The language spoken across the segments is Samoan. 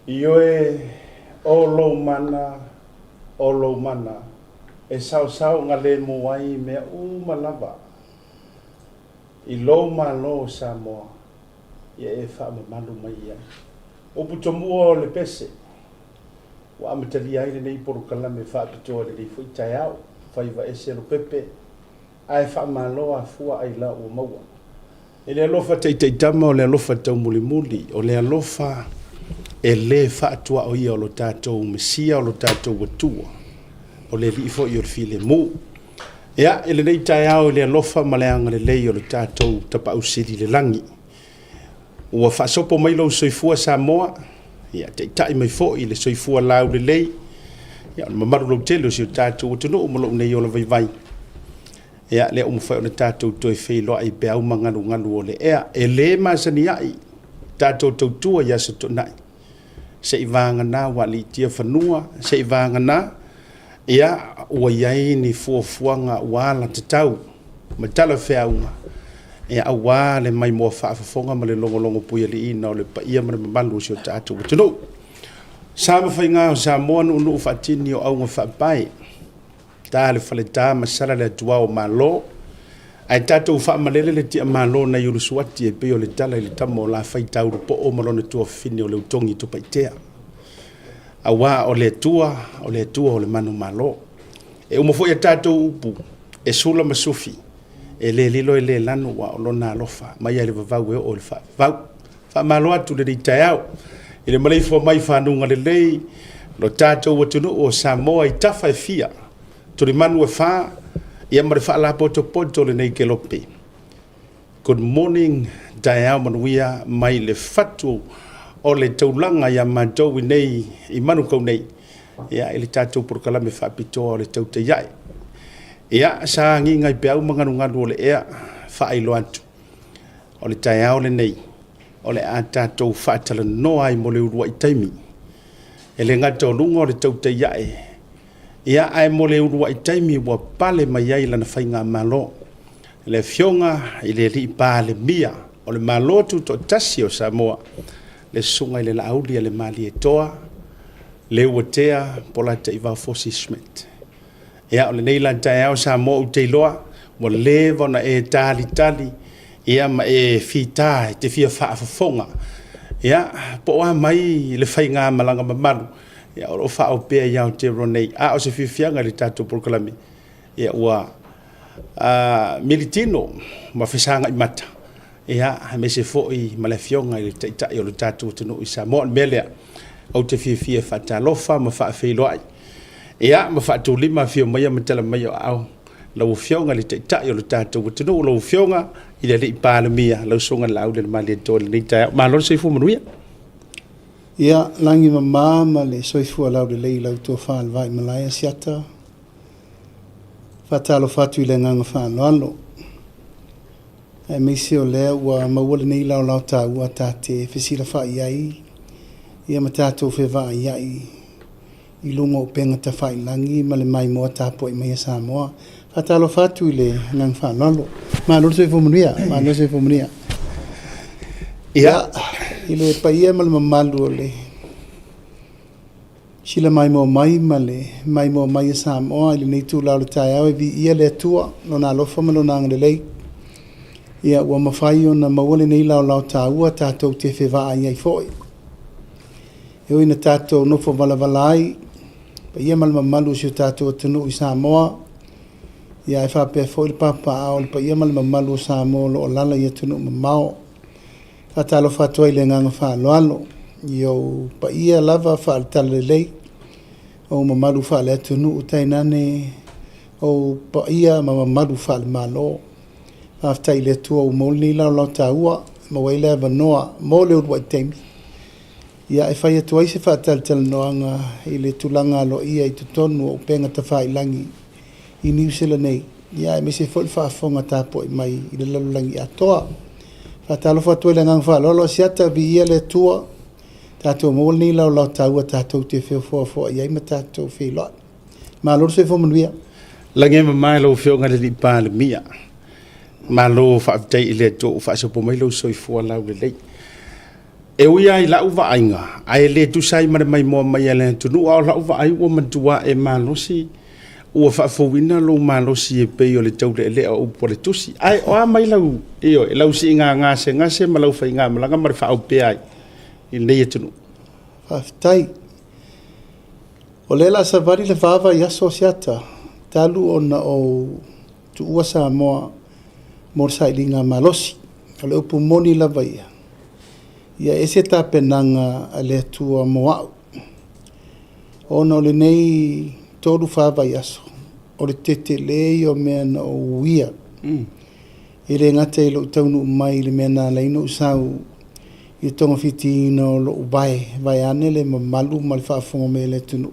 Ioe, o lou mana, o lou mana, e saosaogalemu ai mea uma lava i lou Malo o Samoa, ia e faamamalu mai i ai. Upu tomua o le pese ua amatalia ai lenei polokalame faapitoa i lenei foi taeao, faiva ese Lopepe, ae faamalo afua ailao ua maua. I le alofa taitaitama o le alofa taumulimuli, o le alofa e le faatuaoia o lo tatou Mesia, o lo tatou Atua, o le Alii foi o le filemu. Ia, i lenei taeao i le alofa ma le agalelei o le tatou Tapaau Sili i le lagi, ua faasopo mai lou soifua Samoa, ia taitai mai foi le soifua laulelei, ia o le mamalu lautele o si o tatou atunuu ma lou nei ola vaivai. Ia, lea ua mafai ona tatou toe feiloai i peau ma galugalu o le ea. E le masani ai tatou tautua i Aso Toonai, seiavagana ua aliitia fanua, seiavagana ia, ua i ai ni fuafuaga ua alagatau ma talafeauga, ia, aua le maimoa faafofoga ma le logologo puialiiina o le paia ma le mamalu o si o tatou atunuu. Sa ma faiga o Samoa, nuunuu faatini o auga faapae, ta le faleta ma sala le atuao o Malo, ae tatou faamalele le tiamalo nai Ulusuati e pei o le tala i le tama o Lafaitaulupoo ma lona tuafafine o Leutogi Tupaitea. Aua o le Atua, o le Atua o le manumalo. E uma foi a tatou upu, e sula ma sufi, e le lilo e le lanu aua o lona alofa mai lava i le vavau e oo i le faavavau. Faamalo atu lenei taeao i le maleifua mai i fanuga lelei lo tatou atunuu o Samoa i tafa e fia, tulimanu e fa, ia ma le faalapotopoto o lenei kelope. Good morning, taeao manuia mai le fatu o le taulaga ia matou i nei i Manukau nei, ia, i le tatou polokalame faapitoa o le Tautai Ae. Ia, sa agiga i peau ma galugalu o le ea, faailoa atu, o le taeao lenei, o le a tatou faatalanoa ai mo le uluai taimi. E le gata o luga o le Tautai Ae, ia, ae mo le uluai taimi ua pale mai ai lana faigamalo, le Afioga i le Alii Palemia o le Malo Tutoatasi o Samoa, le Susuga i le Laauli a le Malietoa, Leuatea Polataivao Fosi Schmidt. Ia, o lenei la taeao Samoa ou te iloa ua leva ona e talitali, ia ma e fita e te fia faafofoga, ia, po o a mai le faigamalaga mamalu ia, o lo o faaoo pea i Aotearoa nei. A o se fiafiaga i le tatou polokalame, ia ua militino ma fesagai mata, ia, aemaise foi ma le Afioga i le Taitai o le tatou atunuu i Samoa. O le mea lea, ou te fiafia e faatalofa ma faafeiloai, ia, ma faatulima, afio maia ma tala maia o aao lau Afioga i le Taitai o le tatou atunuu, lau Afioga i le Alii Palemia, lau Susuga i le Laauli a le Malietoa i lenei taeao. Malo le soifua manuia. Ia, lagi mama ma le soifua laulelei i lau tofa le Vaimalae Asiata. Faatalofa atu i le agaga faaaloalo, aemaise o lea ua maua lenei laolao taua ta te fesilafai ai ia ma tatou fevaaiai i luga o upega tafailagi ma le maimoa tapuai mai a Samoa. Faatalofa atu i le agaga faaaloalo. Malo le soifua manuia, malo le soifua manuia. Ia, i le paia ma le mamalu o le sila maimoa mai ma le maimoa mai a Samoa i lenei itula o le taeao e viia le Atua, Lona alofa ma Lona agalelei. Ia, ua mafai ona maua lenei laolao taua tatou te fevaai ai foi. E ui ina tatou nofo valavala ai, paia ma le mamalu o si o tatou atunuu i Samoa, ia ae faapea foi le papaaao o le paia ma le mamalu o Samoa o lo o alaala i atunuu mamao. Faatalofa atu ai i le agaga faaaloalo i ou paia lava faale-talalelei, ou mamalu faale-atunuu tainane ou paia ma mamalu faale-Malo. Faafetai i le Atua ua maua lenei laolao taua, maua ai le avanoa mo le uluai taimi, ia e fai atu ai se faatalatalanoaga i le tulaga aloaia i totonu o upega tafailagi i Niu Sila nei, ia aemaise foi le faafofoga tapuai mai i le lalolagi atoa. Faatalofa atu ai i le agaga faaaloalo, Asiata, viia le Atua, tatou maua lenei laolao taua tatou te feofoafoai ai ma tatou feiloai. Malo le soifua manuia. Lagi e mama i lau Afioga i le Alii Palemia. Malo faafetai i le Atua ua faasopo mai lou soifua laulelei. E ui lava i lau vaaiga, ae le tusa ai ma le maimoa mai a le atunuu, a o lau vaai ua matua e malosi, ua faafouina lou malosi e pei o le taulealea o upu a le Tusi. Ae o a mai lau, ioe, lau siiga gasegase ma lau faigamalaga ma le faaopea ai i lenei atunuu? Faafetai. O lea o le a savali le fa vaiaso o Siata talu ona ou tuua Samoa mo le sailiga malosi. O le upu moni lava ia, ia e ese tapenaga a le Atua mo au. Ona o lenei 3-4 vaiaso, o le tetele ia o mea na ou uia. E le gata i lou taunuu mai i le mea na ala ai ona ou sau i le togafitiina o lou vae, vaeane le mamalu ma le faafofoga mai a le atunuu,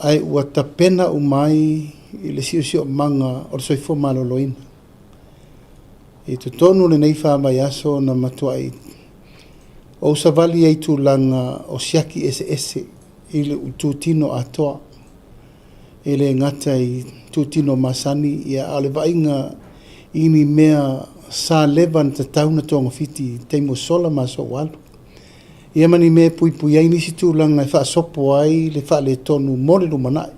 ae ua tapena uma ai i le siosiomaga o le soifua maloloina. I totonu o lenei 4 vaiaso na matuai ou savali ai i tulaga o siaki eseese i lou itutino atoa. E le gata i itutino masani, ia, a o le vaaiga i ni mea sa leva ona tatau ona togafiti i taimi ua sola ma aso ua alu. Ia ma ni mea e puipui ai nisi tulaga e faasopo ai le faaletonu mo le lumanai.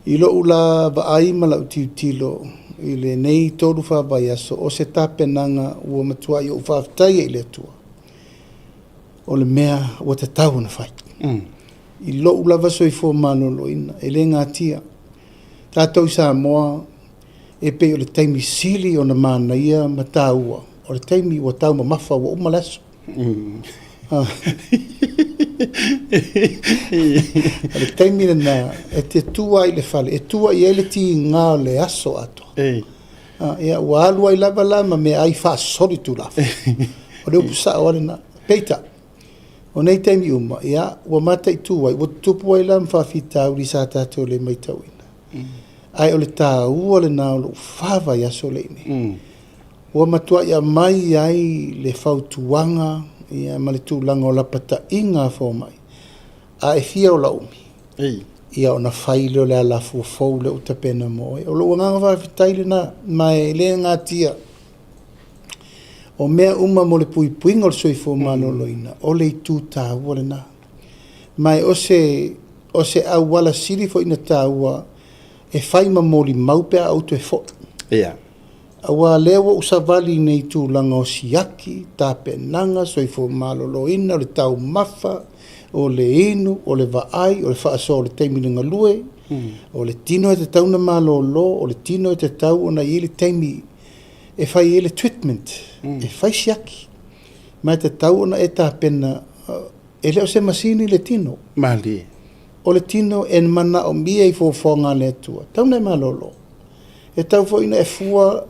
I lou la vaai ma lau tilotilo i lenei 3-4 vaiaso, o se tapenaga ua matuai ou faafetai ai i le Atua, o le mea ua tatau ona fai. I lou lava soifua maloloina, e le natia. Tatou i Samoa, e pei o le taimi sili ona manaia ma taua, o le taimi ua taumamafa ua uma le aso. O le taimi lena e te tua ai i le fale, e tua i ai le tiga o le aso atoa. Ia, ua alu ai lava la ma meaai faasolitulafono. O le upu sao lava lena. Peitai, o nei taimi uma, ia, ua mataitu ai, ua tutupu ai la ma faafitauli sa tatou le matauina. Ae o le taua lena o lou 4 vaiaso lea i nei. Ua matuai aumai ai le fautuaga, ia, ma le tulaga o lapataiga a fomai. A e fia ola umi, ia ona fai lea o le alafua fou lea ua tapena mo oe. O lou agaga faafetai lena, ma e le natia. O mea uma mo le puipuiga o le soifua maloloina, o le itu taua lena. Ma e o se auala sili foi na taua e fai ma molimau pe a ou toe foi. Aua lea ua ou savali i nei tulaga o siaki, tapenaga, soifua maloloina, o le taumafa, o le inu, o le vaai, o le faasoa o le taimi le galue, o le tino e tatau ona malolo, o le tino e tatau ona i ai le taimi e fai ai le treatment, e fai siaki. Ma e tatau ona e tapena, e le o se masini le tino. Malie. O le tino e manaomia i fuafuaga a le Atua, tatau ona e malolo. E tau foi na e fua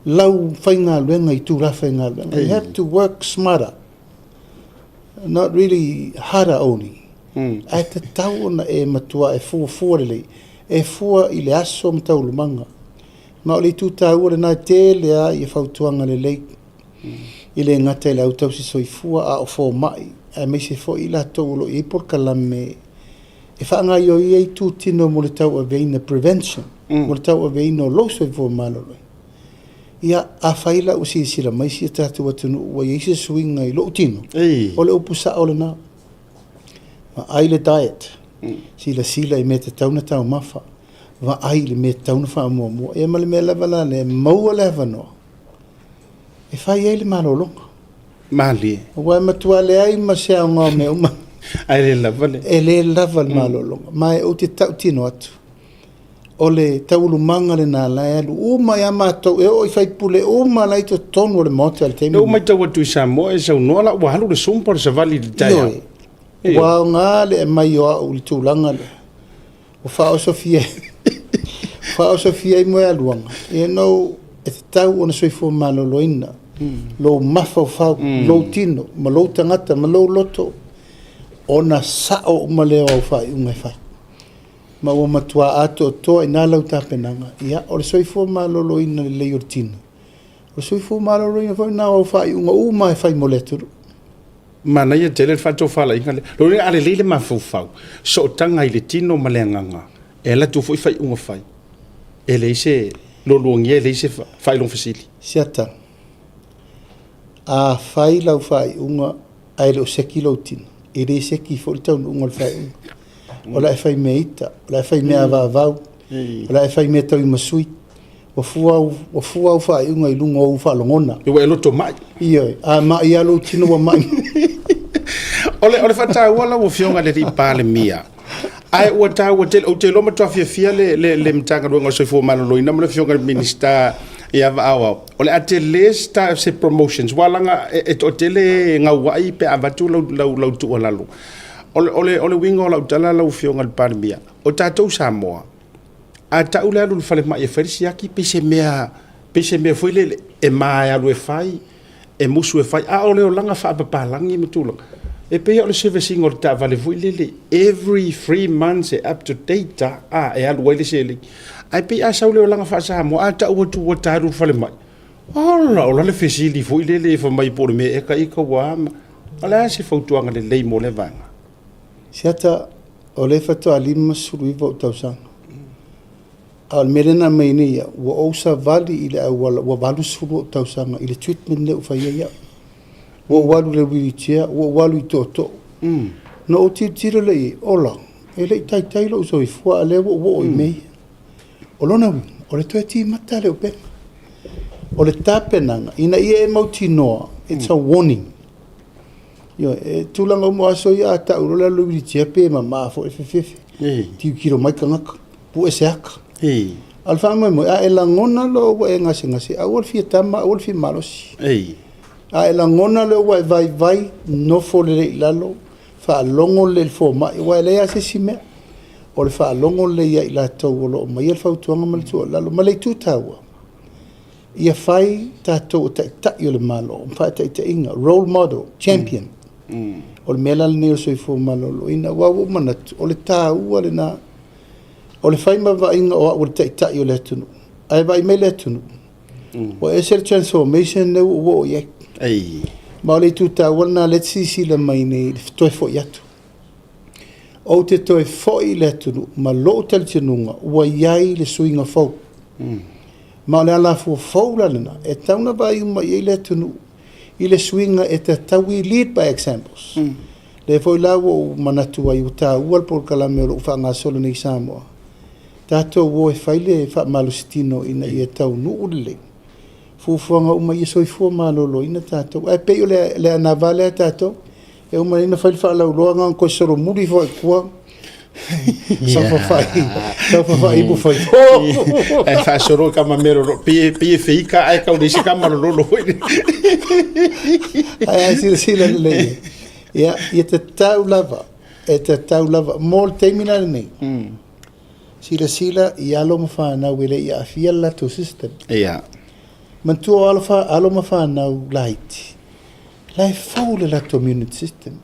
lau faigaluega i tulaga faigaluega. You have to work smarter, not really harder only. Ae tatau ona e matua e fuafua lelei, e fua i le aso ma taualumaga. Ma o le itu taua lena e tele lava ia fautuaga lelei. I le gata i le au tausi soifua a o fomai, aemaise foi i latou o lo o i ai polokalame e faagaoioi ai itutino mo le tauaveina, prevention, mo le tauaveina o lou soifua maloloina. Ia, afai la ua silasila mai si o tatou atunuu ua i ai se suiga i lou tino, o le upu sao lena. Vaai le diet, silasila i mea tatau ona taumafa, vaai i le mea tatau ona faamuamua. Ia ma le mea lava la lea, maua le avanoa e fai ai le malologa. Malie. Aua e matua leai ma se aoga o mea uma. Ae le lava le... E le lava le malologa. Ma e ou te tautino atu, o le taualumaga lena la e alu uma ia matou, e oo i faipule uma la i totonu o le Maota i le taimi Lea ua matau atu i Samoa e saunoa la ua alu le Zoom po o le savali i le taeao. Ioe. Ua aoga le aumai o au i le tulaga lea. Ua faaosofia faaosofia ai moealuaga, you know, e tatau ona soifua maloloina lou mafaufau, lou tino, ma lou tagata, ma lou loto, ona sao uma lea o au faaiuga e fai. Ma ua matua atoatoa i ina lau tapenaga, ia, o le soifua maloloina lelei o le tino, o le soifua maloloina foi lena o au faaiuga uma e fai mo le atunuu. Manaia tele le faatofalaiga lea. Lona uiga a lelei le mafaufau, sootaga i le tino ma le agaga, e alu atu foi faaiuga fai. E leai se lualuagia, e leai se faailoga fesili. Siata. Afai lau faaiuga ae le o seki lou tino, e le seki foi le taunuuga o le faaiuga. O le a e fai mea ita, o le a e fai mea avaavau, o le a e fai mea tauimasui. Ua fua au, ua fua au faaiuga i luga o ou faalogona. Ua e loto mai. Ioe, a mai lava lou tino ua mai. O le faataua lau Afioga i le alii Palemia, ae ua taua tele, ou te iloa matua fiafia le Matagaluega o le Soifua Maloloina ma le Afioga i le Minisita ia Vaaoao, o le a tele se promotions, aua leaga e toatele e gauai pe a avatu lau tuualalo. O le uiga o lau tala lau Afioga i le Palemia, o tatou Samoa, a tau le alu i le falemai e fai le siaki, pei se mea, pei se mea foi lele e ma e alu e fai, e musu e fai, a o le olaga faapapalagi ma tulaga, e pei o le service ina o le taavale foi lele, every 3 months e up to date a, e alu ai le seleni. Ae pei a sau le olaga faa-Samoa, a tau atu ua ta alu i le falemai, ola, o la le fesili foi lele e fai mai po o le mea ea ita ua ama. O le a se fautuaga lelei mo lea vaega? Siata, o lea faatoa 59 ou tausaga. A o le mea lea na aumai nei au, ua ou savali i le auala ua 80 ou tausaga i le treatment lea ua fai ai au. Ua ou alu i le wheelchair, ua ou alu i tootoo. Na ou tilotilo lea i ai, ola, e le i taitai lou soifua, a o lea ua ou oo i mea ia. O lona uiga, o le toe timata lea o upega. O le tapenaga, ina ia e mautinoa, it's a warning. Ioe, e tulaga uma o aso ia a tau loa le alu i le wheelchair pe mama foi e fefefe. Tilotilo mai tagata, pue se ata. A o le faamoemoe, a e lagona loa ua e gasegase, aua le fia tama, aua le fia malosi. A e lagona loa ua e vaivai, nofo lelei i lalo, faalogo lelei i le fomai, aua e leai lava se isi mea. O le faalogo lelei ia i latou o lo o aumaia le fautuaga ma le tuualalo. Ma le itu taua, ia fai tatou o taitai o le Malo, ma faataitaiga, role model, champion. O le mea la lenei o le soifua maloloina, aua ua ou manatu, o le taua lena. O le fai ma vaaiga o au o le taitai o le atunuu, ae vaai mai le atunuu, ua ese le transformation lea ua ou oo i ai. Ma o le itu taua lena o lea e te silasila mai nei i le toe foi atu. Ou te toe foi i le atunuu ma lou talitonuga ua i ai le suiga fou. Ma o le alafua fou la lena, e tatau ona vaai uma i ai le atunuu i le suiga e tatau, we lead by examples. Lea foi la ua ou manatu ai ua taua le polokalame o lo o faagasolo nei i Samoa. Tatou o e fai le faamalositino ina ia taunuu lelei fuafuaga uma ia soifua maloloina tatou. Ae pei o le anava lea a tatou, e uma nei ona fai le faalauiloa na ona toe solomuli foi i tua, saofafai, saofafai ipu fai. Ae faasolo i kama mea lolo, pei e feika ae tau leai se kama lololo foi. Ae a silasila lelei, ia, ia tatau lava, e tatau lava, mo le taimi la lenei, silasila i alo ma fanau e le i aafia le latou system. Manatua o alo ma fanau laiti, la e fou le latou immune system.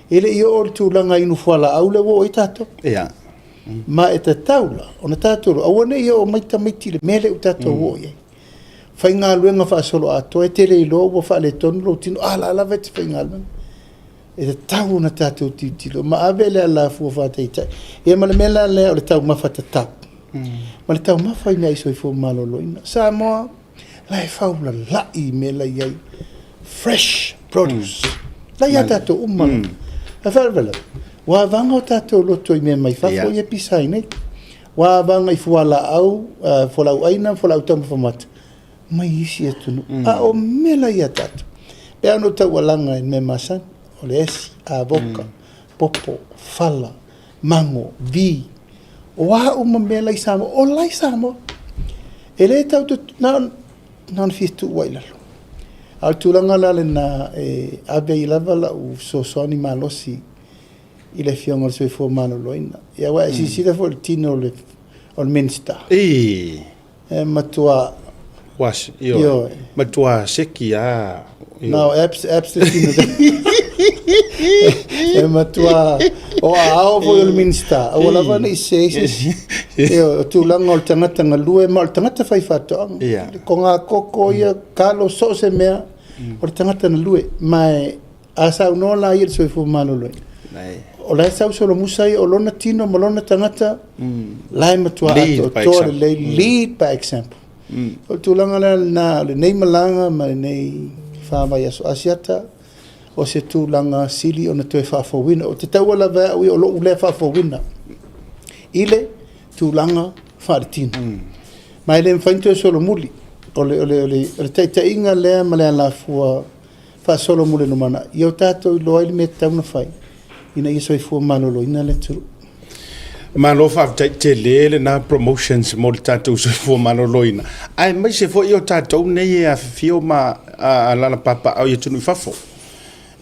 E le i oo i le tulaga inu fualaau lea ua oo i ai tatou. Ma e tatau la, ona tatou aua ne i oo mai tamaiti i le mea lea ua tatou oo i ai. Faigaluega faasoloatoa, e te le iloa ua faaletonu lou tino, a la lava e te faigaluega. E tatau ona tatou tilotilo ma ave le alafua faataitai. Ia ma le mea la lea o le taumafa tatau. Ma le taumafa i mea soifua maloloina. Samoa, la e faulalai i mea la i ai. Fresh produce. La ia tatou uma. Ae faalavelave, ua avaga o tatou loto i mea mai fafo ia pisa ai nei. Ua avaga i fualaau, fualaau aina, fualaau taumafa mata, mai isi atunuu. A o mea la ia tatou. Pe a ona taualaga i mea masani, o le esi, avoka, popo, fala, mago, vi. O a uma mea la i Samoa, o la i Samoa. E le tau na ona fia tuu ai i lalo. A o le tulaga la lena e ave ai lava lau fesoasoani malosi i le Afioga i le Soifua Maloloina. Ia aua e silasila foi i le tino o le Minisita. E matua Ua, ioe. Ioe. Matua seki a. No, abs, abs le tino. E matua o aao foi o le Minisita. Aua lava ne i se se isi. Ioe, o tulaga o le tagata galue ma o le tagata fai faatoaga. Ko ngā koko ia, kalo, so o se mea, o le tagata galue. Ma e, a saunoa la ia i le soifua maloloina. O la e sau solomusa ia o lona tino ma lona tagata, la e matua atoatoa lelei, lead by example. O le tulaga lea lena, o lenei malaga ma lenei le 4 vaiaso Asiata, o se tulaga sili ona toe faafouina. Ou te taua lava e au ia o lou lea faafouina i le tulaga faaletino. Ma e le mafai ona toe solomuli. O le taitaiga lea ma le alafua faasolo mo le lumanai, ia o tatou iloa ai le mea e tatau ona fai ina ia soifua maloloina le atunuu. Malo faafetai, tele lena promotions mo le tatou soifua maloloina, aemaise foi o tatou nei e afifio ma alaala papaaao i atunuu i fafo.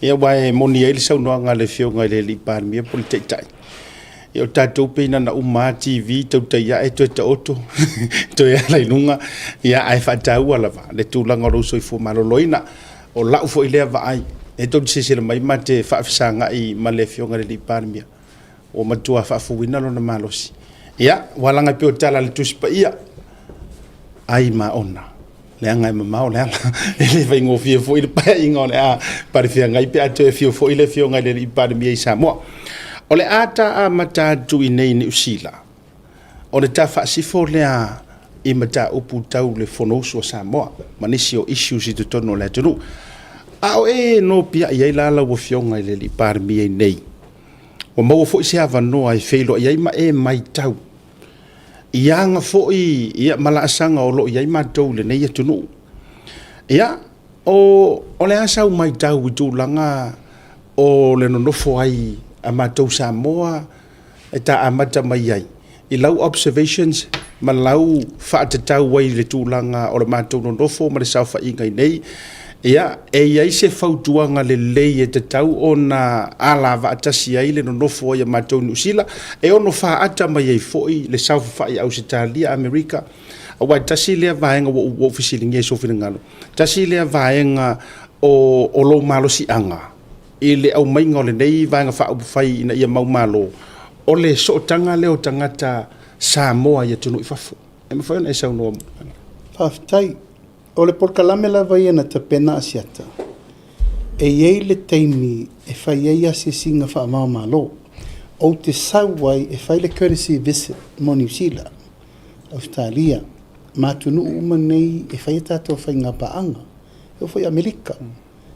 Ia, aua e moni ai le saunoaga a le Afioga i le alii Palemia po o le Taitai, ia o tatou pei na ona uma lava TV tautai ae toe taoto toe ala i luga, ia ae faataua lava le tulaga o lou soifua maloloina. O lau foi lea vaai, e tou te silasila mai ma te faafesagai ma le Afioga i le Palemia, ua matua faafouina lona malosi. Ia, ua leaga e pei o le tala a le Tusi Paia, ai maona, leaga e mamao le ala. E le faigofie foi le paeaiga o le a palefeagai pe a toe afio foi le Afioga i le Palemia i Samoa. O le a ta amata atu i inei i Niu Sila, o le ta faasifo lea i mataupu tau le Fonousu a Samoa ma nisi o issues i totonu o le atunuu. A o e nopiai ai la lau Afioga i le Palemia i inei, ua maua foi se avanoa e feiloai ai ma e matau i aga foi ia ma laasaga o lo o i ai matou i lenei atunuu. Ia, o le a sau matau i tulaga o le nonofo ai a matou Samoa e ta amata mai ai i lau observations ma lau faatatau ai i le tulaga o le matou nonofo ma le saofaiga i nei, ia, e i ai se fautuaga lelei e tatau ona alavaatasi ai le nonofo ai a matou i Niu Sila, e ono faaata mai ai foi le saofafai a Ausetalia, Amerika, aua e tasi lea vaega ua ou fesiligia i sou finagalo, tasi lea vaega o lou malosiaga i le aumaiga o lenei Vaega Faaupufai ina ia maumalo, o le sootaga lea o tagata Samoa i atunuu i fafo. E mafai ona e saunoa mai? Faafetai. O le polokalame lava ia na tapena Asiata, e i ai le taimi e fai ai asiasiga faava-o-Malo. Ou te sau ai e fai le courtesy visit mo Niu Sila, Ausetalia ma atunuu uma nei e fai a tatou faigapaaga, e oo foi i Amerika,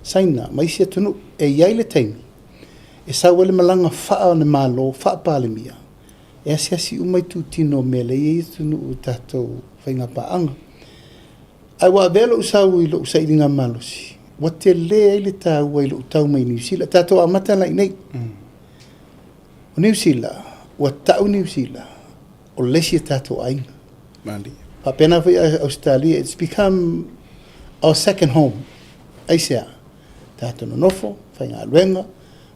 Saina ma isi atunuu. E i ai le taimi e sau ai le malaga faale-Malo, faa-Palemia, e asiasi uma itutino o mea lea e i ai atunuu i tatou faigapaaga. Ae ua avea lou sau i lou sailiga malosi, ua tele ai le taua i lou tau mai i Niu Sila. Tatou amata la i inei. O Niu Sila, ua tau Niu Sila o le isi o tatou aiga. Malie. Faapena foi Ausetalia, it's become our second home. Aisea? Tatou nonofo, faigaluega,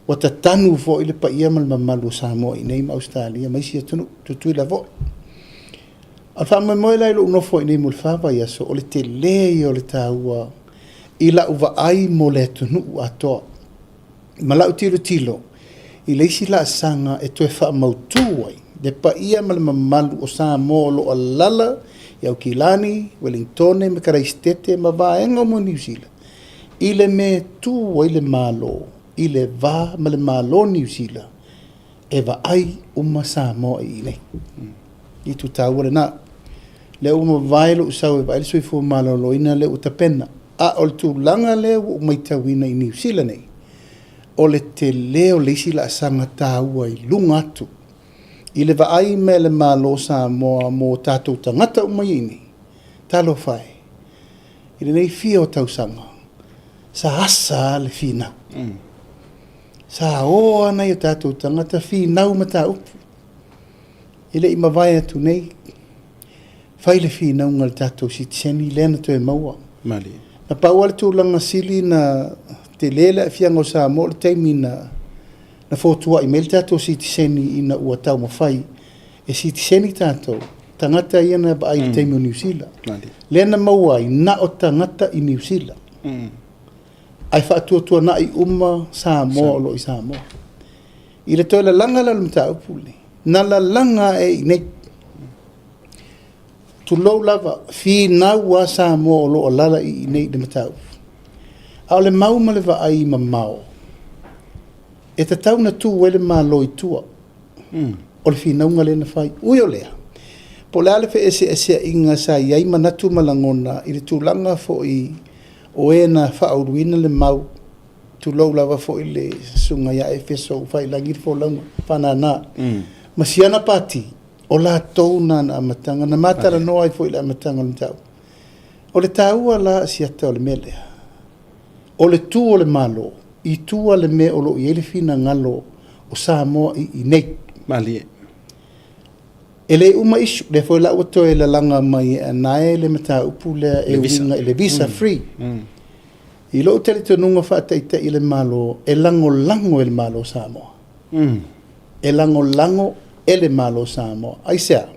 ua tatanu foi le paia ma le mamalu o Samoa i inei ma Ausetalia ma isi atunuu, Tutuila foi. A o le faamoemoe la i lou nofo i inei mo le 4 vaiaso, o le tele ia o le taua i lau vaai mo le atunuu atoa ma lau tilotilo i le isi laasaga e toe faamautu ai le paia ma le mamalu o Samoa o lo o alaala i Aukilani, Ueligitone ma Karaisitete ma vaega uma o Niu Sila i le mea e tu ai le Malo i le va ma le Malo o Niu Sila e vaai uma Samoa i inei. Itu taua lena. Lea ua mavae lou sau e vaai le soifua maloloina lea ua tapena. A o le tulaga lea ua ou matauina i Niu Sila nei, o le tele o le isi laasaga taua i luga atu i le vaai mai a le Malo o Samoa mo tatou tagata uma ia i inei. Talofa e, i lenei fia o tausaga, sa asa lava le finau. Sa o lava nai o tatou tagata finau mataupu. E le i mavae atu nei, fai le finauga a le tatou sitiseni lea na toe maua. Malie. Na pau lava le tulaga sili na tele le aafiaga o Samoa o le taimi na fotuai mai le tatou sitiseni ina ua taumafai e sitiseni tatou tagata ia na vaai i le taimi o Niu Sila. Lea na maua ai na o tagata i Niu Sila. Ae faatuatuanai uma Samoa o lo o i Samoa. I le toe lalaga la o le mataupu lenei, na lalaga ae i inei. Tulou lava, finau lava Samoa o lo o alaala i inei i le mataupu. A o le mau ma le vaai mamao, e tatau ona tu ai le Malo i tua o le finauga lea na fai. Ui o lea, po o le a le feeseeseaiga sa i ai manatu ma lagona i le tulaga foi O e na faauluina le mau, tulou lava foi le susuga ia Efeso ua faiilagi le folauga faanana, ma si ana pati, o latou na na amataga, na ma talanoa ai foi i le amataga o le mataupu. O le taua la Asiata o le mea lea, o le tu o le Malo i tua le mea o lo o i ai le finagalo o Samoa i inei. Malie. E le uma issue, lea foi la ua toe lalaga mai e Anae le mataupu lea e uiga i le visa free. I lou talitonuga faataitai i le Malo, e lagolago e le Malo o Samoa. E lagolago e le Malo o Samoa. Aisea?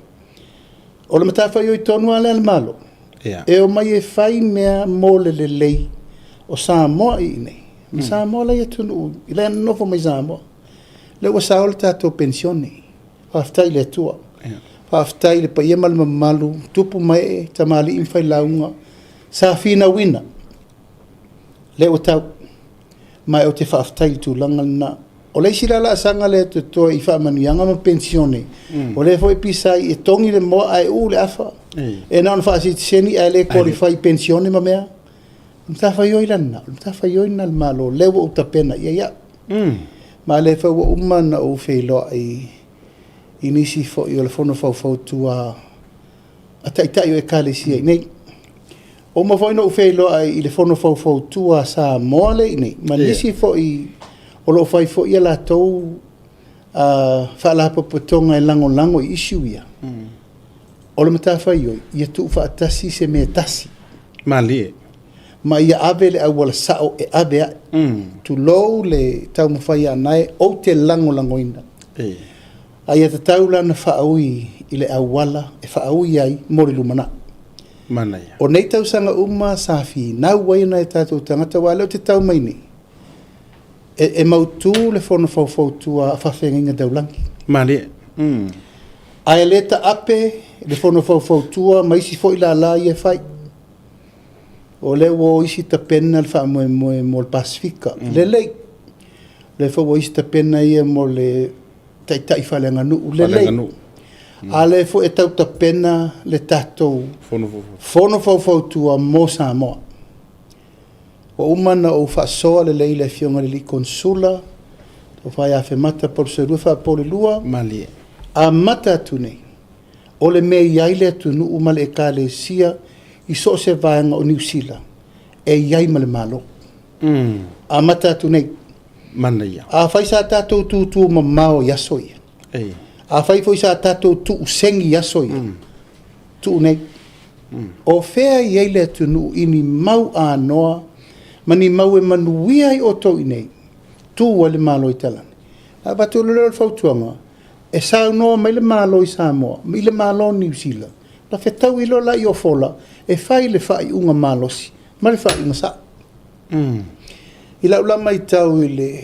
O le matafaioi tonu lava lea a le Malo, e omai e fai mea mo le lelei o Samoa i inei, ma Samoa la e i atunuu, la e nonofo mai i Samoa. Lea ua sao le tatou penisione. Faafetai i le Atua. Faafetai i le paia ma le mamalu, tupu ma ee, tamalii ma failauga, sa finauina, lea ua tau. Ma ou te faafetai i le tulaga lena. O le isi la laasaga lea e totoe i faamanuiaga ma penisione, o lea foi e pisa ai e togi le moa ae uu le afa, e na ona faasitiseni ae le qualify i penisione ma mea. O le matafaioi la lena, o le matafaioi lena a le Malo, lea ua ou tapena i ai au. Ma o lea foi ua uma ona ou feiloai i nisi foi o le Fono Faufautua a Taitai o Ekalesia i inei. Ua uma foi ona ou feiloai i le Fono Faufautua a Samoa lea e i inei, ma nisi foi o lo o fai foi a latou faalapotopotoga e lagolago i issue ia. O le matafaioi, ia tuufaatasi se mea e tasi. Malie. Ma ia ave le auala sao e ave ai. Tulou le taumafai a Anae, ou te lagolagoina. A ia tatau la ona faaui i le auala e faaui ai mo le lumanai. Manaia. O nei tausaga uma sa finau ai nai o tatou tagata, aua o lea ou te tau mai nei, e mautu le fono faufautua a faafeagaiga taulagi. Malie. Ae le taape le fono faufautua ma isi foi lala ia e fai. O lea ua o isi tapena le faamoemoe mo le Pasefika. Lelei. O lea foi ua o isi tapena ia mo le taitai faaleaganuu. Lelei. A lea foi e tau tapena le tatou fono faufautua mo Samoa. Ua uma ona ou faasoa lelei i le Afioga i le alii Konesula, Tofa ia Afemata Palusalua Faapolelua. Malie. Amata atu nei, o le mea e i ai le atunuu ma le Ekalesia i so o se vaega o Niu Sila, e i ai ma le Malo. Amata atu nei. Manaia. Afai sa tatou tutu mamao i aso ia, afai foi sa tatou tuusegi i aso ia, tuu nei. O fea e i ai le atunuu i ni mau anoa ma ni mau e manuia ai outou i inei, tu ai le Malo i Talani. A avatu loa lea o le fautuaga, e saunoa mai le Malo i Samoa, i le Malo o Niu Sila, ona fetaui loa lea o fola e fai le faaiuga malosi ma le faaiuga sao. I lau la matau i le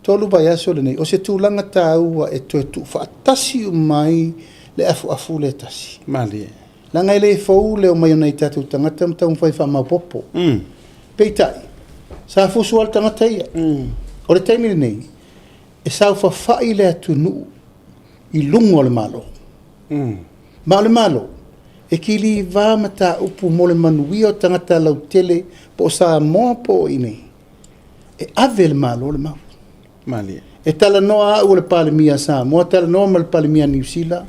3 vaiaso lenei, o se tulaga taua e toe tuufaatasi uma ai le afuafu lea tasi. Malie. Leaga e le fou le omai o nai tatou tagata ma taumafai e faamaopoopo. Peitai, sa fusu lava le tagata ia. O le taimi lenei, e saofafai le atunuu i luga o le Malo. Ma o le Malo, e kiliva mataupu mo le manuia o tagata lautele po o Samoa po o i inei, e ave e le Malo le mau. Malie. E talanoa au o le Palemia a Samoa, talanoa ma le Palemia a Niu Sila,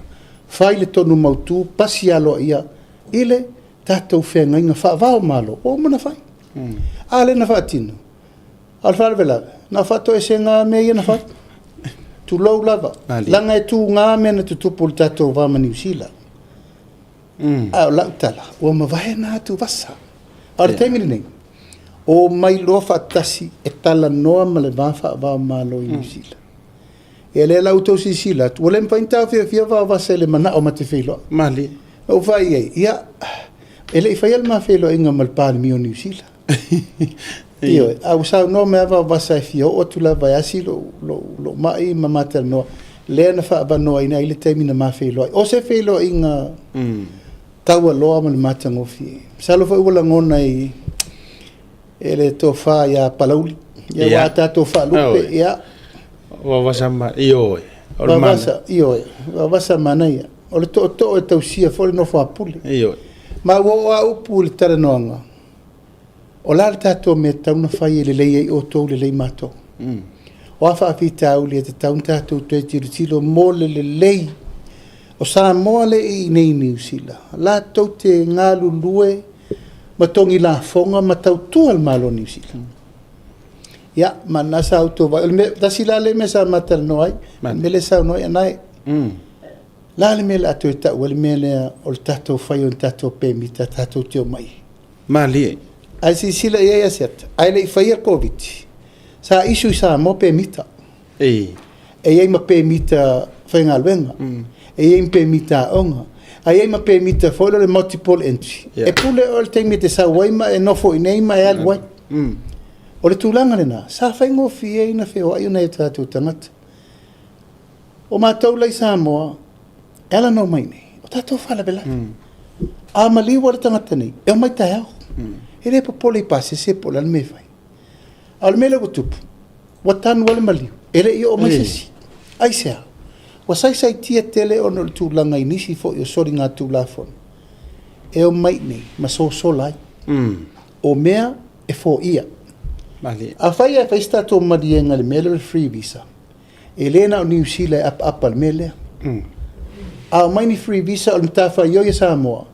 fai le tonu mautu, pasi aloaia i le tatou feagaiga faava o Malo, ua uma ona fai. A lea na faatino, a o le faalavelave, na o faatoesega lava mea ia na fai. Tulou lava, leaga e tuga mea na tutupu i le tatou va ma Niu Sila. A o lau tala, ua mavae na atuvasa. A o le taimi lenei, omai loa faatasi e talanoa ma le va faava o Malo i Niu Sila. Ia lea la ua outou silasila atu, ua le mafai ona taofiofia vaovasa i le manao ma te feiloai. Malie. Na ou fai i ai, ia, e le i faia le ma feiloaiga ma le Palemia o Niu Sila. Ioe, a ua saunoa mai lava vaovasa e fia oo atu lava e asi lou mai ma ma talanoa, lea na faaavanoaina ai le taimi na ma feiloai. O se feiloaiga taualoa ma le matagofie. Masalo foi ua lagona e le tofa ia Palauli, ia ua tatou faalupe, ia. Vaovasa ma, ioe. Vaovasa, ioe, vaovasa manaia. O le tootoo e tausia foi le nofo a Pule. Ioe. Ma ua oo lava upu i le talanoaga. O le a le tatou mea e tatau ona fai e lelei ai outou lelei matou? O a faafitauli e tatau ona tatou toe tilotilo mo le lelei o Samoa lea e i inei i Niu Sila, latou te galulue ma togi lafoga ma tautua le Malo o Niu Sila. Ia, ma o lena sa outou vaai, o le mea, tasi la lea mea sa ma talanoa ai, o le mea lea e saunoa ai Anae. O le a le mea o le a toe tau ai le mea lea o le tatou fai o ni tatou pemita tatou te omai ai? Malie. Ae silasila i ai Asiata, ae le i faia le Koviti, sa issue i Samoa pemita. E. E i ai ma pemita faigaluega, e i ai ma pemita aoga, ae i ai ma pemita foi lea o le multiple entry. Yeah. E pule oe i le taimi e te sau ai ma e nofo i inei ma e alu ai. O le tulaga lena, sa faigofie ai ona feoai nai o tatou tagata. O matou la i Samoa, e ala ona omai i inei, o tatou faalavelave. A maliu lava le tagata nei, e omai taeao. E le popole i pasese po o le a le mea e fai. A o le mea lea ua tupu, ua tanu lava le maliu, e le i oo mai se isi. Aisea? Ua saisaitia tele ona o le tulaga i nisi foi o soligatulafono e omai i inei ma sosola ai. O mea e foia. Malie. Afai ae fai se tatou maliega i le mea lea o le free visa, e le na o Niu Sila e apaapa i le mea lea. A omai ni free visa o le matafaioi a Samoa,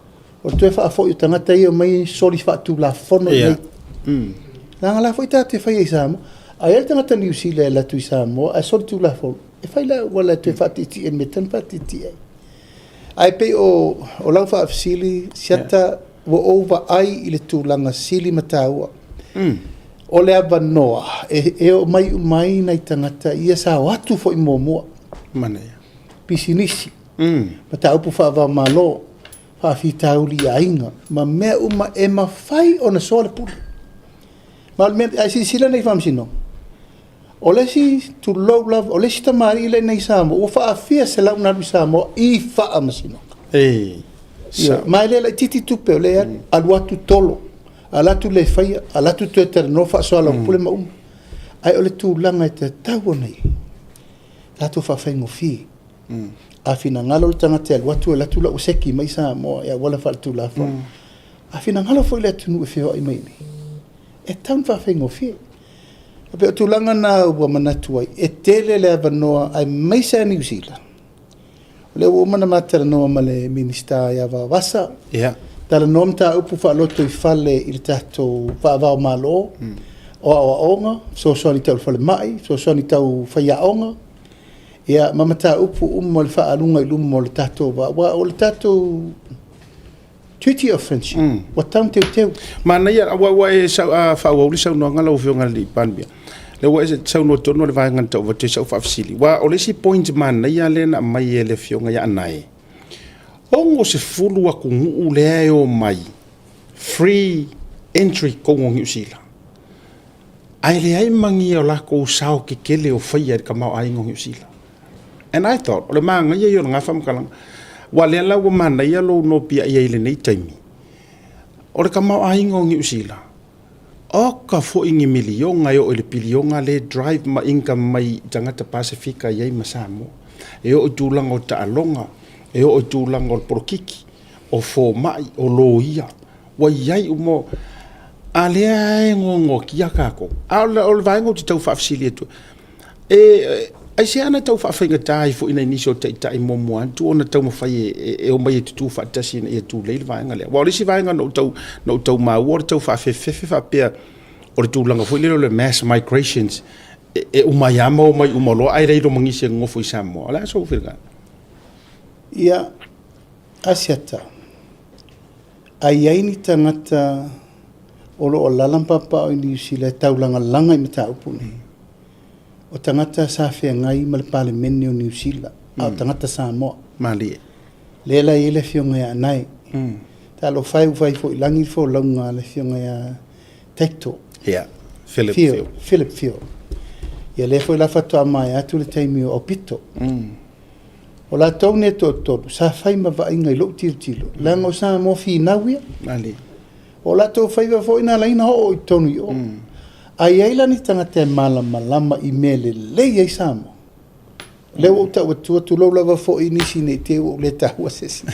o le toe faafoi o tagata ia e omai soli faatulafono i inei. Leaga la foi tatou te faia i Samoa. A i ai le tagata Niu Sila e alu atu i Samoa ae soli tulafono, e fai le auala e toe faatietie i le mea e tatau ona faatietie ai. Ae pei o lau faafesili, Asiata, ua ou vaai i le tulaga sili ma taua. O le avanoa e omai uma ai nai tagata ia sa o atu foi muamua. Manaia. Pisinisi, mataupu faava-o-Malo, faafitauli i aiga, ma mea uma e mafai ona soa le pule. Ma o le mea, a e silasila nei i faamasinoga, o le isi, tulou lava, o le isi tamalii lea i Samoa, ua faafia selau ona alu i Samoa i faamasinoga. Sao. Ma e le laitiiti tupe o lea e alu, alu atu tolo, alu atu le faia, alu atu toe talanoa faasoalaupule ma uma. Ae o le tulaga e tatau ona i ai, tatou faafaigofie. A finagalo le tagata e alu atu, alu atu la ua seki mai Samoa i auala faaletulafono. A finagalo foi le atunuu e feoai mai i inei, e tatau ona faafaigofie. E pei o tulaga na ua manatu ai, e tele le avanoa aemaise lava Niu Sila. O lea ua uma ona ma talanoa ma le Minisita ia Vaovasa, talanoa mataupu faalotoifale i le tatou faava o Malo, o aoaoga, fesoasoani tau falemai, fesoasoani tau faiaoga, ia ma mataupu uma o le faaaluga i luma o le tatou va. Aua o le tatou Treaty of Friendship, ua tatau ona teuteu. Manaia, ua e faaauau le saunoaga lau Afioga i le Palemia. Lea ua e saunoa tonu i le vaega na tau avatu ai sau faafesili. Aua o le isi point manaia lea na aumai e le Afioga ia Anae, 60 atunuu lea e omai free entry totonu o Niu Sila. Ae leai ma ni o latou sao tetele o faia i le tamaoaiga o Niu Sila. And I thought, o le manaia ia o lena faamatalaga. Aua o lea la ua manaia lou nopiai ai i lenei taimi, o le tamaoaiga o Niu Sila, oka foi ni miliona e oo i le piliona lea e drive ma income mai i tagata Pasefika e i ai ma Samoa. E oo i tulaga o taaloga, e oo i tulaga o le polokiki, o fomai, o loia, ua i ai uma. A lea e noanoatia tatou. A o le vaega ou te tau faafesili atu, e aisea na tau faafaigata ai foi nai nisi o taitai muamua atu ona taumafai e omai e tutu faatasi ina ia tulei le vaega lea. Aua o le isi vaega na ou tau maua o le tau faafefefe faapea o le tulaga foi lea o le mass migrations e uma ai lava ma omai uma loa ae leai loa ma nisi e nonofo i Samoa. O le a sou finagalo? Ia, Asiata, a i ai ni tagata o lo o alaala ma papaaao i Niu Sila e taulagalaga i mataupu nei, o tagata sa feagai ma le Palemene o Niu Sila, a o tagata Samoa. Malie. Lea la e i ai le Afioga ia Anae. Talofa e ua fai foi i lagi le folauga a le Afioga ia Tector. Ia, Philip Field. Philip Field. Ia lea foi la faatoa maea atu le taimi o Aupito. O latou nei e toatolu, sa fai ma vaaiga i lou tilotilo, leaga o Samoa finau ia. Malie. O latou faiva foi na ala ai ona oo i totonu i o. A i ai la ni tagata e malamalama i mea lelei ai Samoa, lea ua ou tau atua, tulou lava foi nisi ne i te i ua ou le taua se isi,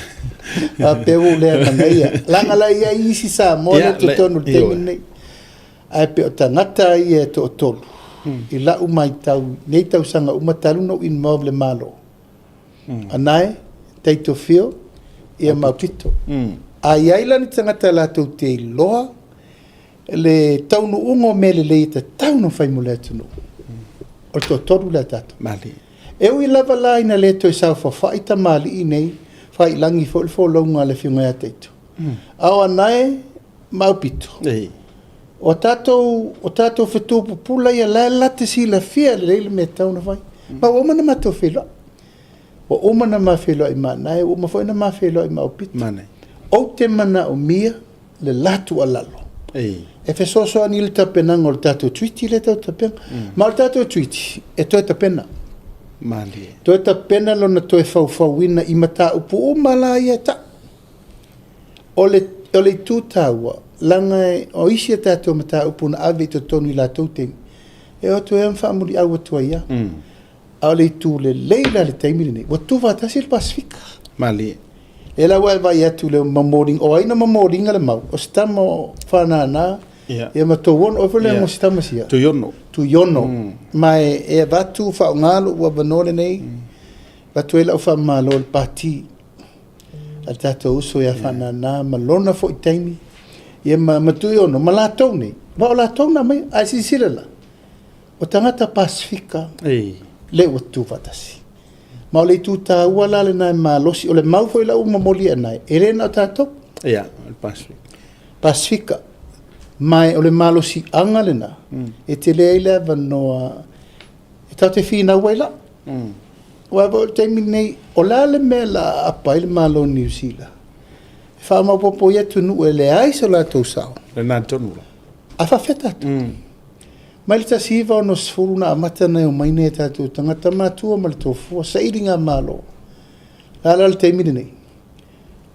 faapea ua ou le amanaia, leaga la e i ai isi Samoa lea i totonu i le taimi lenei. Ae pei o tagata ia e toatolu, i lau matau i nei tausaga uma talu ona ou involve i le Malo, Anae, Taito Fio, ia ma Aupito. A i ai la ni tagata latou te iloa le taunuuga o mea lelei e tatau ona fai mo le atunuu, o le toatolu lea o tatou. Malie. E ui lava la ina le toe saofafai tamalii nei, faiilagi foi le folauga a le Afioga ia Taito, a o Anae ma Aupito, o tatou, o tatou fetu pupula ia la e la te silafia lelei le mea e tatau ona fai. Ma ua uma ona matou feiloai. Ua uma ona ma feiloai ma Anae, ua uma foi ona ma feiloai ma Aupito. Manaia. Ou te manaomia le la tuualalo Ei. e fesoasoani i le tapenaga o le tatou treaty lea e tatou te tapena. Ma o le tatou treaty, e toe tapena. Malie. Toe tapena lona toe faufauina i mataupu uma la ia e tau. O le, o le itu taua, leaga o isi a tatou mataupu na ave i totonu i latou taimi, e o atu ai lava ma faamuliau atu ai lava. A o le itu lelei la i le taimi lenei, ua tutufaatasi le Pasefika. Malie. Lea la ua e vaai atu i le momoliga, o ai na momoliga le mau? O si tama o Faanana Ia. ia ma Touono, o foi le Ia. si tama sia? Tuiono. Tuiono. Ma e avatu faaaoga lou avanoa lenei, avatu ai lau faamalo i le Pati a le tatou uso ia Faanana ma lona foi taimi, ia ma Tuiono, ma latou nei, ma o latou na aumaia. Ae silasila la, o tagata Pasefika Ei. lea ua tutufaatasi. Ma o le itu taua la lena e malosi, o le mau foi la ua momoli e Anae, e le na o tatou. Ia, o le Pasefika. Pasefika. Ma o le malosiaga lena, e tele ai le avanoa e tatou te finau ai la. Aua foi o le taimi lenei, o le a le mea o le a aapa ai le Malo o Niu Sila? E faamaopoopo i atunuu e leai so latou sao. Lena tonu la. A faapefea tatou? Mai le 1960 na amata ona omai nai o tatou tagata matua ma le tofua, sailiga malo. O le a la le taimi lenei?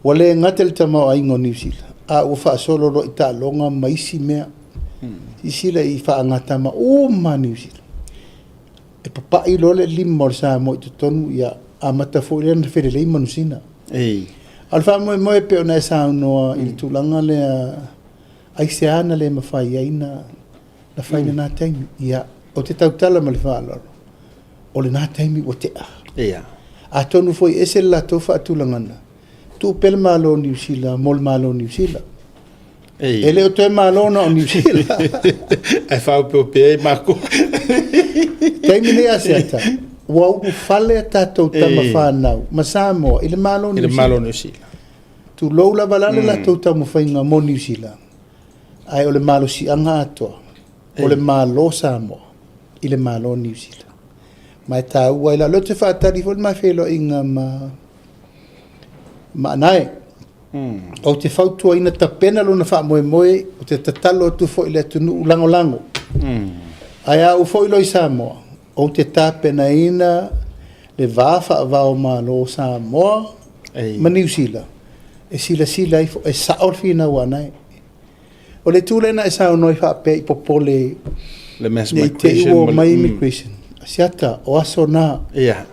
Ua le gata i le tamaoaiga o Niu Sila, a ua faasolo loa i taaloga ma isi mea. Silasila i faagatama uma a Niu Sila. E papai loa le lima o le Samoa i totonu, ia amata foi lea ona felelei manusina. Ei. A o le faamoemoe e pei ona e saunoa i le tulaga lea, aisea na le mafai ai na fai lena taimi. Ia, ou te tautala ma le faaaloalo, o lena taimi ua tea. Ia. Atonu foi e ese le latou faatulagaga, tuu pea le Malo o Niu Sila mo le Malo o Niu Sila. Ei. E le o toe Malo na o Niu Sila. Ae faaopeope ai makou. Taimi nei Asiata, ua ulufale a tatou tama Ei. fanau ma Samoa i le Malo o I le Niu Sila. Malo o Niu Sila. Tulou lava la le latou taumafaiga mo Niu Sila, ae o le malosiaga atoa, o le Malo Samoa i le Malo o Niu Sila. Ma e taua ai la, o lea ou te faatali foi le ma feiloaiga ma Anae. Ou te fautuaina tapena lona faamoemoe, ou te tatalo atu foi i le atunuu lagolago. Ae a ou foi loa i Samoa, ou te tapenaina le va faavao Malo o Samoa Ei. ma Niu Sila, e silasila ifo, e sao le finau a Anae. O le itu lea na e saunoa ai faapea i popole Le mass ne i te i migration. ua omai immigration. Asiata, o aso na, Ia.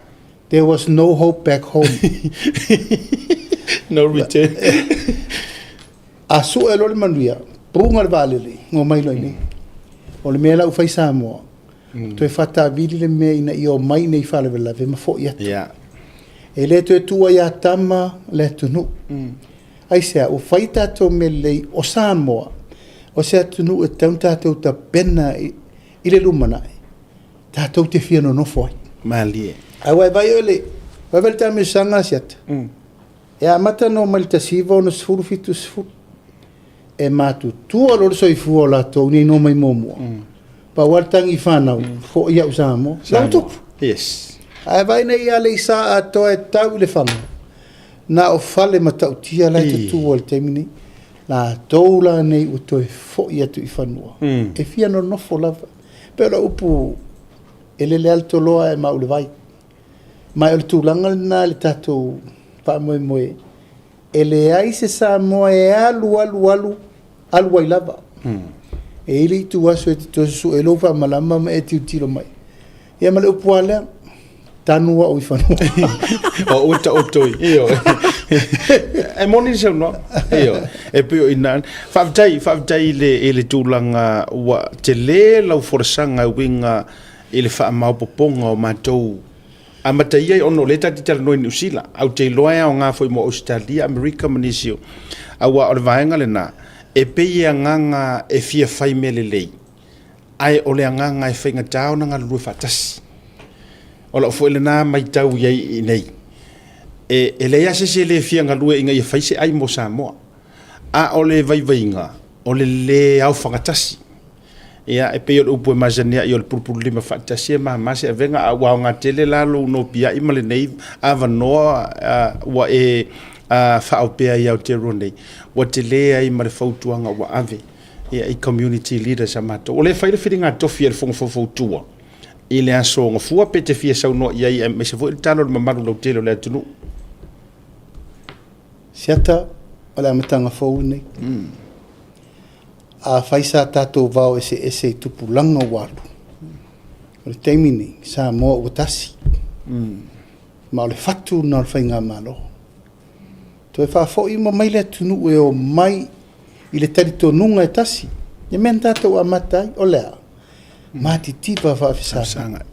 there was no hope back home. No return. A sue loa le manuia, puga le vaalele, omai loa i inei. O le mea la ua fai Samoa, toe faatavili le mea ina ia omai i nei faalavelave ma foi atu. Ia. E le toe tuua ia tama le atunuu. Aisea, ua fai tatou mea lelei o Samoa, o se atunuu e tatau ona tatou tapena i le lumanai, tatou te fia nonofo ai. Malie. Ae ua e vaai oe le, ua e vaai i le taamilosaga Asiata, e amata ona omai i le 1970, e matutua loa le soifua o latou nei na omai muamua. Pau lava le tagi i fanau, foi au i Samoa. La ua tupu. Yes. Ae vaai nei i Aleisa atoa e tau i Lefaga, na o fale matautia la e tutu ai i le taimi nei. Latou la nei ua toe foi atu i fanua, e fia nonofo lava. Pei o lau upu, e lele lava le toloa ae mau i le vai. Ma o le tulaga lena i le tatou faamoemoe, e leai se Samoa e alu alu alu, alu ai lava. E i ai le ituaso e te toe susue ai lou faamalama ma e tilotilo mai. Ia ma le upu lava lea, tanu au i fanua. O ua taoto i. Ioe. E moni le saunoaga. Ioe. E pei o i ina. Faafetai, faafetai i le, i le tulaga ua tele lau folasaga e uiga i le faamaopoopoga o matou amata ia ona o lea ta te talanoa i Niu Sila, ae ou te iloa e aoga foi mo Ausetalia, Amerika ma nisi o, aua o le vaega lena, e pei e agaga e fia fai mea lelei, ae o le agaga e faigata ona galulue faatasi. O lau foi lena matau i ai i inei, e leai lava se isi e le fia galue ina ia fai se ai mo Samoa, a o le vaivaiga, o le le aofagatasi. Ia, e pei o le upu e masani ai o le pulupululima faatasi e mama se avega, a ua aoga tele la lou nopiai ma lenei avanoa ua e faaopea i Aotearoa nei, ua tele ai ma le fautuaga ua ave i community leaders a matou. O lea e fai le filiga tofi a le Fono Faufautua i le aso Gafua pe te fia saunoa i ai aemaise foi le tala o le mamalu lautele o le atunuu. Siata, o le amataga fou lenei. Afai sa tatou vao eseese i tupulaga ua alu, o le taimi lenei, Samoa ua tasi. Ma o le fatu lena o le faigamalo. Toe faafoi uma mai le atunuu e omai i le talitonuga e tasi. Le mea na tatou amata ai, o le a? Matitiva faafesagai.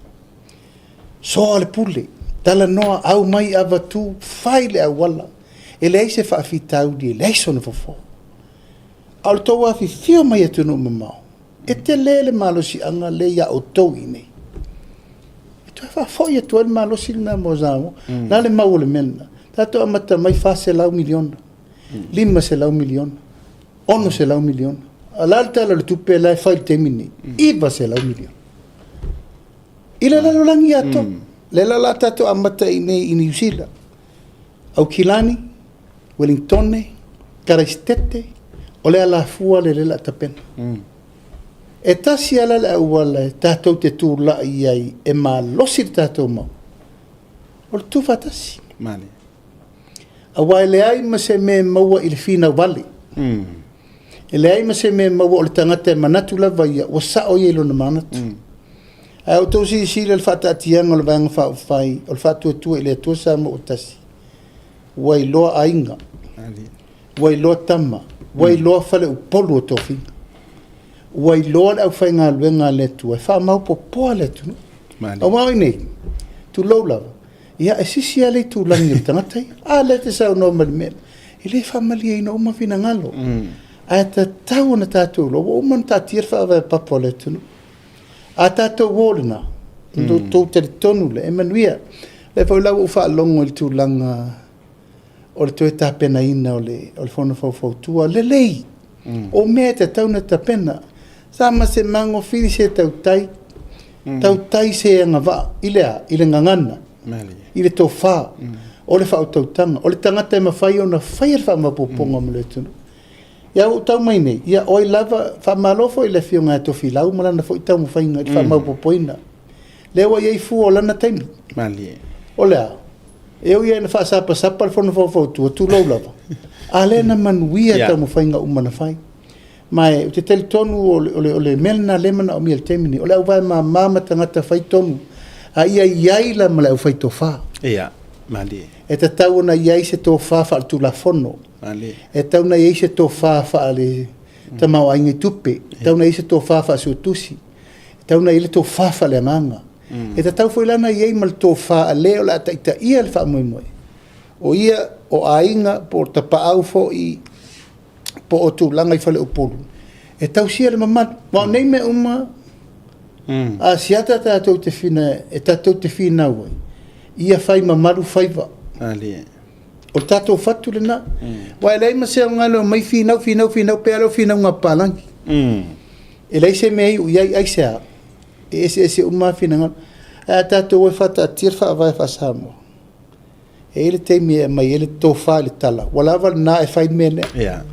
Soa le pule, talanoa, aumai avatu, fai le auala. E leai se faafitauli, e leai sona fofo. A o le tou afifio mai atunuu mamao, e tele le malosiaga lea ia outou i inei. E toe faafoi atu ai le malosi lena mo Samoa. O le a le mau o le mea lena? Tatou amata mai $400 miliona, $500 miliona, $600 miliona. A o le a le Tala o le Tupe la e fai i le taimi lenei? $900 miliona. I le lalolagi atoa. Lea la o le a tatou amata i inei i Niu Sila, Aukilani, Uelintone, Karaisitete, o le alafua lea o le a tapena. E tasi lava la le auala e tatou te tulai ai e malosi le tatou mau, o le tuufaatasi. Aua e leai ma se mea e maua i le finau vale. E leai ma se mea e maua o le tagata e manatu lava ia, ua sao ia i lona manatu. Ae outou silasila i le faataatiaga o le Vaega Faaupufai o le Faatuatua i le Atua Samoa ua Tasi, ua iloa aiga, ua iloa tama, ua iloa faleupolu o tofiga, ua iloa le aufaigaluega a le Atua e faamaopoopoa le atunuu. Aua o i inei, tulou lava, ia e sisi lava le itulagi o le tagata ia. A lea e te saunoa mai i le mea lea, e le faamalieina uma finagalo, ae tatau ona tatou iloa, ua uma ona taatia le faavae papa o le atunuu. A tatou o lena, ona outou talitonu lea, e manuia. O lea foi la ua ou faalogo i le tulaga o le toe tapenaina o le Fono Faufautua. Lelei, o mea e tatau ona tapena. Sama se mago, fili se tautai, tautai se agavaa, i le a? I le gagana, i le tofa, o le faautautaga, o le tagata e mafai ona faia le faamaopoopoga mo le atunuu. Ia ua ou tau mai nei, ia o ai lava, faamalo foi i le Afioga ia Tofilau ma lana foi taumafaiga i le faamaopoopoina. Lea ua i ai fua o lana taimi. Malie. O le a? E ui lava ina faasapasapa le Fono Faufautua, tulou lava, a lea na manuia taumafaiga uma na fai. Ma ou te talitonu o le mea lena o lea e manaomia i le taimi lenei, o le auvae mama ma tagata faitonu, a ia i ai la ma le aufai tofa. Ia, malie. E tatau ona i ai se tofa faaletulafono. E tatau ona i ai se tofa faale-tamaoaiga i tupe. E tatau ona i ai se tofa faasuetusi. E tatau ona i ai le tofa faaleagaga. E tatau foi la ona i ai ma le tofa a le o le a taitaia le faamoemoe. O ia, o aiga, po o tapaau foi, po o tulaga i faleupolu, e tausia le mamalu. Aua o nei mea uma, a siata tatou te fina, e tatou te finau ai, ia fai mamalu faiva. O le tatou fatu lena. Aua e leai ma se aoga e le omai finau, finau, finau, pei lava lea o finauga a papalagi. E leai se mea e iu i ai, aisea? E eseese uma lava finagalo. Ae a tatou o e faataatia le faavae faa-Samoa, e i ai le taimi e aumai ai le tofa i le tala, ua lava lena e fai le mea lea.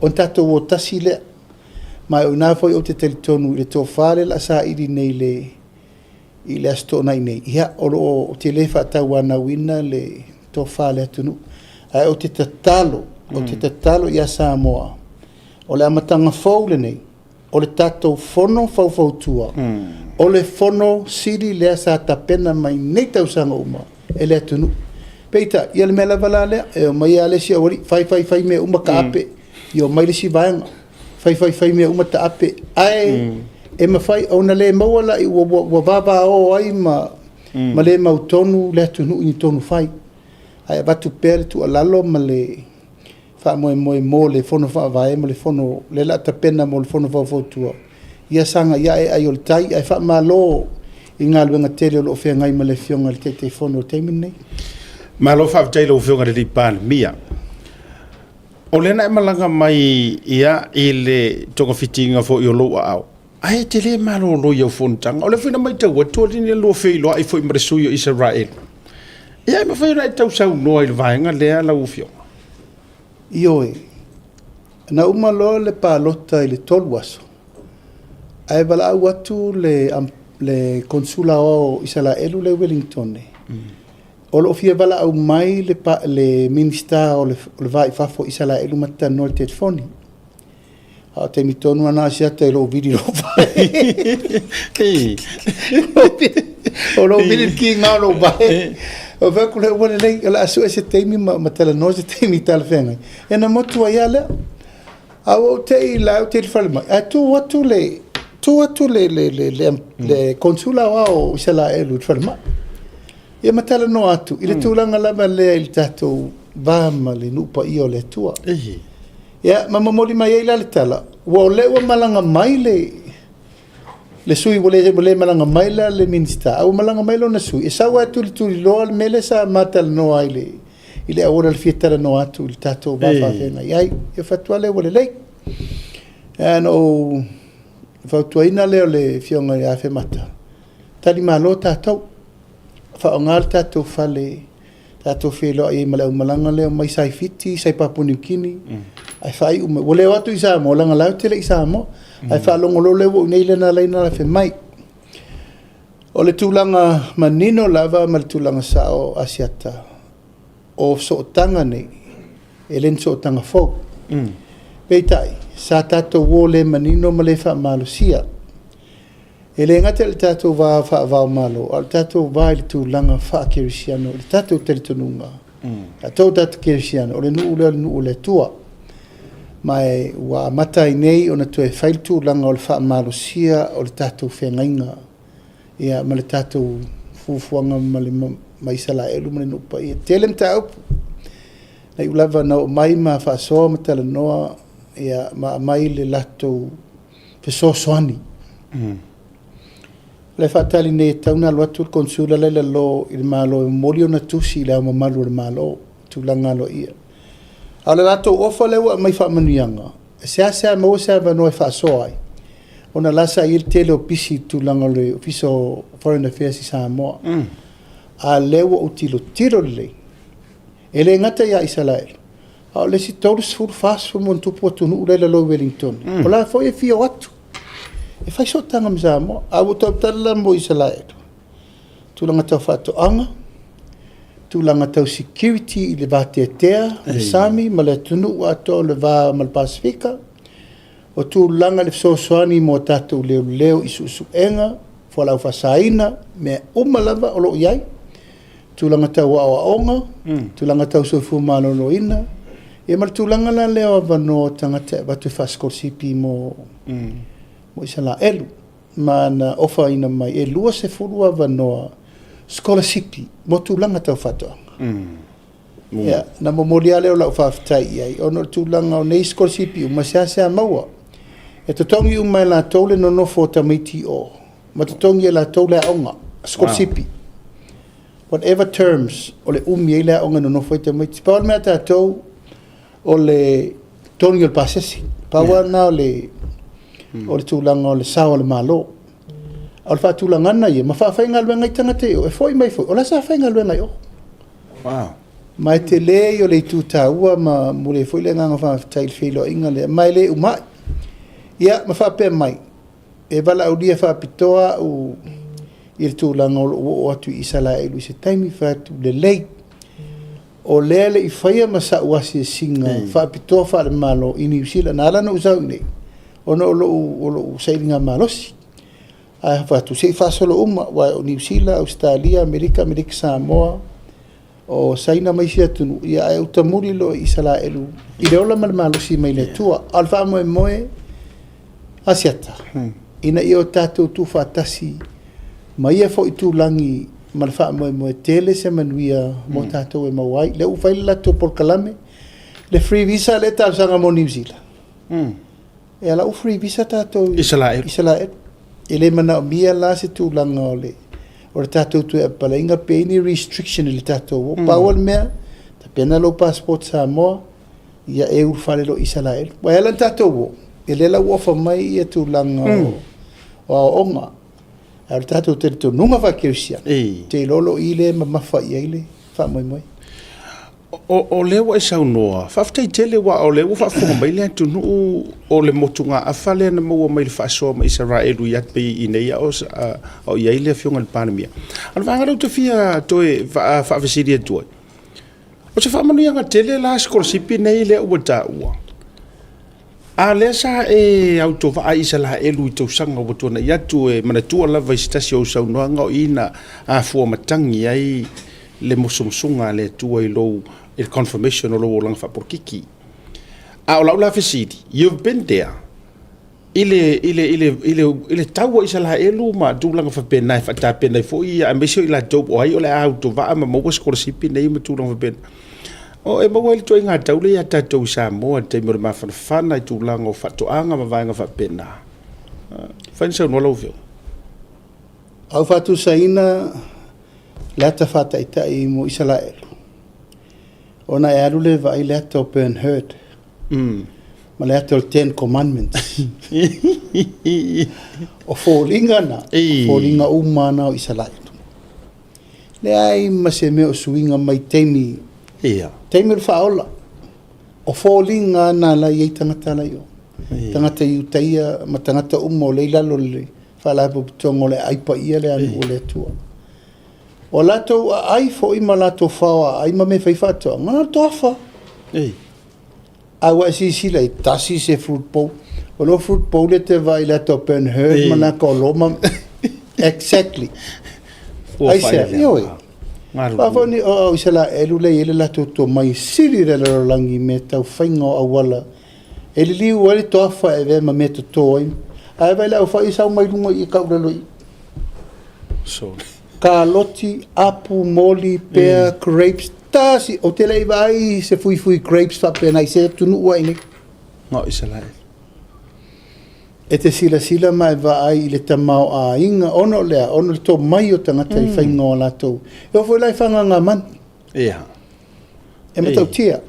Ona tatou o tasi lea. Ma o i ina foi ou te talitonu i le tofa lea o le a saili nei i le i le Aso Toonai nei, ia, o lo o, ou te le faatauanauina le tofa a le atunuu, ae ou te tatalo, ou te tatalo ia Samoa, o le amataga fou lenei, o le tatou Fono Faufautua, o le Fono Sili lea sa tapena mai nei tausaga uma e le atunuu. Peitai, ia le mea lava la lea, e omai lava le isi aualii, fai, fai, fai mea uma taape, ia omai le isi vaega, fai, fai, fai mea uma taape. Ae e mafai ona le maua la, ua vavao ai ma le mautonu le atunuu i ni tonu fai. Ae avatu pea le tuualalo ma le faamoemoe mo le Fono Faavae ma le Fono lea o le a tapena mo le Fono Faufautua, ia sagai ae ai o le tai, ae faamalo i galuega tele o lo o feagai ma le Afioga i le Taitaifono i le taimi lenei. Malo faafetai i lau Afioga i le Palemia. O lea na e malaga mai ia i le togafitiga foi o lou aao, ae e te le malolo i au fonotaga. O lea foi na matau atu o le lua feiloai foi ma le sui o Isaraelu. Ia e mafai ona e tausaunoa i le vaega lea lau Afioga? Ioe, na uma loa le palota i le 3 aso, ae valaau atu le Konesula Aoao o Isaraelu lea i Ueligitone, o lo o fia valaau mai le Minisita o le Va i Fafo o Isaraelu ma ta talanoa i le telefoni. A o le taimi tonu lava lena Asiata i lou vili i lou vae. O lou vili i le kiga o lou vae. Ou fai atu lea, ua lelei, o le a sue se taimi ma talanoa se taimi talafeagai. Ia na motu ai lava lea. Ae ua ou te i la ou te i i le falemai, ae tu atu le tu atu le le le le, le Konesula Aoao o Isaraelu i le falemai. Ia ma talanoa atu i le tulaga lava lea i le tatou va ma le nuu paia o le Atua. Ia ma momoli mai ai la le tala, ua o lea ua malaga mai le le sui ua le malaga mai la le Minisita, a ua malaga mai lona sui, e sau lava e tulituliloa le mea lea sa ma talanoa ai i le auala i le fia talanoa atu i le tatou va faafeagai ai. Ia fai atu lava lea ua lelei. Ae na ou fautuaina lea o le Afioga ia Afemata, talimalo tatou, faaaoga le tatou fale tatou feiloai ai ma le aumalaga lea mai Saifiti, sai Papua Niu Kini, ae faaiu mai. Ua le o atu i Samoa, leaga la ou te le i Samoa. Ae faalogo loa lea ua oo i inei lea na ala ai ona afe mai. O le tulaga manino lava ma le tulaga sao Asiata, o sootaga nei, e le ni sootaga fou. Peitai, sa tatou o le manino ma le faamalosia. E le gata i le tatou va faava-o-Malo, a o le tatou va i le tulaga faa-kerisiano, i le tatou talitonuga, tatou o tatou kerisiano, o le nuu lea o le nuu o le Atua. Ma ua amata ai nei ona toe fai le tulaga o le faamalosia o le tatou feagaiga ia, ma le tatou fuafuaga ma, le, ma Isaraelu ma le nuu paia. Tele mataupu, na iu lava na oo mai ma faasoa ma talanoa ia, ma aumai le latou fesoasoani. O le faatali nei e tatau ona alu atu le Konesula la i lalo i le Malo e momoli ona tusi i le Ao Mamalu o le Malo, tulaga aloaia. A o le latou ofa lea ua aumai faamanuiaga, e seasea maua se avanoa e faasoa ai, ona la sa i ai le tele o pisi i le tulaga o le Ofisa o Foreign Affairs i Samoa. A lea ua ou tilotilo lelei, e le gata ia Isaraelu, a o le isi 30, 40 ma ona tupu atunuu la e i lalo i Ueligitone, o la foi e fia o atu e fai sootaga ma Samoa. A ua tautala la mo Isaraelu, tulaga tau faatoaga, tulaga tau security i le vateatea, le sami ma le atunuu atoa o le va ma le Pasefika, o tulaga i le fesoasoani mo tatou leoleo i suesuega, fualaau faasaina, mea uma lava o lo o i ai, tulaga tau aoaoga, tulaga tau soifua maloloina, ia ma le tulaga la lea o avanoa o tagata e avatu e faasikolasipi mo Isaraelu. Ma na ofaina mai e 20 avanoa sikolasipi mo tulaga tau faatoaga. Ia, na momoli lava lea o lau faafetai i ai, ona o le tulaga o nei sikolasipi uma, e seasea maua. E totogi uma e latou le nonofo o tamaiti i o, ma totogi e latou le aoga, sikolasipi. Whatever terms o le umi ai le aoga e nonofo ai tamaiti. Pau le mea a tatou, o le totogi o le pasese. Pau lava lena o le, o le tulaga o le sao a le Malo. A o le faatulagaga ia, ma faafaigaluega ai tagata i o, e foi mai foi, o la sa faigaluega i o. Wow. Ma e tele ia o le itu taua ma momoli ai foi le agaga faafetai i le feiloaiga lea, ma e le uma ai. Ia, ma faapea mai, e valaaulia faapitoa au i le tulaga o lou oo atu i Isaraelu i se taimi, fai atu, lelei, o lea e le i faia ma sa'u asiasiga faapitoa faale-Malo i Niu Sila. Na ala ona ou sau i inei, ona o lou sailiga malosi. Ae fai atu, se i faasolo uma, aua o Niu Sila, Ausetalia, Amerika, Amerika Samoa, O Saina ma isi atunuu, ia ae uta muli loa i Isalaelu i le ola ma le malosi mai le Atua. A o le faamoemoe Asiata, ina ia o tatou tuufaatasi ma ia foi itulagi ma le faamoemoe tele se manuia mo tatou e maua ai. Lea ua fai le latou polokalame, le free visa lea e talosaga mo Niu Sila. E ala ua free visa tatou i Isalaelu. E le manaomia la se tulaga o le o le tatou toe apalaiga pe i ai ni restriction i le tatou o. Pau o le mea, tapena lou passport Samoa, ia e ulufale loa i Isalaelu. Aua e ala ona tatou o, ia lea la ua ofa mai ia tulaga o aoaoga. Ae o le tatou talitonuga faa-kerisiano, ou te iloa o lo o i lea e mamafa i ai le faamoemoe. O lea ua e saunoa, faafetai tele aua o lea ua faafofoga mai le atunuu o le motugaafa lea na maua mai i le faasoa ma Isaraelu i atu i inei a o i ai le Afioga i le Palemia. A o le vaega lea ou te fia toe faafesili atu ai, o se faamanuiaga tele la sikolasipi nei lea ua taua, a o lea sa e autovaa i Isaraelu i tausaga ua tuanai atu, e manatua lava i se tasi o au saunoaga o i na afua matagi ai le musumusuga a le Atua i lou i le confirmation o lou olaga faapolokiki. A o lau la fesili, you've been there i le, i le, i le, i le, i le tau o Isaraelu ma tulaga faapena e faatapena ai foi, aemaise o i latou o ai o le a autovaa ma maua sikolasipi nei ma tulaga faapena. O e maua ai le ituaiga tau lea ia tatou i Samoa i le taimi o le mafanafana i tulaga o faatoaga ma vaega faapena. Fai na saunoa lau Afioga. A ua faatusaina le ata faataitai mo Isaraelu, ona e alu lea e vaai le ata o Ben Hur ma le ata o le Ten Commandments. O foliga na, o foliga uma na o Isaraelu. Leai ma se mea o suiga mai taimi, taimi o le faaola. O foliga na la e i ai tagata la i o. Tagata Iutaia ma tagata uma o lea i lalo o le Faalapotopotoga o le Aai Paia le Aganuu a le Atua. O latou aai foi ma latou fao aai ma mea fai faatoaga, na o le toafa. A ua e silasila i tasi se fruit bowl. O lou fruit bowl e te vaai i le ata o Ben Hur ma le ata o Loma. Exactly. Aisea? Ioe. Aua foi ne i o Isaraelu lea e i ai le latou tomai sili i le lalolagi i mea tau faiga o auala e liliu ai le toafa e avea ma mea toto ai. Ae vaai i le aufai e sau mai luga i i tau lalo i i. Kaloti, apu, moli, pea, grapes, tasi. Ou te le i vaai i se fuifui grapes faapena i se atunuu lava i inei. Na o Isaraelu. E te silasila ma e vaai i le tamaoaiga, ona o le a? Ona o le tomai o tagata i faiga o latou. E oo foi la i fagaagamanu. E matautia.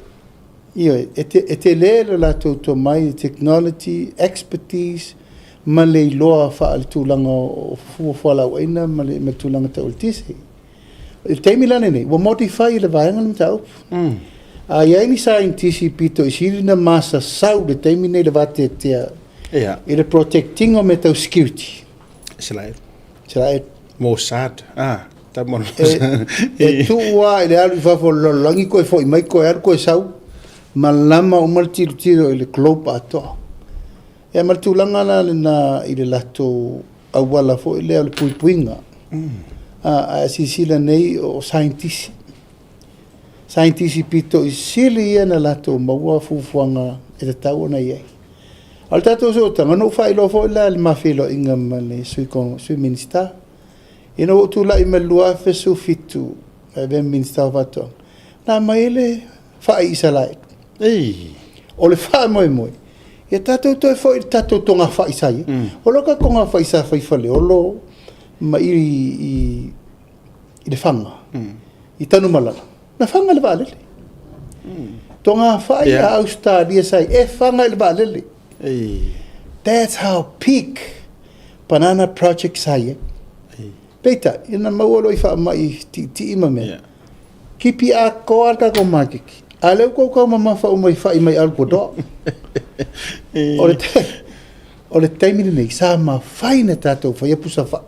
Ioe, e, te, e tele lo latou tomai i technology, expertise, ma le iloa faaletulaga o fua fualauaina ma le, ma le tulaga tau eletise. I le taimi la lenei, ua modify e le vaega le mataupu. A i ai ni saienitisi pito i sili na masasau i le taimi lenei i le vateatea i le protect ina o mea tau security. Israel. Israel. Mossad. Ah, e tuu lava i le alu i fafo o le lalolagi koe foi mai koe alu koe sau, malama uma le tilotilo i le globe atoa. Ia ma le tulaga la lena i le latou auala foi lea o le puipuiga. A silasila nei o saienitisi, saienitisi pito i sili ia na latou maua fuafuaga e tatau ona i ai. A o le tatou sootaga, na ou faailoa foi la i le ma feiloaiga ma le Sui, Sui Minisita. Ina ua ou tulai mai i le 2017 e avea ma Minisita o Faatoaga, na aumai ai le fai Isaraelu. O le faamoemoe, ia tatou toe foi i le tatou togafai sa i ai. O le tatou togafai sa fai i Faleolo ma i, i, i Lefaga, i Tanumalala, na faga i le vaalele. Togafai a Ausetalia sa i ai, e faga i le vaalele. That's how big banana project sa i ai. Peitai, na maua loa i faamai tiitii ma mea. Kipi atoa le tatou maketi. A o lea ua tou taumamafa uma i fai mai Alukodoa. O le, o le taimi lenei, sa mafai na tatou faia pusa fai.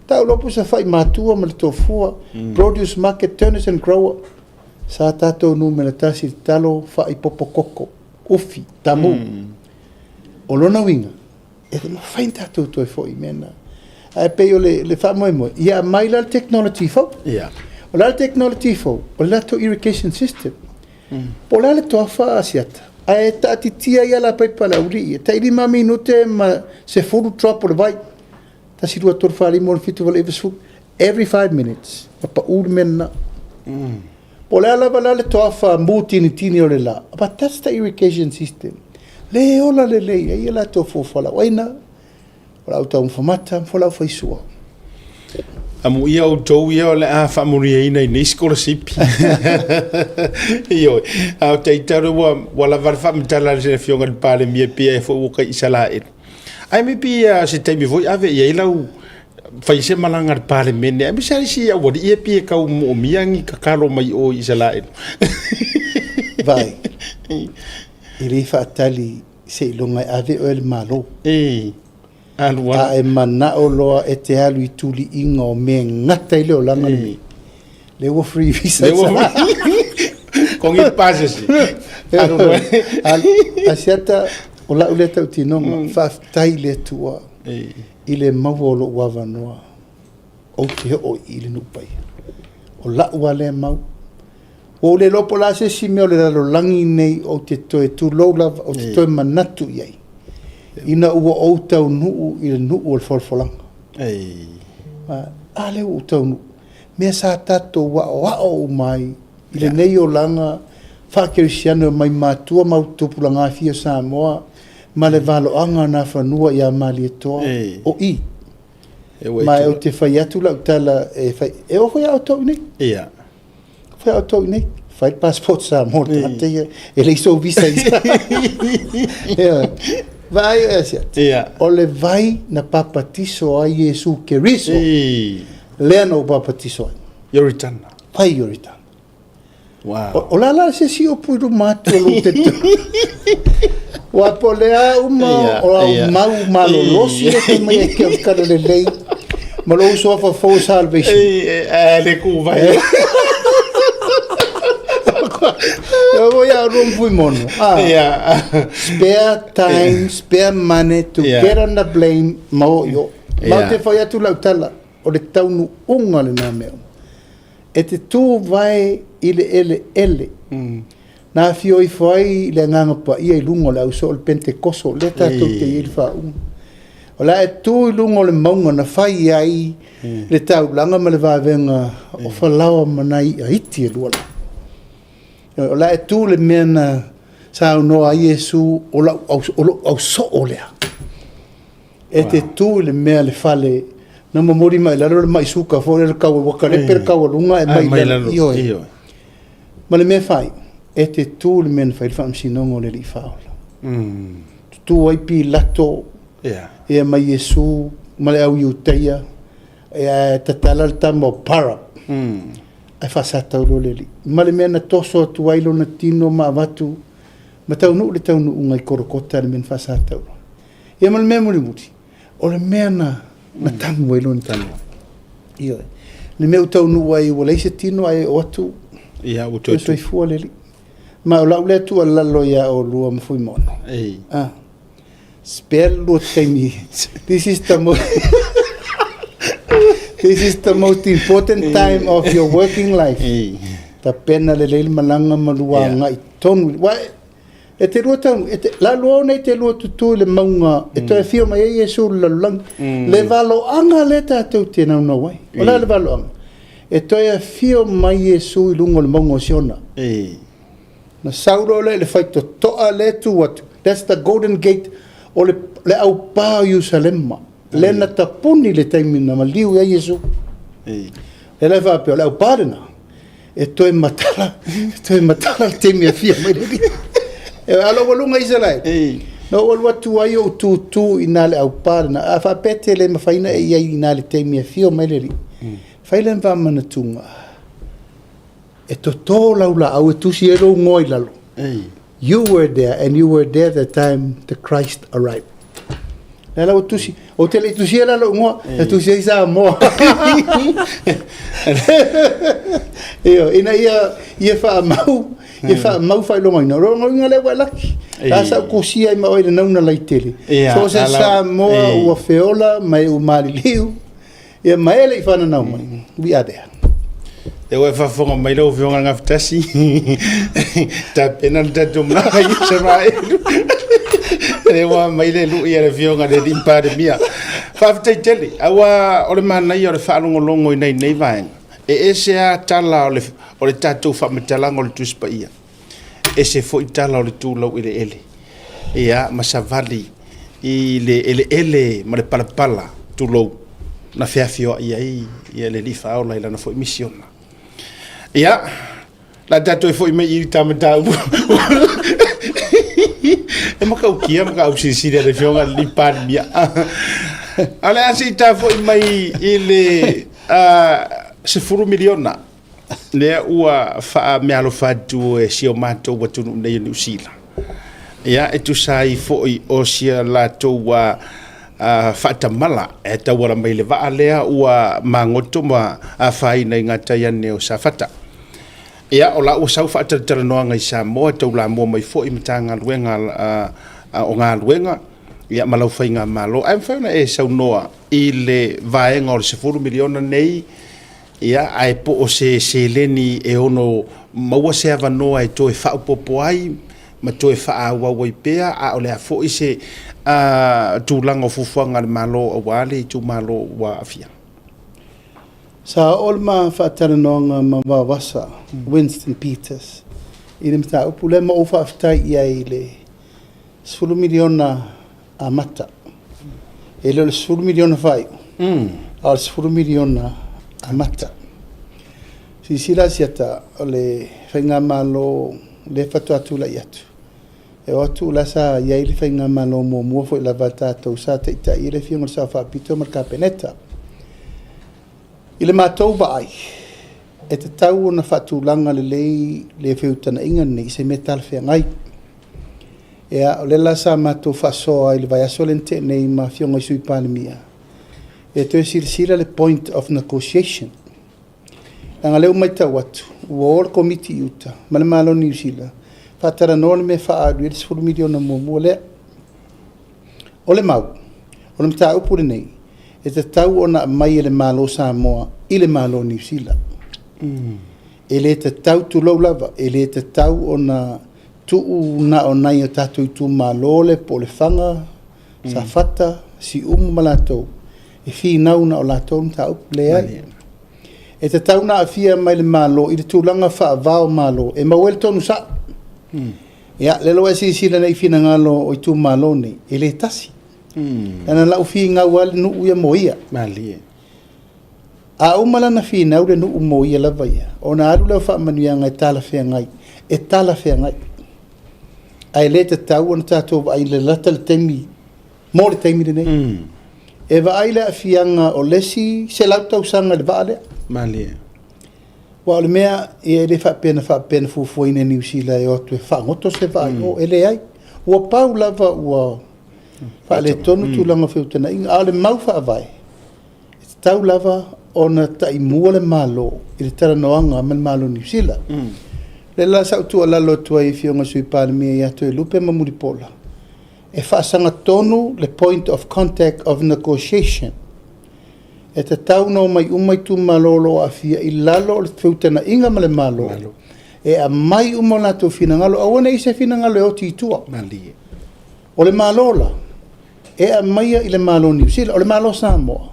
Tau loa pusa fai matua ma le tofua, produce market, turners and grower. Sa tatou numera tasi i le talo, fai, popo, koko, ufi, tamu. O lona uiga, e le mafai ona tatou toe foi i mea na. Ae pei o le, le faamoemoe, ia aumai la le technology fou. O le a le technology fou? O le latou irrigation system. Po o le a le toafa Asiata, ae taatitia ai lava la paipa a le aualii ia, tai 5 minute ma 10 drop o le vai. 1, 2, 3, 4, 5, 6, 7, 8, 9, 10, every 5 minutes, ma pau le mea lena. Po o le a lava la le toafa mutinitini o le la, but that's the irrigation system. Le ola lelei ai a latou fuafualaauaina. O lau taumafa mata ma lau faisua. Amuia outou ia o le a faamuliaina i nei sikolasipi. Ioe. A o taitalo ua, ua lava le faamatala a le Afioga i le Palemia pei ai foi ua kai Isaraelu. Ae maybe uh, se taimi foi ave i ai lau fai se malaga a le Palemene, aemaise lava isi aualii ia pei e tau moomia ni tatalo mai o i Isaraelu. Vai, e le faatali seiloga e ave oe e le Malo. E, alu alu. A e manao loa e te alu i tuliiga o mea e gata ai le olaga lenei. Lea ua free visa. Lea ua free. Kongi pasese. Alu loa. Asiata, o lau lea tautinoga, faafetai i le Atua i le maua o lou avanoa ou te oo i i le nuu paia. O lau lava lea mau. Ua ou le iloa po o le a se isi mea o le lalolagi nei ou te toe tulou lava, ou te toe manatu i ai, ina ua ou taunuu i le nuu o le folafolaga. A lea ua ou taunuu. Mea sa tatou aoao uma ai i lenei olaga faakerisiano mai matua ma tupulaga fia o Samoa ma le valoaga o Nafanua ia Malietoa, o i. Ma ou te fai atu lau tala e fai, e oo foi ia outou i nei. Fai outou i nei, fai le passport Samoa le tagata ia, e leai sou visa i Ioe. Vaai oe Asiata, o le vai na papatiso ai Iesu Keriso, lea na ou papatiso ai. Ioritana. Fai Ioritana. Wow. O, o la la se isi upu i luma atu o lou tetu. Ua po le a uma o au mau malolosi e fai mai ai ke o kala lelei. Ma lou uso afa fou salvation. Ei, e le ku vai. O ia room fui mono. Ah. Spare time, spare money to get on the plane ma o yo. Ma te fai atu lau tala o le taunuuga lena mea. E te tū vae i le eleele. Na afio ifo ai le Agaga Paia i luga o le ausoo o le Pentekoso, lea tatou te i ai i le faauuga. O le a e tū i luga o le mauga na fai ai le taulaga ma le vavega o falaoa ma nai i'a iti e lua la. O le a e tū i le mea na saunoa ai Iesu, o lau, o lou ausoo lea. E te tu i le mea le fale na momoli mai lalo le mai suka foi le kau ua kalepe le kau lunga e mai lalo. Ioe. Ma le mea fai, e te tu i le mea na fai le faamasinoga o le Alii Faaola. Tutu ai Pilato, ia ma Iesu ma le au Iutaia, ia tatala le tama o Parap. Ae faasatau loa le Alii. Ma le mea na toso atu ai lona tino ma avatu, ma taunuu le taunuuga i Kolokota le mea na faasatau loa. Ia ma le mea mulimuli, o le mea na, na tanu ai lona tanu. Ioe. Le mea ua taunuu ai ua leai se tino ae oo atu Ia, ua toe soifua le alii. Ma o lau lea tuualalo ia oulua ma Fuimono. Ei. Ah. Spare le lua taimi. This is the most This is the most important time of your working life. Ei. Tapena lelei le malaga ma lua agai tonu. Ua E te lua tau, e te, la lua ona i te lua tutū i le mauga, e toe afio mai ai Iesu i le lalolagi. Le valoaga lea tatou te naunau ai. O le a le valoaga? E toe afio mai Iesu i luga o le mauga o Siona. Na sau loa lea i le faitotoa lea e tu atu, that's the golden gate, o le, le aupā o Ierusalema, lea na tapuni i le taimi na maliu ai Iesu. Lea la e faapea, o le aupā lena. E toe matala, e toe matala le taimi e afio mai le alii. E ala ua luga Isaraele. Ei. Na ou alu atu ai ou tūtū i nā le aupā lena. A faapea te le mafai ona e i ai i nā le taimi e afio mai le alii. Fai lea ma faamanatuga. E totō lau laau e tusi ai lou igoa i lalo. Ei. You were there and you were there the time the Christ arrived. Lea la ua tusi, ou te le i tusia la lou igoa, na tusi ai Samoa. Ioe, ina ia, ia faamau, ia faamau faailogaina. O lona uiga lea ua e laki. La sa ou kusia ai ma oe i le nauna laitele. So o se Samoa ua feola ma e ua maliliu, ia ma e le i fananau mai. We are there. Lea ua e faafofoga mai lau Afioga i le Gafatasi, tapena le tatou malaga i Isaraelu. Lea ua aumai le lui a le Afioga i le Palemia. Faafetai tele, aua o le manaia o le faalogologo i nai nei vaega, e ese lava tala o le tatou faamatalaga o le Tusi Paia, ese foi tala o le tu laueleele, ia, ma savali i le eleele ma le palapala, tulou, na feafioai ai le Alii Faaola i lana foi misiona. Ia, la tatou foi mai i ta mataupu. E matautia mataupu silisili a le Afioga i le Palemia. A o le a se i ta foi mai i le $10 miliona lea ua faameaalofa atu e si o matou atunuu nei o Niu Sila. Ia, e tusa ai foi o si a latou faatamala e tauala mai le vaa lea ua magoto ma afaina i gatai ane o Safata. Ia, o la ua sau faatalatalanoaga i Samoa, e taulamua mai foi Matagaluega o Galuega ia, ma lau faigamalo. Ae mafai ona e saunoa i le vaega o le $10 miliona nei, ia, ae po o se seleni e ono maua se avanoa e toe faaopoopo ai ma toe faaauau ai pea, a o le a foi se tulaga o fuafuaga a le Malo aua le itumalo ua aafia? Sa oo le ma faatalanoaga ma Vaovasa Winston Peters i le mataupu lea ma ou faafetai i ai i le $10 miliona amata. E le o le $10 miliona faaiu, a o le $10 miliona amata. Silasila Asiata, o le faigamalo lea faatoa tulai atu, e o atu la sa i ai le faigamalo muamua foi lava a tatou sa taitai ai le Afioga i le Sao Faapito ma le Kapeneta. I le matou vaai, e tatau ona faatulaga lelei le feutagaiga lenei i se mea talafeagai. Ia, o lea la sa matou faasoa i le vaiaso lea na tea nei ma Afioga i Sui Palemia, e toe silasila le point of negotiation. Leaga o lea ua matau atu, ua o le Komiti i uta ma le Malo o Niu Sila faatalanoa le mea e faaalu ai le $10 miliona muamua lea. O le mau, o le mataupu lenei, e tatau ona aumai e le Malo o Samoa i le Malo o Niu Sila. E le tatau, tulou lava, e le tatau ona tuu na o nai o tatou itumalo lea po o Lefaga, Safata, Siumu ma latou, e finau na o latou le mataupu. Leai. E tatau ona aafia mai le Malo i le tulaga faava o Malo e maua ai le tonu sao. Ia, lea la ua e silasila nei i finagalo o itumalo nei, e le tasi. Leaga la ua finau lava le nuu ia mo ia. Malie. A uma lana finau le nuu mo ia lava ia, ona alu lea o faamanuiaga e talafeagai, e talafeagai. Ae le tatau ona tatou vaai lalata le taimi mo le taimi lenei. E vaai le aafiaga o le isi 100 tausaga i le vaa lea. Malie. Aua o le mea, ia e le faapea na faapea na fuafuaina e Niu Sila e o atu e faagoto se vaa i o, e leai. Ua pau lava ua faaletonu tulaga o feutagaiga, a o le mau faavae, e tatau lava ona taimua le Malo i le talanoaga ma le Malo o Niu Sila. O lea la sa ou tuualalo atu ai i Afioga i Sui Palemia ia Toelupe ma Mulipola, e faasagatonu le point of contact of negotiation. E tatau ona omai uma itumalo o lo o aafia i lalo o le feutagaiga ma le Malo, e aumai uma o latou finagalo, aua ne i se finagalo e oti i tua. Malie. O le Malo la, e aumaia i le Malo o Niu Sila, o le Malo o Samoa,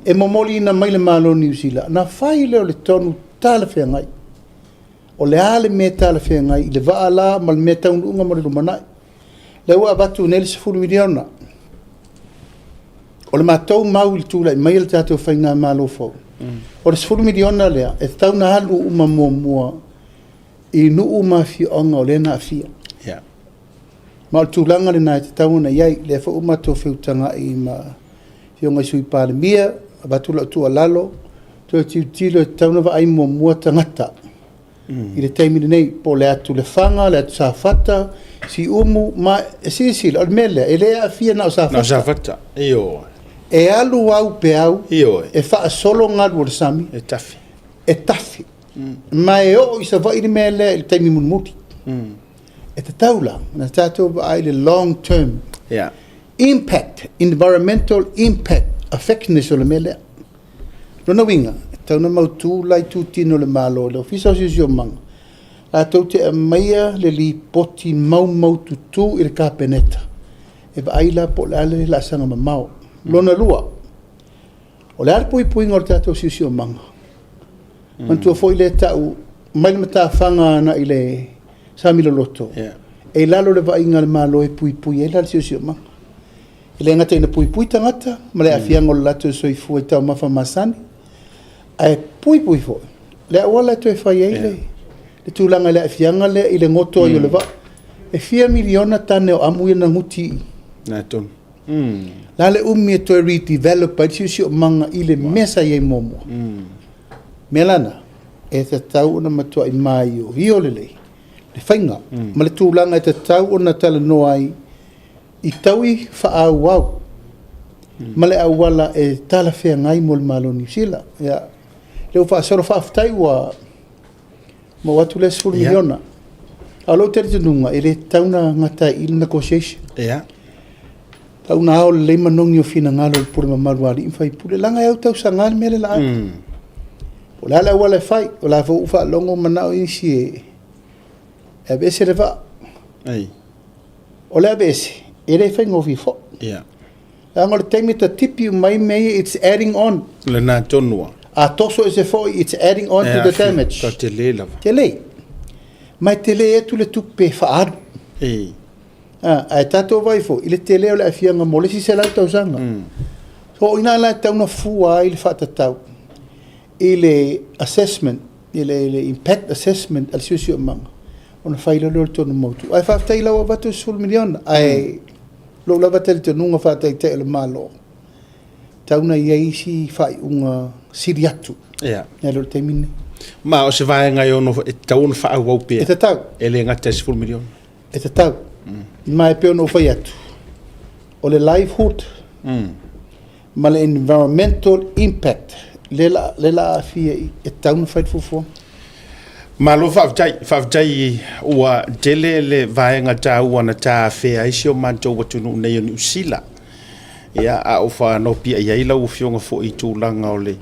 e momoliina mai le Malo o Niu Sila, ona fai lea o le tonu talafeagai. O le a le mea talafeagai i le vaa la ma le mea taunuuga mo le lumanai. Lea ua avatu nei le $10 miliona. O le matou mau i le tulai mai o le tatou faigamalo fou, o le $10 miliona lea e tatau ona alu uma muamua i nuu ma afioaga o lea na aafia. Ma o le tulaga lena e tatau ona i ai. Lea foi ua matou feutagai ma Afioga i Sui Palemia, avatu lau tuualalo, toe tilotilo e tatau ona vaai muamua tagata i le taimi lenei, po o le atu Lefaga, le atu Safata, Siumu, ma e silasila, o le mea lea, e le aafia na o Safata. Na o Safata, ioe. E alu au peau, Ioe. e faasolo galu o le sami. E tafe. E tafe. Ma e oo i Savaii le mea lea i le taimi mulimuli. E tatau la ona tatou vaai i le long term impact, environmental impact, effectiveness o le mea lea. Lona uiga, Tatau ona mautu la itutino o le Malo, le Ofisa o Siosiomaga, latou te aumaia le lipoti maumaututu i le Kapeneta e vaai la po o le a le laasaga mamao. Lona lua, o le a le puipuiga o le tatou siosiomaga? Manatua foi lea e tau mai le matafaga agai i le sami loloto, e i lalo o le vaaiga a le Malo e puipui ai la le siosiomaga. E le gata ina puipui tagata ma le aafiaga o le latou soifua i taumafa masani, ae puipui foi le auala e toe fai ai le tulaga i le aafiaga lea i le goto ai o le vaa. E fia miliona tane o amu ia na guti i i. Na tonu. La le umi e toe redevelop ai le siosiomaga i le mea sa i ai muamua. Mea la na, e tatau ona matuai maioio lelei le faiga ma le tulaga e tatau ona talanoa ai i taui faaauau ma le auala e talafeagai mo le Malo o Niu Sila. Ia, lea ua faasolo, faafetai ua maua atu le $10 miliona. A o lou talitonuga, e le tatau ona gata ai i i le negotiation. Tatau ona ao lelei manogi o finagalo o le pule mamalu a alii ma faipule, leaga e autausaga le mea lea o le a alu. Po o le a le auala e fai, o la foi ua ou faalogo ua manao isi e aveese le vaa. O le aveese, e le faigofie foi. Leaga o le taimi e tatipi uma ai mea ia, it's adding on. Lena tonu lava. A toso ese foi, it's adding on to the damage. Ka tele lava. Tele. Ma e tele atu le tupe faaalu. Ae tatou vaai foi i le tele o le aafiaga mo le isi 100 tausaga. So o i ina la e tatau ona fua ai le faatatau i le assessment, i le impact assessment a le siosiomaga, ona fai loa lea o le tonu mautu. Ae faafetai o la ua avatu le $10 miliona, ae lou lava talitonuga faataitai o le Malo, tatau ona i ai isi faaiuga sili atu nai lo le taimi lenei. Ma o se vaega e ono e tatau ona faaauau pea. E tatau. E le gata i le $10 miliona. E tatau. Ma e pei ona ou fai atu, o le livelihood ma le environmental impact lea la a aafia i, e tatau ona fai le fuafuaga. Malo faafetai, faafetai ua tele le vaega taua na ta afea ai si o matou atunuu nei o Niu Sila. Ia, a o faanopiai ai lau Afioga foi i tulaga o le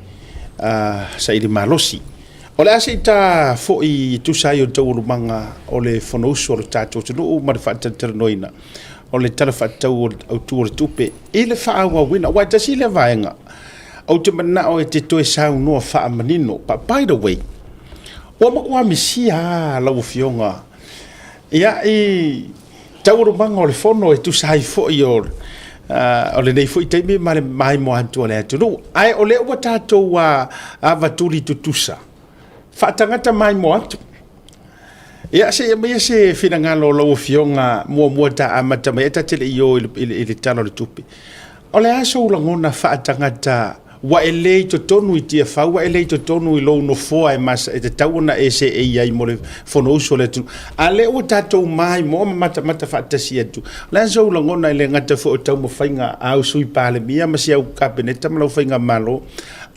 saili malosi. O le a se i ta foi e tusa ai o taualumaga o le Fonousu a lo tatou atunuu ma le faatalatalanoaina o le Tala Faatatau Autu o le Tupe i le faaauauina. Aua e tasi lea vaega ou te manao e te toe saunoa faamanino. But by the way, ua matua misia lava lau Afioga ia, i taualumaga o le Fono e tusa ai foi o lenei foi taimi ma le maimoa atu a le atunuu. Ae o lea ua tatou avatuli tutusa faatagata maimoa atu. Ia, se i aumaia se finagalo o lau Afioga muamua ta amata mai ai, ta te le i o i le Tala o le Tupe. O le a sou lagona faatagata ua e le i totonu i Tiafau, ua e le i totonu i lou nofoa e, mas, e tatau ona e seei ai mo le Fonousu a le atunuu, a lea ua tatou maimoa ma matamata faatasi atu. O le a sou lagona e le gata foi o taumafaiga a au Sui Palemia ma si au Kapeneta ma lau Faigamalo,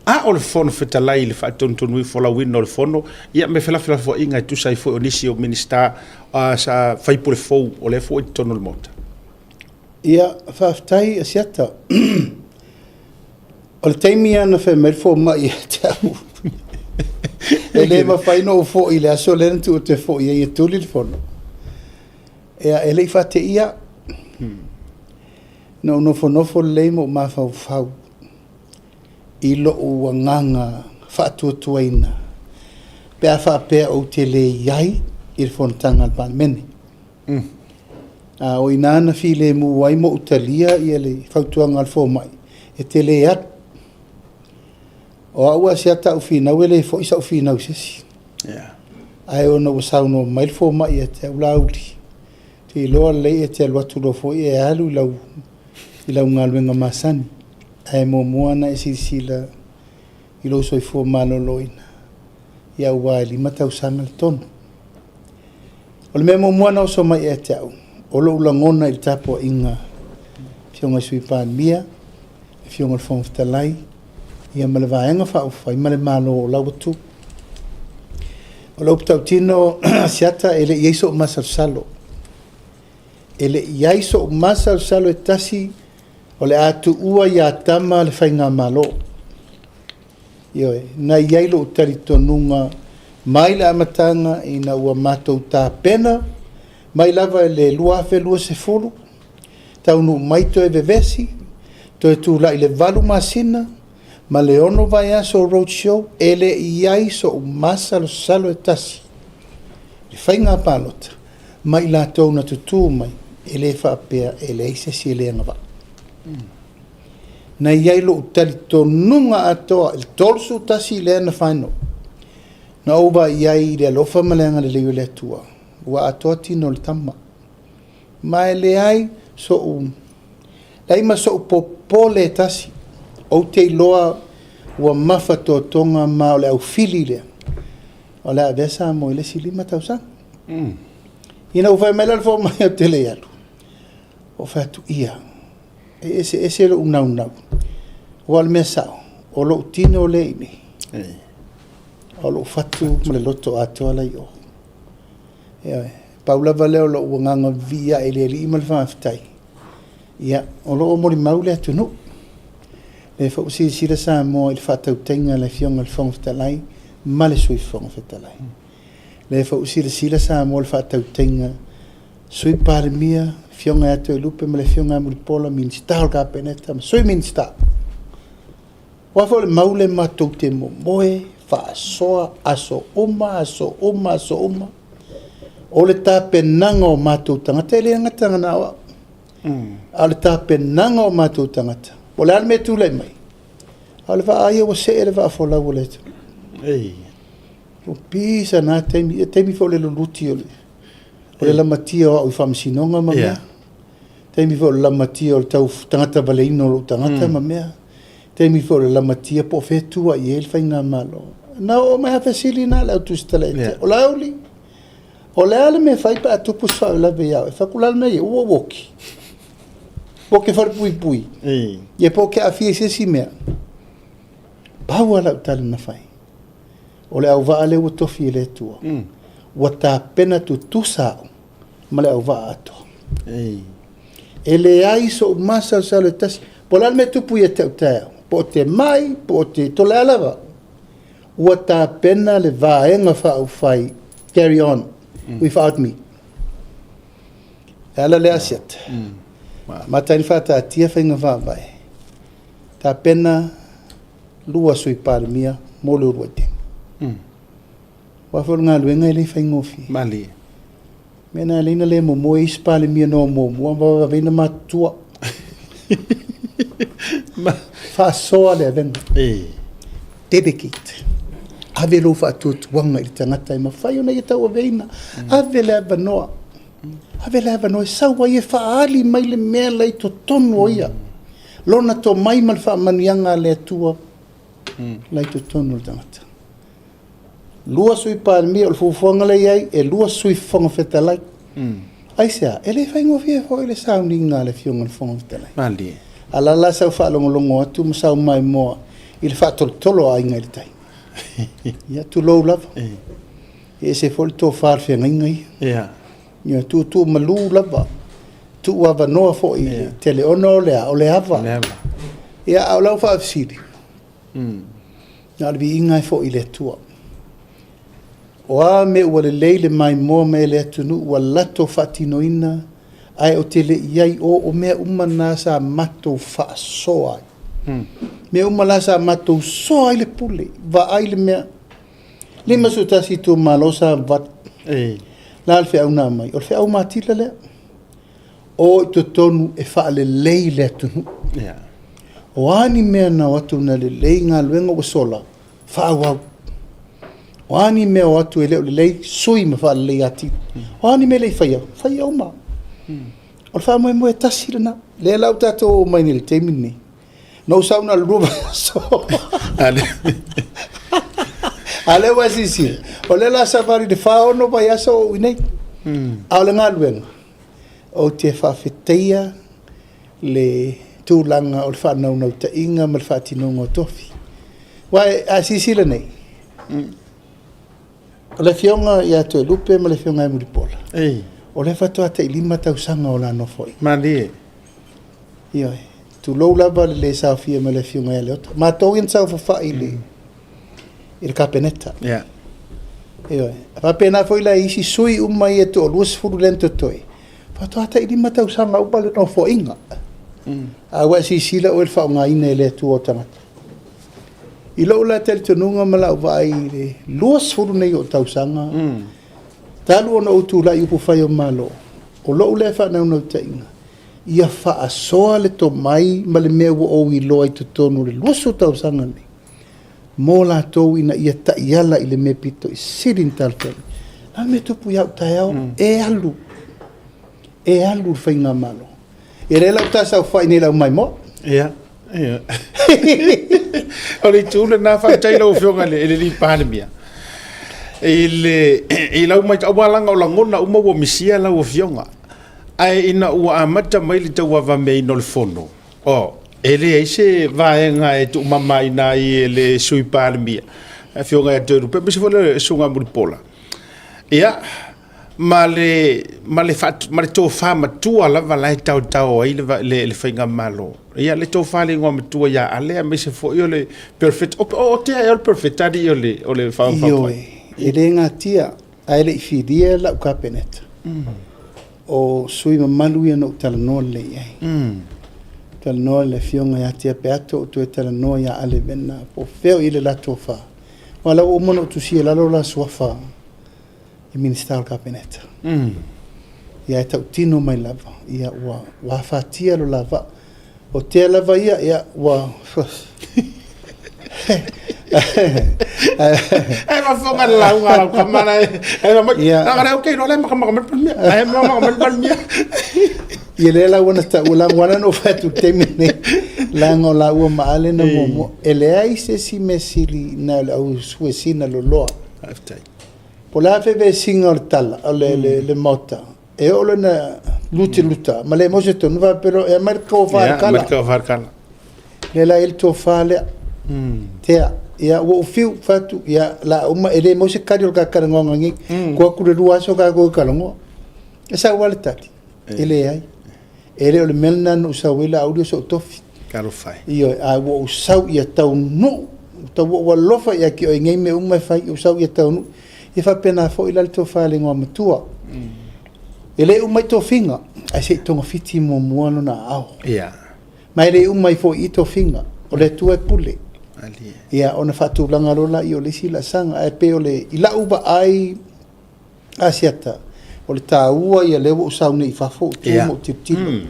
a o le Fofoga Fetalai i le faatonutonu folauina o le Fono, ia me felafelafoaiga e tusa ai foi o nisi o Minisita sa faipule fou o lea foi i totonu o le Maota? Ia, faafetai Asiata. O le taimi lava na fai mai le fomai ia te au, e le mafai ona ou foi i le aso lea na tuu ou te foi ai e tuli le fono. Ia, e le i faateia au. Na ou nofonofo lelei ma ou mafaufau i lou agaga faatuatuaina pe a faapea ou te le i ai i le fonotaga a le Palemene. A o i ina na filemu ai ma ou talia le fautuaga a le fomai e te le alu. O au a sea ta finau e le foi sau finau i se isi. Ae ona ua saunoa mai le fomai ia te au, Laauli, te iloa lelei e te alu atu loa foi e alu i lau galuega masani. Ae muamua ona e silasila i lou soifua maloloina, ia aua e 5 tausaga le tonu. O le mea muamua na oso mai ia te au, o lou lagona i le tapuaiga Afioga i le Sui Palemia, le Afioga i le Fofoga Fetalai, ia ma le Vaega Faaupufai ma le Malo o la ua tu. O lou tautino Asiata, e le i i ai sou masalosalo. E le i i ai sou masalosalo e tasi o le a tuua ia Tama le Faigamalo. Ioe, na i ai lou talitonuga mai le amataga ina ua matou tapena mai lava i le 2020, taunuu mai toe vevesi, toe tulai i le 8 masina ma le 6 vaiaso o road show, e le i i ai sou masalosalo e tasi i le faiga palota ma i latou na tutu mai, e le faapea e leai se isi e le agavaa. Na i ai lou talitonuga atoa i le 31 lea na final, na ou vaai i ai i le alofa ma le agalelei o le Atua, ua atoa tino o le tama. Ma e leai sou, leai ma sou popole e tasi, ou te iloa ua mafatotoga ma o le aufili lea, o le a avea Samoa i le isi 5 tausaga. Ina ua fai mai la le fomai ou te le i alu, ou fai atu, ia, e eseese lou naunau, aua o le mea sao, o lou tino lea i inei, a o lou fatu ma le loto atoa la e i o. Ioe. Pau lava lea o lou agaga vivii ae i le Alii ma le faafetai, ia, o lo o molimau le atunuu. Lea foi ua silasila Samoa i le faatautaiga a le Afioga i le Fofoga Fetalai ma le Sui Fofoga Fetalai. Lea foi ua silasila Samoa i le faatautaiga Sui Palemia, Afioga ia Toelupe ma le Afioga ia Mulipola, Minisita o le Kapeneta ma Sui Minisita. Aua foi o le mau lea matou te momoe, faasoa, aso uma, aso uma, aso uma. O le tapenaga o matou tagata, e le gata na o au, a o le tapenaga o matou tagata, po o le a le mea e tulai mai, a o le vaa ia ua see le vaa folau o le atunuu. Ua pisa na taimi, e taimi foi o le luluti o le lamatia o au i faamasinoga ma mea. Taimi foi o le lamatia o le tau tagata valeina o lou tagata ma mea. Taimi foi o le lamatia po o fea e tua i ai le faigamalo. Na oo mai lava fesili na a le au Tusitala ia te au, Laauli, o le a le mea e fai pe a tupu se faalavelave ia oe? Fai atu, o le a le mea e i ai? Ua ou oti. Po o te falepuipui. Ia po o te aafia i se isi mea. Pau lava lau tala na fai, o le auvaa lea ua tofi e le Atua, ua tapena tutusa au ma le auvaa atoa. E leai sou masalosalo e tasi. Po o le a le mea e tupu ia te au taeao, po o te mai, po o te tolea lava, ua tapena le Vaega Faaupufai, carry on without me. E ala lea Asiata. Amata ai ona faataatia faiga faavae. Tapena 2 Sui Palemia mo le uluai taimi. Aua foi o le galuega e le faigofie. Malie. Mea na alai na le momoe isi Palemia na o muamua ma vavave na matutua. Faasoa le avega. Dedicate. Ave lou faatuatuaga i le tagata e mafai ona ia tauaveina. Ave le avanoa. Ave le avanoa e sau ai e faaali mai le mea la i totonu o ia. Lona tomai ma le faamanuiaga a le Atua la i totonu o le tagata. 2 Sui Palemia, o le fuafuaga lea i ai, e 2 Sui Fofoga Fetalai. Aisea, e le faigofie foi le sauniga a le Afioga i le Fofoga Fetalai. Malie. A la la sau faalogologo atu ma sau maimoa i le faatolotolo a Aiga i le Tai. Ia, tulou lava. E ese foi le tofa a le feagaiga ia. Ia, tuutuu malu lava, tuu avanoa foi i le tele, ona o le a, o le ava. Ia, a o lau faafesili, na o le viiga e foi i le Atua. O a mea ua lelei le maimoa mai e le atunuu ua latou faatinoina, ae ou te le i ai o mea uma na sa matou faasoa ai. Mea uma la sa matou soa ai le pule, vaai le mea. 51 itumalo sa vavali. La le feau na aumai, o le feau matila lea. O i totonu e faalelei le atunuu. O a ni mea na o atu na lelei galuega ua sola, faaauau. O a ni mea o atu e le o lelei, sui ma faalelei atili. O a ni mea le i faia, faia uma. O le faamoemoe tasi lena. Lea la ua tatou oo mai nei i le taimi lenei. Na ou sau na o le 2 vaiaso. A lea ua e silasila, o lea o le a savali i le 4, 6 vaiaso o ou i inei. A o le galuega, ou te faafetaia le tulaga o le faanaunautaiga ma le faatinoga o tofi. Aua a silasila nei, o le Afioga ia Toelupe ma le Afioga ia Mulipola, o lea faatoa tai 5 tausaga o la nofoaiga. Malie. Ioe, tulou lava le le saofia mai le Afioga ia Leota. Matou ia na saofafai i le i le Kapeneta. Ia. Ioe. E faapena foi la i isi sui uma ia e toa 20 lea na totoe, faatoa tai 5 tausaga uma le nofoaiga. A ua e silasila oe i le faaaogaina e le Atua o tagata. I lou la talitonuga ma lau vaai i le 20 nei o tausaga, talu ona ou tulai i upufai o Malo, o lou lea faanaunautaiga, ia faasoa le tomai ma le mea ua ou iloa i totonu o le 20 tausaga nei, mo latou ina ia taiala i le mea pito i sili ona talafeagai. O le a le mea e tupu ia au taeao? E alu, e alu le faigamalo. Ia lea la ua ta saofai nei i le au maimoa. Ia. Ia. O le itu lena, faafetai i lau Afioga i le Palemia. I le i lau matau, aua leaga o lagona uma ua misia lau Afioga. Ae ina ua amata mai le tauavameaina o le Fono, oh, e leai se vaega e tuumamaina ai e le Sui Palemia, le Afioga ia Toelupe, aemaise foi le Susuga Mulipola. Ia, ma le, ma le, ma le tofa matua lava la e taotao ai le, le, le faigamalo. Ia, le tofa le igoa matua ia Ale, aemaise foi o le Perfect, o, o, o tea ea o le Perfect alii o le, o le Ioe, e le gatia, ae le i filia lau Kapeneta. O sui mamalu ia na ou talanoa lelei i ai. Talanoa i le Afioga ia Tea Peato, ou toe talanoa ia Ale Vena, po o fea o i ai le la tofa. Aua o la ua uma ona ou tusia i lalo la suafa i Minisita o le Kapeneta. Ia e tautino mai lava, ia ua, ua afatia lo la vaa. O tea lava ia, ia ua... Ae faafofoga le lauga a lau tama la e e mai. Ia. Leaga lea ou te iloa la e makamaka mai le Palemia. Ae makamaka mai le Palemia. Ia lea la ua na taua leaga ua ala ona ou fai atu i le taimi lenei, leaga o laua ma Ale na muamua. E leai se isi mea sili na o le au fuesina loloa. Faafetai. Po o le a fevesiga o le tala, o le, le, le maota, e oo loa ina lutiluta ma le maua se tonu, faapea loa, e aumai le tofa a le kala. Ia, aumai le tofa a le kala. Lea la e i ai le tofa lea. Tea, ia ua ou fiu, fai atu, ia la uma, e le maua se tali o le ta talanoaga nei. Tuu atu le 2 aso tatou e talanoa. E sau lava le tali, e leai. E le o le mea lena na ou sau ai Laauli o sou tofi. Talofa e. Ioe, ae ua ou sau ia taunuu, tau ua ou alofa ia te oe i nei mea uma e fai, ou sau ia taunuu. Ia faapena foi la le tofa a le Igoamatua. E le uma ai tofiga, ae se i togafiti muamua lona aao. Ia. Ma e le uma ai foi i tofiga, o le Atua e pule. Malie. Ia, ona faatulaga loa laia o le isi laasaga. Ae pei o le, i lau vaai Asiata, o le taua ia lea ua ou sau nei i fafo, ou tu ma ou tilotilo.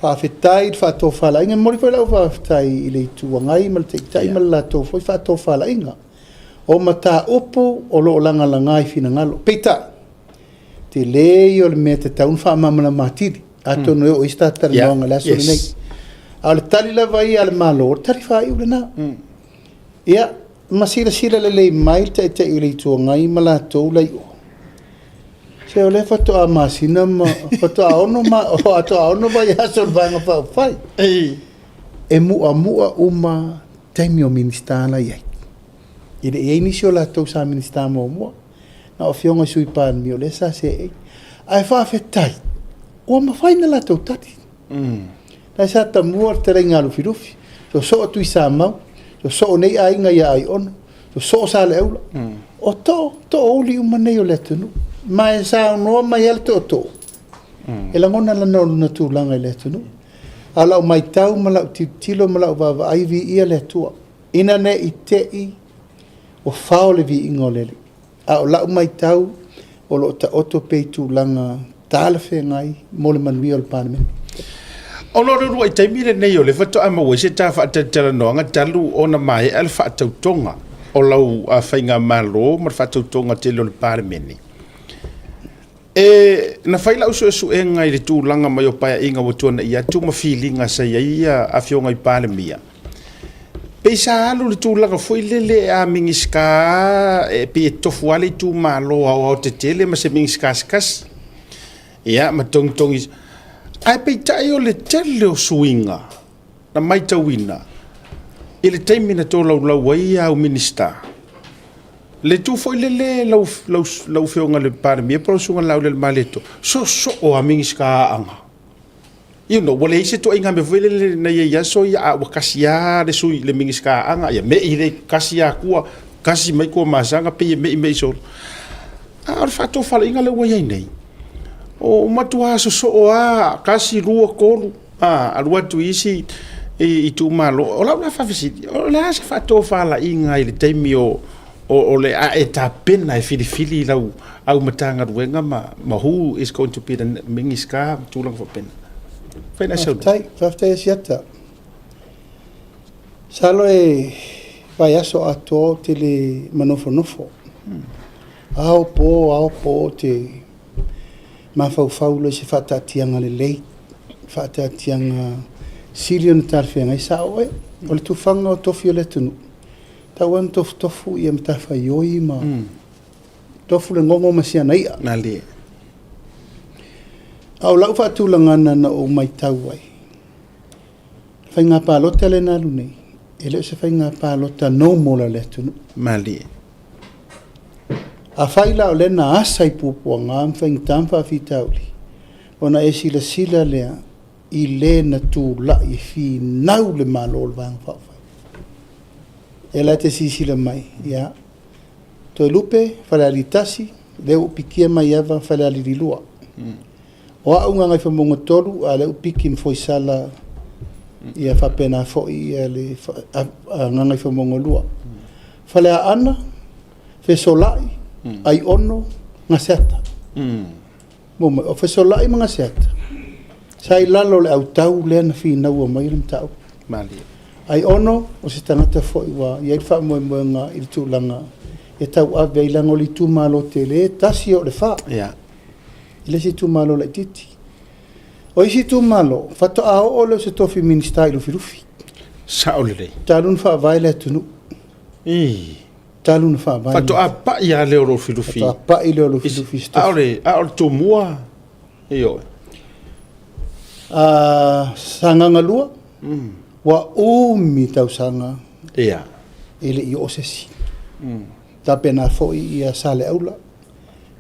Faafetai i le faatofalaiga. E momoli foi lau faafetai i le Itu Agai ma le Taitai ma le latou foi faatofalaiga. O mataupu o lo o lagalaga i finagalo. Peitai, tele ia o le mea e tatau ona faamalamalama atili, atonu e oo i ai se ta talanoaga i le aso lenei. A o le tali lava ia a le Malo, o le tali faaiu lena. Ia, ma silasila lelei mai le Taitai o le Itu Agai ma latou la i o, se o lea faatoa masina ma faatoa ono ma faatoa ono vaiaso o le Vaega Faaupufai. E mu'amu'a uma taimi o Minisita la i ai. E le i i ai nisi o latou sa Minisita muamua, na o Afioga i Sui Palemia o lea sa seei. Ae faafetai, ua mafai ona latou tali. La sa tamua le fetalaiga a Lufilufi, sosoo Tuisamau, sosoo nei aiga ia Aiono, sosoo Saleaula. O too, too uli uma nei o le atunuu. Ma e saunoa mai lava le tootoo, e lagona lana lona tulaga i le atunuu. A o lau matau ma lau tilotilo ma lau vaavaai, viia le Atua, ina ne i te i ua fao le viiga o le Alii. A o lau matau, o lo o taoto pea i tulaga talafeagai mo le manuia o le Palemene. Ona o le uluai taimi lenei o lea faatoa maua ai se ta faatalatalanoaga talu ona maea le faatautoga o lau faigamalo ma le faatautoga tele o le Palemene. E, na fai lau suesuega i le tulaga mai o paeaiga ua tuanai atu ma filiga sa i ai afioga i Palemia. Pei sa alu le tulaga foi lele a Minisita e pei e tofu lava le itumalo aoaotetele ma se Minisita se tasi. Ia, ma togitogi. Ae peitai o le tele o suiga na matauina i le taimi na tolaulau ai au Minisita, le tu foi lele lau, lau, lau Afioga i le Palemia po o lau Susuga i le Laaulialemalietoa, soosoo lava Minisita Aana. You know, ua leai se ituaiga mea foi lele na i ai i aso ia, a ua kasi lava le sui, le Minisita Aana, ia me'i le kasi Atua, kasi mai Tuamasaga, pei e me'i me'i solo. A o le faatofalaiga lea ua i ai nei, ua matua sosoo lava, tasi, lua, tolu, a, alu atu i isi itumalo. O lau la faafesili, o le a se faatofalaiga i le taimi o o le a e tapena e filifili lau au Matagaluega ma who is going to be the Minister ma tulaga faapena? Fai na sau. Faafetai, faafetai Asiata. Masalo e vaiaso atoa ou te le manofonofo. Ao po, ao po ou te mafaufau loa i se faataatiaga lelei, faataatiaga sili ona talafeagai. Sao oe, o le tufaga o tofi o le atunuu, Tau lava ina tofutofu ia matafaioi ma tofu le gogo ma siana i'a. Malie. A o lau faatulagana na ou matau ai, faiga palota lea na alu nei, e le o se faiga palota normal a le atunuu. Malie. Afai la o lea na asa i puapuaga ma faigata ma faafitauli, ona e silasila lea i le na tulai e finau le Malo o le Vaega Faaupufai. Ia la e te silasila mai, ia, Toelupe, Falealili 1, lea ua pikia Maiava, Falealili 2. O au Gagaifomauga 3, a o lea ua piki ma Foisala, ia faapena foi ia le Gagaifomauga 2. Faleaana, Fesolai, Aiono, Gaseata. O Fesolai ma Gaseata, sa i lalo o le autau lea na finaua mai le mataupu. Malie. Aiono, o se tagata foi ua i ai le faamoemoega i le tulaga e tauave ai, leaga o le itumalo tele, tasi o le fa. E le se itumalo laitiiti. O isi itumalo, faatoa oo lea o se tofi Minisita i Lufilufi. Sao lelei. Talu ona faavae le atunuu. Talu ona faavae. Faatoa pai lava lea o Lufilufi. Faatoa pai lea o Lufilufi i se tofi. A o le tumua, ioe. Sagaga 2, ua umi tausaga e le i oo se isi. Tapena foi ia Saleaula.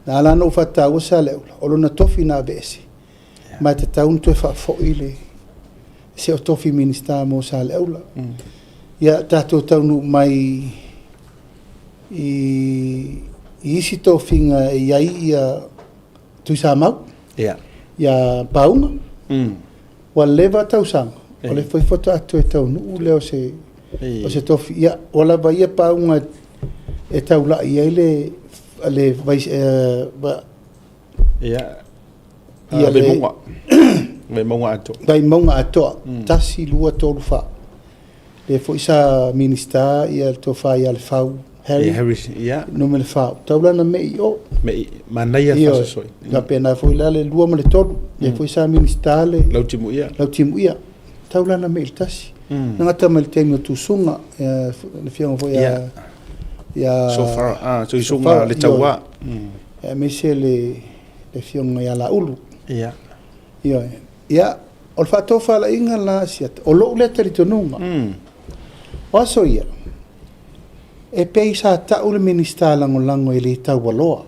Na ala ona ou faataua Saleaula, o lona tofi na aveese, ma e tatau ona toe faafoi le se o tofi Minisita mo Saleaula. Ia tatou taunuu mai i isi tofiga e i ai ia Tuisamau, ia Pauga, ua leva tausaga, o le foi faatoa toe taunuu lea o se, o se tofi. Ia, ua lava ia Pauga e taulai ai le, le Ia, ia Vaimauga. Vaimauga atoa. Vaimauga atoa. 1, 2, 3, 4. Lea foi sa Minisita ia le tofa ia Lefau Harry. Ia Harry, ia. Numera 4. Taulana mei i o. Mei, manaia Ioe. fasosoi. Faapena foi la le 2 ma le 3. Lea foi sa Minisita le Lautimuia. Lautimuia. Taulana mei i le tasi. Na gata mai le taimi o Tusuga, le afioga foi ia ia Sofara, ah, Tuisuga le Tauā. Aemaise le afioga ia Laulu. Ia. Ioe. Ia, o le faatofalaiga la Asiata, o lou lea talitonuga, o aso ia, e pei sa tau le Minisita Lagolago e le taualoa.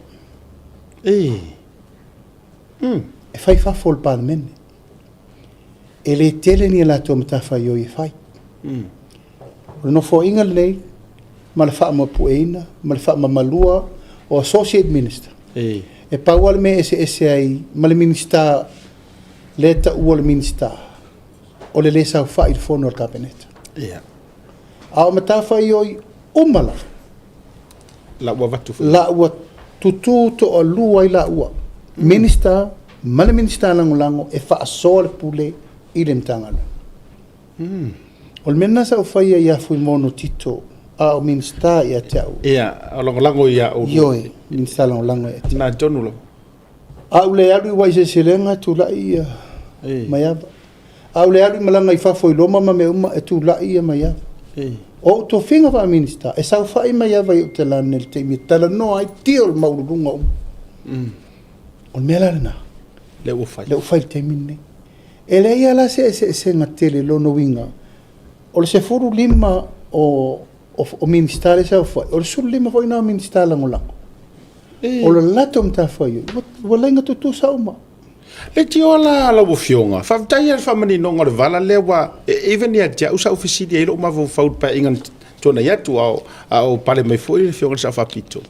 E fai fafo o le Palemene. E le tele ni a latou matafaioi e fai. O le nofoaiga lenei ma le faamapueina ma le faamamalua o Associate Minister. E pau lava le mea e eseese ai ma le Minisita lea e taua o le Minisita, o le le saofai i le fono a le Kapeneta. A o matafaioi uma lava, La ua avatu foi. La ua tutū toalua ai laua, Minisita ma le Minisita Lagolago e faasoa le pule i le Matagaluega. O le mea lena sa ou faia ia Fuimaono Tito a o Minisita ia te au. Ia, o lagolago ia oulua. Ioe, Minisita Lagolago ia te au. Na tonu lava. A ou le alu i Waiseleselega e tulai ia Maiava. A ou le alu i malaga i fafo i Roma ma mea uma e tulai ia Maiava. O ou tofiga faa-Minisita e saofai Maiava i ou talane i le taimi e talanoa ai deal maualuluga uma. O le mea la lena. Lea ua fai. Lea ua fai i le taimi lenei. E leai lava la se eseesega tele, lona uiga, o le 15 o, o Minisita lea e saofai, o le 15 foi lena o Minisita Lagolago. O le latou matafaioi, ua laina tutusa uma. Leitioa la lau Afioga, faafetai lava i le faamaninoga o le vala lea ua even ia te au sa ou fesili ai lou mafaufau i le paeaiga na tuanai atu a o pale mai foi le Afioga i le Sao Faapito.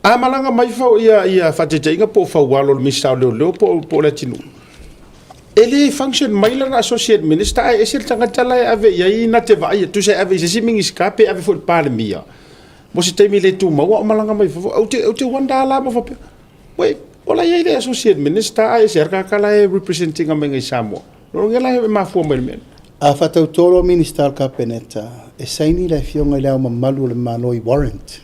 A malaga mai ia faataitaiga po o Faualo le Minisita o Leoleo po o Leatinuu, e le function mai lana Associate Minister ae ese le tagata la e ave i ai na te vaaia, tusa e ave i se isi Minisita pe ave foi i le Palemia mo se taimi le tumau a o malaga mai fafo. Ou te wonder lava la ma faapea, wait, o la e i ai le Associate Minister ae ese lava le tagata la e represent ina mai i Samoa. Lona uiga la e mafua mai i le mea lea. A faatautolo loa Minisita o le Kapeneta, e saini le Afioga i Le Ao Mamalu o le Malo i warrant.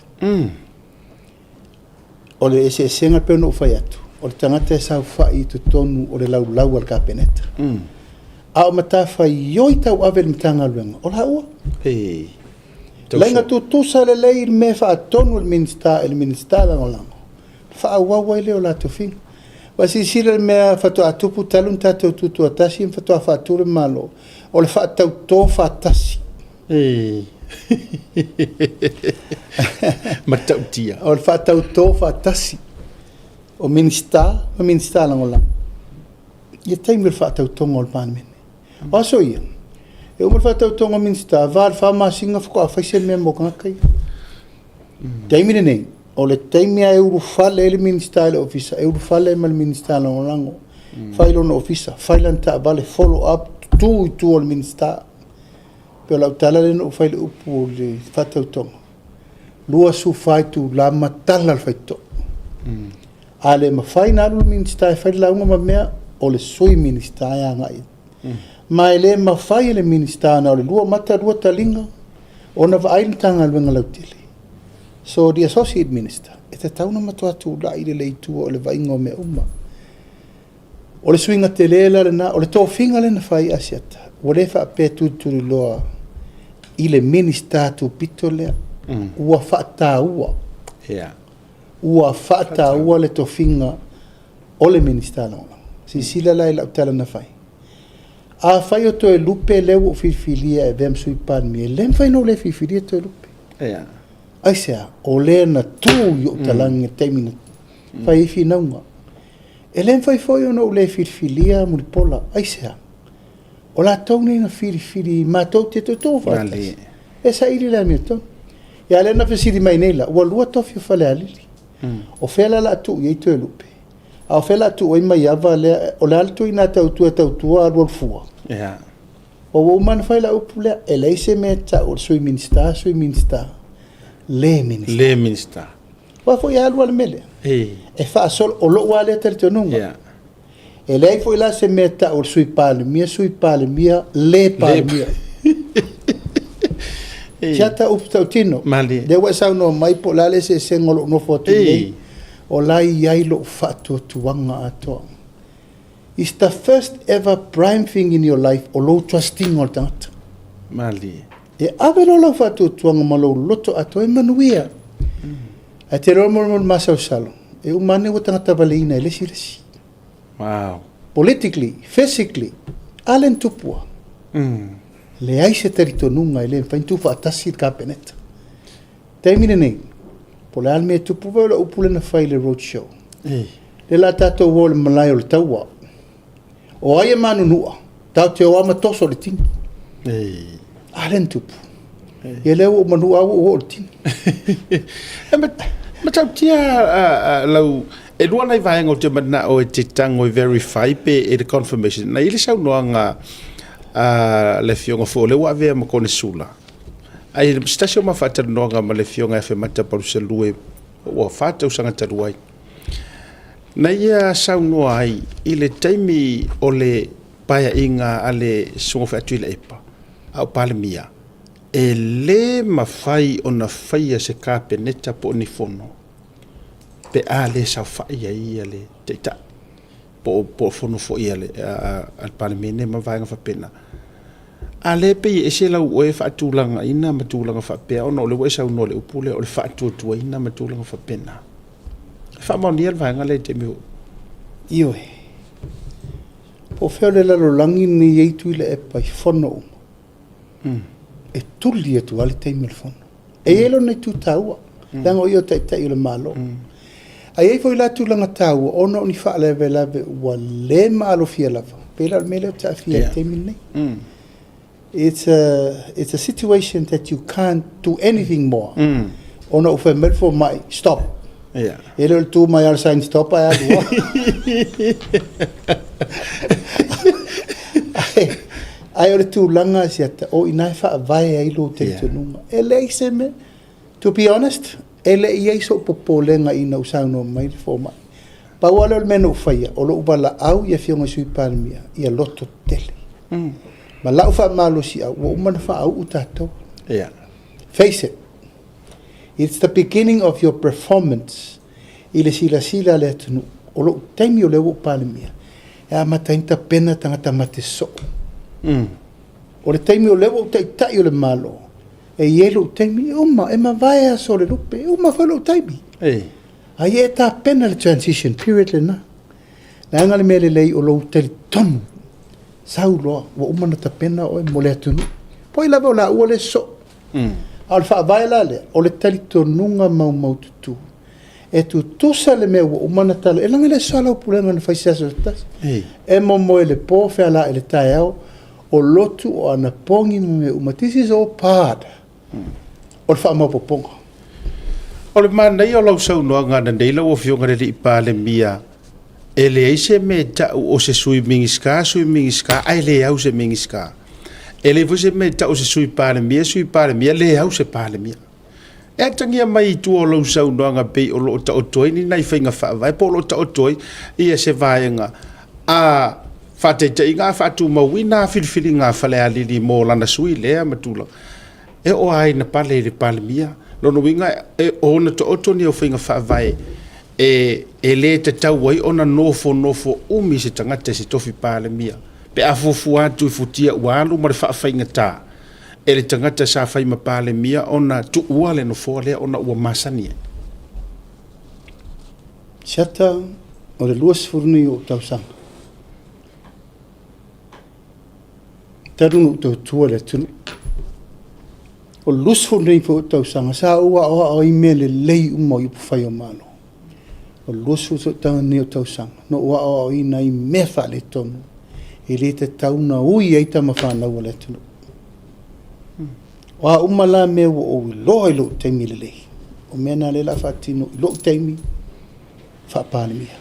O le eseesega e pei ona ou fai atu, o le tagata e saofai i totonu o le laulau a le Kapeneta. A o matafaioi tauave i le Matagaluega, o laua. Laina tutusa lelei le mea e faatonu e le Minisita i le Minisita Lagolago, faaauau ai lea o la tofiga. Ua silasila i le mea faatoa tupu talu ona tatou tutoatasi ma faatoa faatu le Malo, o le faatauto faatasi. Matautia. O le faatauto faatasi o Minisita ma Minisita Lagolago i le taimi o le faatautoga o le Palemene. O aso ia, e uma le faatautoga o Minisita, va i le 4 masina faatoa fai se mea mo tagata ia. O le taimi lenei, o le taimi lava e ulufale ai le Minisita i le Ofisa, e ulufale ai ma le Minisita Lagolago, fai lona ofisa, fai lana taavale, follow up, tu i tua o le Minisita. Pei o lau tala lea na ou fai i le upu o le faatautoga, 24 itula matala le faitotoa. A le mafai ona alu le Minisita e fai le lauga ma mea, o le Sui Minisita e agai i ai. Ma e le mafai e le Minisita na o le lua mata lua taliga ona vaai le Matagaluega lautele. So the Associate Minister, e tatau ona matua tulai lelei i tua o le vaaiga o mea uma. O le suiga tele la lena, o le tofiga lea na fai i Asiata, ua le faapea e tulituliloa i le Minisita tupito lea, ua faataua. Ua faataua le tofiga o le Minisita Lagolago. Silasila la i lau tala na fai. Afai o Toelupe lea ua ou filifilia e avea ma Sui Palemia, e le mafai ona ou le filifilia Toelupe. Aisea? O lea na tu i ou talagi i le taimi na fai ai finauga. E le mafai foi ona ou le filifilia Mulipola. Aisea? O latou nei na filifili matou te tootoo faatasi e saili le amiotonu. Ia lea na fesili mai nei la, ua lua tofi o Falealili. O fea la o le a tuu i ai Toelupe? A o fea la a tuu ai Maiava lea? O le a le tuuina tautua e tautua alualu fua? Ua uma ona fai lau upu lea, e leai se mea e tau o le Sui Minisita, Sui Minisita, le Minisita. Le Minisita. Aua foi e alu lava le mea lea. E faasolo, o lou lava lea talitonuga. E leai foi la se mea e tau o le Sui Palemia, Sui Palemia, le Palemia. Siata upu tautino. Lea ua e saunoa mai po o le a le eseesega o lou nofo atu nei, o la e i ai lou faatuatuaga atoa. It's the first ever prime thing in your life o lou trust ina o le tagata. E ave loa lau faatuatuaga ma lou loto atoa e manuia. Ae te iloa mo le masalosalo, e uma ane ua tagata valeina e le isi le isi. Wow. Politically, physically, a lea na tupu lava. Leai se talitonuga e le mafai ona tuufaatasi le Kapeneta. Taimi lenei, po o le a le mea e tupu, vaai o le upu lea na fai i le road show. Lea la tatou o i le malae o le taua. O ai e manunua, tatou te o lava ma toso i le tini. A lea na tupu. Ia lea ua ou manua lava ua ou oo i le tini. E matautia lau... E lua nai vaega ou te manao e te tago e verify pe e le confirmation. Na i ai le saunoaga a le afioga foi o lea ua avea ma Konesula. Ae se tasi o ma faatalanoaga ma le afioga ia Afemata Palusalue ua 4 tausaga talu ai. Na ia saunoa ai i le taimi o le paeaiga a le Susuga foi a Tuilaepa a o Palemia, e le mafai ona faia se Kapeneta po o ni fono pe a le saofai ai le Taitai po o fono foi a le Palemene ma vaega faapena. A lea e pei e ese lau oe faatulagaina ma tulaga faapea ona o lea ua e saunoa i le upu lea o le faatuatuaina ma tulaga faapena. E faamaonia le vaega lea i le taimi o... Ioe. Po o fea o le lalolagi lenei e i ai Tuilaepa i fono uma, e tuli atu lava le taimi o le fono. E i ai lona itu taua, leaga o ia o le Taitai o le Malo. Ae i ai foi la tulaga taua ona o ni faalavelave ua le maalofia lava, pei la o le mea lea ou te aafia ai i le taimi lenei. It's a, it's a situation that you can't do anything more. Ona ua fai mai le fomai, stop. E le o le tu mai lava o le sign stop ae alu loa. Ae o le tulaga Asiata, o i ina e faavae ai lou talitonuga. E leai se mea. To be honest, e le i i ai sou popolega ina ua saunoa mai le fomai. Pau lava lea o le mea na ou faia, o lou valaau i afioga i Sui Palemia, ia loto tele. Ma lau faamalosiau, ua uma ona faauu tatou. Face it, it's the beginning of your performance i le silasila a le atunuu. O lou taimi o lea ua ou Palemia, e amata ai ona tapena tagata mate soo. O le taimi o lea ua ou Taitai o le Malo, e i ai lou taimi, e uma, e mavae aso o le lupe, e uma foi lou taimi. A ia e tapena le transition period lena. Leaga le mea lelei o lou talitonu, sau loa, ua uma ona tapena oe mo le atunuu. Po ai lava o laua le soo. A o le faavae la lea, o le talitonuga maumaututu. E tutusa le mea ua uma ona tala, e leaga e le soalaupulega na fai se aso se tasi. E momoe le po, feala i le taeao, o lotu, o anapogi ma mea uma. This is all part o le faamaopoopoga. O le manaia o lau saunoaga ananei lau Afioga i le Alii Palemia, e leai se mea e tau o se Sui Minisita, Sui Minisita ae le au se Minisita. E leai foi se mea e tau o se Sui Palemia, Sui Palemia, le au se Palemia. E atagia mai i tua o lau saunoaga pei o lo o taoto ai ni nai faiga faavae po o lo o taoto ai ia se vaega a faataitaiga a faatumauina filifiliga a Falealili mo lana sui lea ma tulaga. E oo lava ina pale i le Palemia. Lona uiga e ono taoto ni au faiga faavae e le tatau ai ona nofonofo umi se tagata i se tofi Palemia pe a fuafua atu i futia ua alu ma le faafaigata e le tagata sa fai ma Palemia ona tuua le nofoa lea ona ua masani ai. Siata, o le 20 nei o ou tausaga, talu ona ou tautua i le atunuu. O le 20 nei foi o tausaga, sa ou aoao ai mea lelei uma o upufai o Malo. O le 20 nei o tausaga, na ou aoaoina ai mea faaletonu e le tatau ona ui ai tama fanau a le atunuu. O a uma la mea ua ou iloa i lou taimi lelei, o mea na lea o le a faatino i lou taimi faa-Palemia.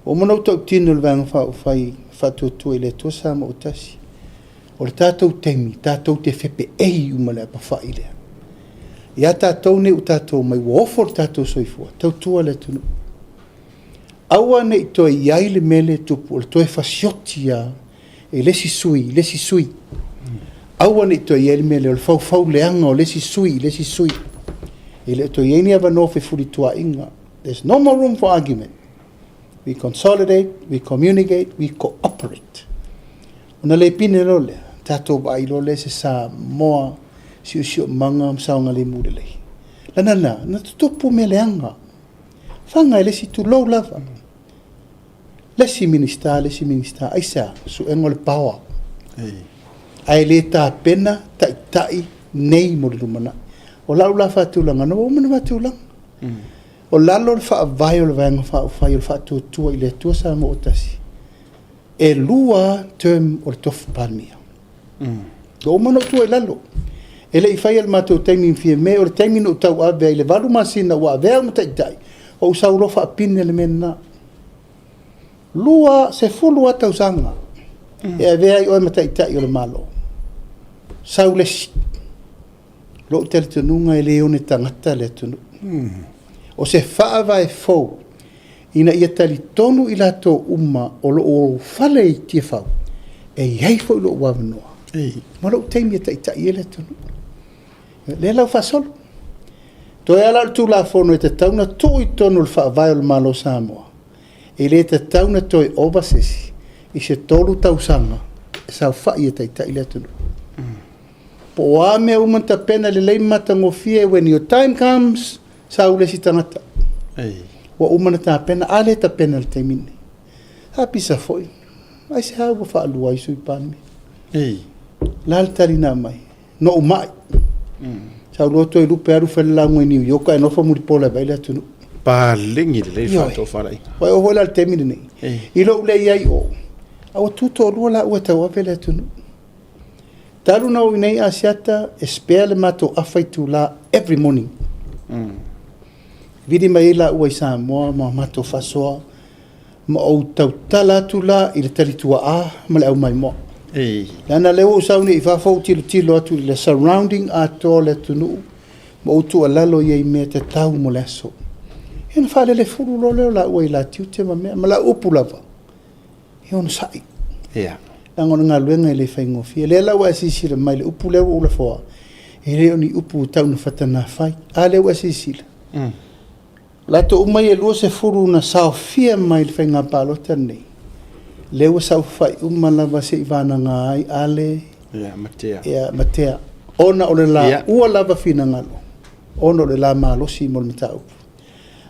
Ua uma ona ou tautino i le Vaega Faaupufai Faatuatua i le Atua Samoa ua Tasi. O le tatou taimi, tatou te fepeei uma i le apefai lea. Ia tatou nei ua tatou omai, ua ofo le tatou soifua, tautua le atunuu. Aua ne i toe i ai le mea lea e tupu, o le toe fasioti lava e le isi sui i le isi sui. Aua ne i toe i ai le mea lea o le faufau leaga o le isi sui i le isi sui. E le o toe i ai ni avanoa fefulituaaiga. There's no more room for argument. We consolidate, we communicate, we cooperate. Ona le pine loa lea, tatou vaai loa lea se Samoa siosiomaga ma saogalemu lelei. Lana na, na tutupu mea leaga. Faga e le isi tulou lava. Le isi Minisita, le isi Minisita, aisea? Suega o le paoa. Ae le tapena taitai nei mo le lumanai. O lau la faatulaga, na ua uma ona faatulaga. O lalo o le faavae o le Vaega Faaupufai o le Faatuatua i le Atua Samoa ua Tasi, e lua term o le tofi Palemia. Ua uma ona ou tua i lalo. E le i faia le matou taimi i Fiame, o le taimi na ou tauave ai i le 8 masina ua avea au ma taitai, ou sau loa faapine le mea lena. 20 lava tausaga e avea ai oe ma taitai o le Malo. Sau le isi. Lou talitonuga e le one tagata le atunuu. O se faavae fou ina ia talitonu i latou uma o lo o fale i Tiafau, e i ai foi lou avanoa ma lou taimi e taitai ai le atunuu. O lea la ua faasolo. Toe lava la o le Tulafono e tatau ona tuu i totonu o le Faavae o le Malo o Samoa, e le tatau ona toe ova se isi i se 3 tausaga e saofai e taitai le atunuu. Po o a mea uma na tapena lelei ma matagofie, when your time comes, sau le isi tagata. Ua uma ona tapena, a le tapena i le taimi lenei. A pisa foi, aisea ua faalua ai Sui Palemia? La le tali na aumai, na ou mai. Sau loa toe lupe alu fai le lauga i New York ae nofo Mulipola e vaai le atunuu. Paleni lelei le faatofalaiga. Ua e oo foi la i le taimi lenei, i lou le i ai i o, a ua tu toalua laua e tauave le atunuu. Talu ona ou i inei Asiata, e spare le matou afa itula every morning. Vili mai ai laua i Samoa ma matou faasoa, ma ou tautala atu la i le talituaa ma le aumaimoa. Leaga o lea ua ou sau nei i fafo ou tilotilo atu i le surrounding atoa o le atunuu ma ou tuualalo i ai i mea tatau mo le aso. Ia ona faalelefulu loa lea o laua i la tiute ma mea, ma lau upu lava, ia onosai. Leaga o le galuega e le faigofie. O lea la ua e silasila mai i le upu lea ua ou lafoa, e le o ni upu e tau ina fatanafai. A lea ua e silasila? O latou uma ia e 20 na saofia mai i le faiga palota lenei, lea ua saofafai uma lava seivagana ai Ale ma Tea, ona o le laua lava finagalo, ona o le la malosi mo le mataupu.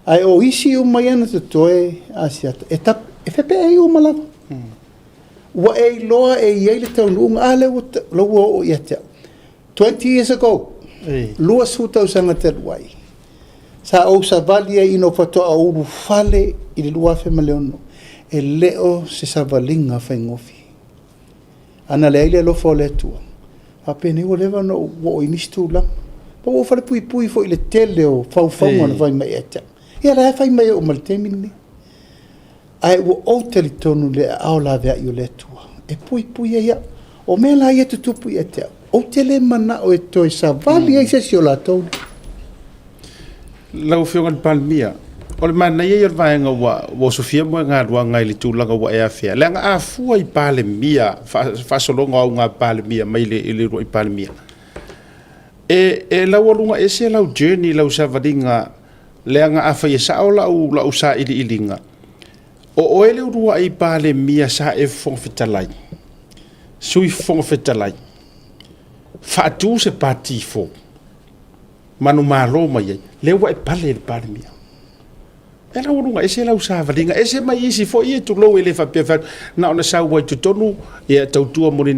Ae o isi uma ia na totoe Asiata, e fepeai uma lava. Ua e iloa e i ai le taunuuga, a lea ua oo ia te au. 20 years ago, 20 tausaga talu ai, sa ou savali ai ina faatoa ou ulufale i le 2006, e le o se savaliga faigofie. Ana leai le alofa o le Atua, faapenei ua leva ona ou oo i nisi tulaga. Ma ua ou falepuipui foi i le tele o faufauga na fai mai ia te au. Ia o la e fai mai e oo mai i le taimi lenei. Ae ua ou talitonu i le aao laveai o le Atua e puipui ai au. O mea la ia e tutupu ia te au, ou te le manao e toe savali ai se isi o latou. Lau Afioga i le Palemia, o le manaia ia o le vaega ua osofia moegaluaga i le tulaga ua e afea, leaga a fua i Palemia, faasologa o auga Palemia mai le uluai Palemia, e laualuga ese lau journey, lau savaliga, leaga afai e sao lau sailiiliga, o oe le uluai Palemia sa e Fofoga Fetalai, Sui Fofoga Fetalai, faatu se pati fou, manumalo mai ai, lea ua e pale i le Palemia. E laualuga ese lau savaliga, ese mai isi foi ia tulou e le faapea fai atu, na ona sau ai totonu, ia tautua mo ni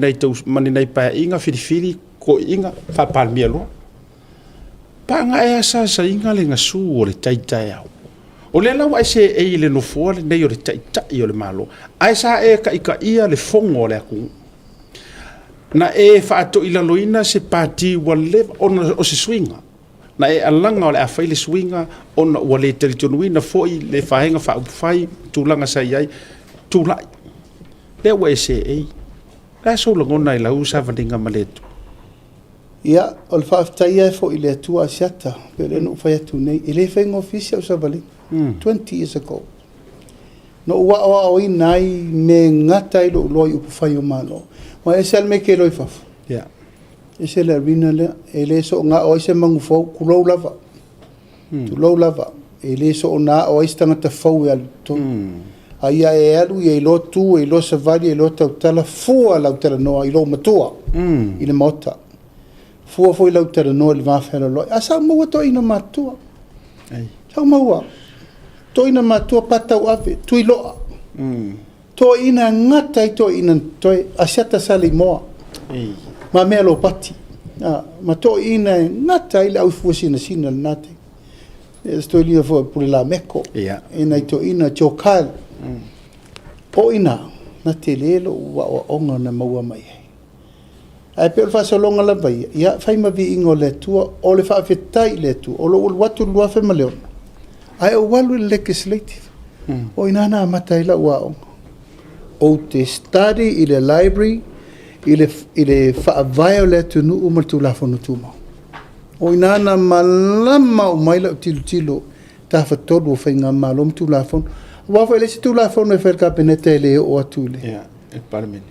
nai paeaiga, filifili toeaiina, faa-Palemia loa. Paga e asaasaina le gasu o le tai taeao. O lea la ua e seei i le nofoa lenei o le Taitai o le Malo, ae sa e taitaia le fono a le atunuu. Na e faatoilaloina se pati ua leva ona o se suiga. Na e alaga o le a fai le suiga ona ua le talitonuina foi le Vaega Faaupufai, tulaga sa i ai, tulai. Lea ua e seei. O le a sou lagona i lau savaliga ma le Atua? Ia, o le faafetai lava e foi i le Atua Asiata, pei o lea na ou fai atu nei, e le faigofie si au savaliga, 20 years ago. Na ou aoaoina ai mea e gata ai lou iloa i upufai o Malo. Aua e ese lava le mea e te iloa i fafo, ese le arena lea, e le soona ao ai se manu fou, tulou lava, tulou lava, e le soona ao ai se tagata fou e alu i totonu. A ia e alu ia iloa tu, e iloa savali, e iloa tautala, fua lau talanoa i lou matua i le maota. Fua foi lau talanoa i le va fealoaloai. A sa ou maua toeaina matutua. Sa ou maua toeaina matutua, Patauave, Tuiloa. Toeaina e gata ai toeaina na totoe, Asiata Saleimoa, Mamea Lopati, ma toeaina e gata ai le aufuasinasina i lena taimi. E se toeaina foi o Pule Lameko, e nai toeaina, Joe Kyle. O i ina, na tele lou aoaoga na maua mai ai. Ae pei o le faasologa lava ia, ia fai ma viiga o le Atua, o le faafetai i le Atua, o lou alu atu i le 2006, ae ou alu i le legislative. O i ina na amata ai lau aoga. Ou te study i le library, i le faavae o le atunuu ma le Tulafono Tumau. O i ina na malama uma ai lau tilotilo tafatolu o faigamalo ma Tulafono. Aua foi e leai se Tulafono e fai e le Kapeneta e le oo atu i le Palemene.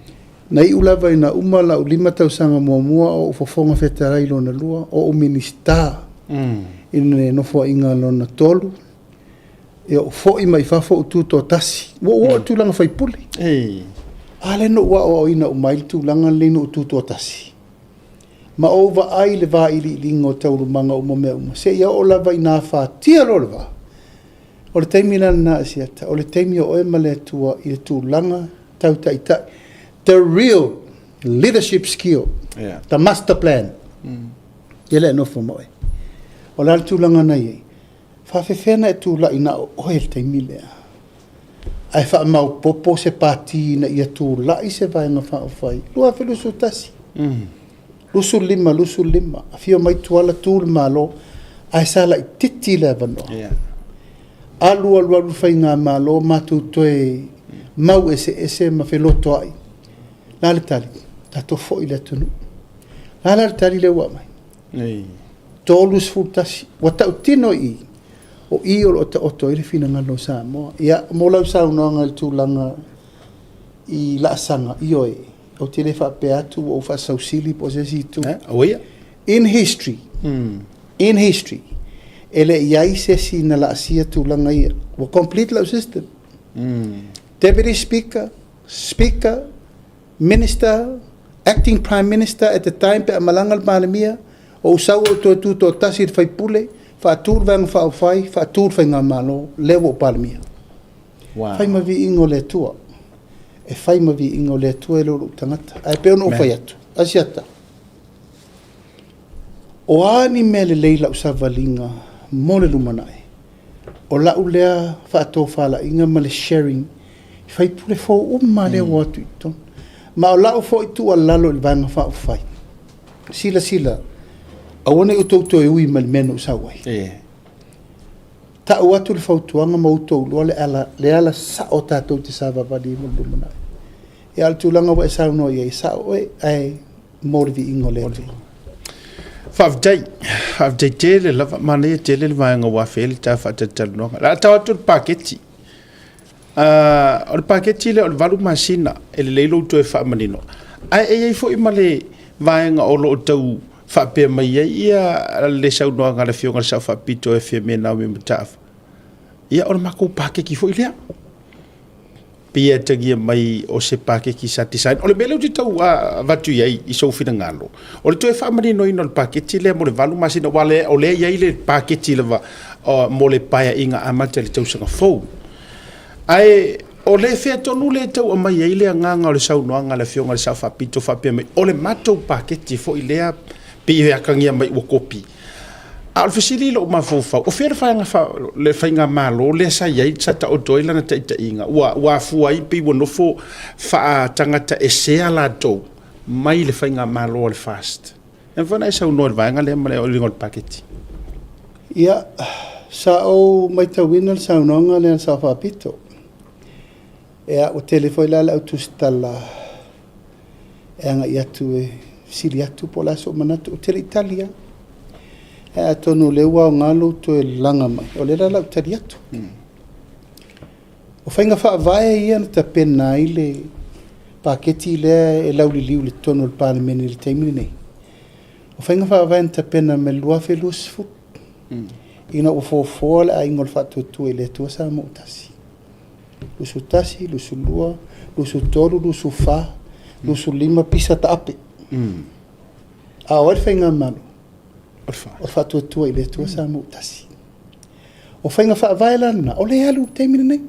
Na iu lava ina uma lau 5 tausaga muamua o ou Fofoga Fetalai lona lua, o ou Minisita i le Nofoaiga lona tolu, ia ou foi mai fafo ou tutoatasi. Ua ou oo i le tulaga faipule. A lea na ou aoaoina uma ai le tulaga lenei na ou tutoatasi. Ma ou vaai i le vailiiliga o taualumaga uma mea uma, seia oo lava ina afatia loa le va. O le taimi la lena Asiata, o le taimi o oe ma le Atua i le tulaga tau taitai. The real leadership skill, the master plan. Ia lea e nofo ma oe. O le a le tulaga na i ai? Faafefea ona e tulai na o oe i le taimi lea ae faamaopoopo se pati ina ia tulai se Vaega Faaupufai? 2021, 25, 25, afio mai Tuala tu le Malo, ae sa laitiiti le avanoa. Alu alu alu le faigamalo, matou toe mau eseese ma felotoai. O le a le tali? Tatou foi i le atunuu. O le a la le tali lea ua aumai? 31. Ua tautino i i, o i o lo o taoto ai le finagalo o Samoa. Ia, mo lau saunoaga i le tulaga i laasaga, ioe, ou te le faapea atu ua ou faasausili po o se isi itu. In history, in history, e le i ai se isi na laasia tulaga ia. Ua complete lau system. Deputy Speaker, Speaker, Minister, Acting Prime Minister at the time pe a malaga le Palemia, ou sau ou toe tutoatasi i le faipule, faatu le Vaega Faaupufai, faatu le Faigamalo, lea ua ou Palemia. Fai ma viiga o le Atua. E fai ma viiga o le Atua e le o lou tagata. Ae pei ona ou fai atu, Asiata, o a ni mea lelei i lau savaliga mo le lumanai, o lau lea faatofalaiga ma le sharing i faipule fou uma lea ua o atu i totonu. Ma o lau foi tuualalo i le Vaega Faaupufai, silasila, aua ne i outou toe ui mai i le mea na ou sau ai. Tau atu le fautuaga ma outou iloa le ala, le ala sao tatou te savavali ai mo le lumanai. Ia, a o le tulaga ua e saunoa i ai, e sao oe, ae mo le viiga o le Atua. Faafetai, faafetai tele lava, manaia tele le vaega ua afe ai le ta faatalatalanoaga. O le a tau atu le paketi. O le paketi lea o le 8 masina, e lelei lou toe faamanino. Ae e i ai foi ma le vaega o lo o tau faapea mai ai ia le saunoaga a le Afioga i le Sao Faapito e Fiame Naomi Mataafa. Ia, o le matou paketi foi lea. Pei e atagia mai o se paketi sa design. O le mea lea ou te tau avatu i ai i sou finagalo, o le toe faamaninoina o le paketi lea mo le 8 masina, aua o lea e i ai le paketi lava mo le paeaiga amata i le tausaga fou. Ae o le fea tonu lea e tau aumai ai le agaga o le saunoaga a le Afioga i le Sao Faapito faapea mai, o le matou paketi foi lea, pei e atagia mai ua kopi. A o le fesili i lou mafaufau, o fea le vaega le faigamalo lea sa i ai, sa taoto ai lana taitaiga, ua afua ai pei ua nofo faatagata esea latou mai le faigamalo a le FAST? E mafai ona e saunoa i le vaega lea ma le uiga o le paketi? Ia, sa ou matauina le saunoaga lea a le Sao Faapito. Ia, ua tele foi la le au tusitala e agai atu e fesili atu po o le a sou manatu. Ou te le i tali lava. Ae atonu o lea ua aoga lou toe laga mai, o lea la o le a ou tali atu. O faiga faavae ia na tapena ai le paketi lea e lauliliu i totonu o le Palemene i le taimi lenei, o faiga faavae na tapena mai le 2020, ina ua foafoa le aiga o le Faatuatua i le Atua Samoa ua Tasi. 21, 22, 23, 24, 25 pisa taape. A o ai le faigamalo? O le Faatuatua i le Atua Samoa ua Tasi. O faiga faavae la lena, o lea e alu i le taimi lenei.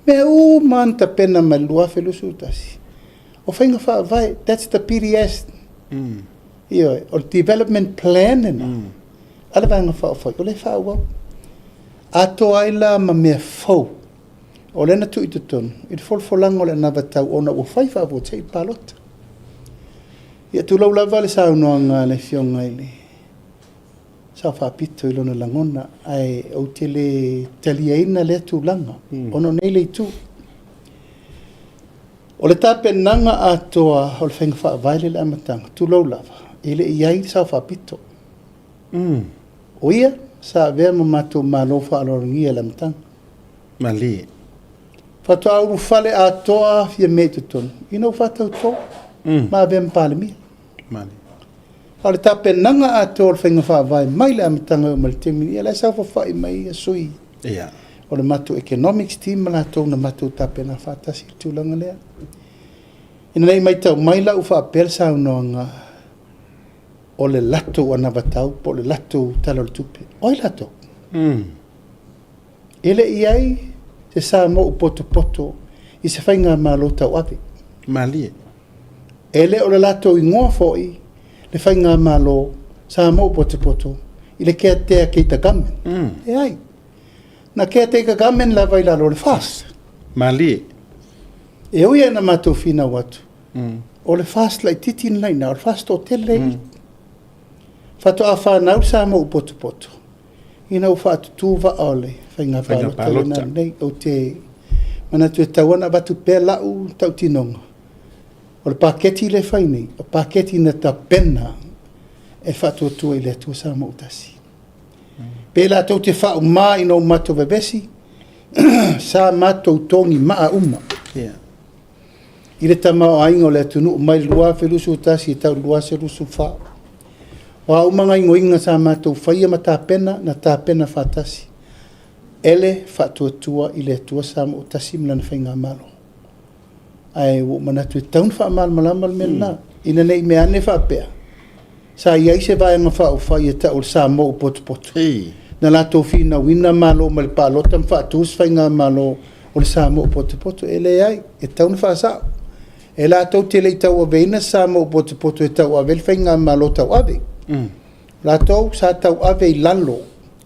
Mea uma na tapena mai le 2021, o faiga faavae, that's the PDS. Ioe, o le development plan lena a le Vaega Faaupufai, o lea e faaauau. Atoa ai la ma mea fou, o lea na tuu i totonu i le folafolaga o le anavatau ona ua fai faafuasei le palota. Ia tulou lava le saunoaga a le Afioga i le Sao Faapito i lona lagona, ae ou te le taliaina lea tulaga, ona o nei le itu. O le tapenaga atoa o le faiga faavae lea i le amataga, tulou lava, e le i i ai le Sao Faapito. O ia sa avea ma matou malo faaaloalogia i le amataga. Malie. Faatoa ulufale atoa Fiame i totonu ina ua faatauto ma avea ma Palemia. Malie. A o le tapenaga atoa o le faiga faavae mai le amataga e oo mai le taimi nei, ia la e saofafai mai ia sui o le matou economics team ma latou na matou tapena faatasi i le tulaga lea. Ina ne i matau mai la ua faapea le saunoaga o le latou anavatau po o le latou Tala o le Tupe. O ai latou? E le i i ai se Samoa ua potopoto i se faigamalo tauave. Malie. E le o le latou igoa foi le faigamalo Samoa ua potopoto i le caretaker government. Leai. Na caretaker government lava i lalo o le FAST. Malie. E ui lava ina matou finau atu, o le FAST laitiiti lena i ina, o le FAST toatele i i. Faatoa fanau le Samoa ua potopoto ina ua faatutu vaa o le faiga palota lena nei. Ou te manatu e tatau lava ona avatu pea lau tautinoga, o le paketi lea e fai nei, o paketi na tapena e Faatuatua i le Atua Samoa ua Tasi. Pe latou te faauma ina ua matou vevesi, sa matou togi maa uma i le tamaoaiga o le atunuu mai le 2021 e tau i le 2024. O a uma gaoioiga sa matou faia ma tapena, na tapena faatasi e le Faatuatua i le Atua Samoa ua Tasi ma lana Faigamalo. Ae ua ou manatu e tatau ona faamalamalama le mea lena, ina ne i meaane faapea sa i ai se Vaega Faaupufai e tau o le Samoa ua Potopoto, na latou finauina Malo mai le palota ma faatu se faigamalo o le Samoa ua Potopoto. E leai, e tatau ona faasao. E latou te le i tauaveina se Samoa ua potopoto e tauave ai le faigamalo tauave. O latou sa tauave i lalo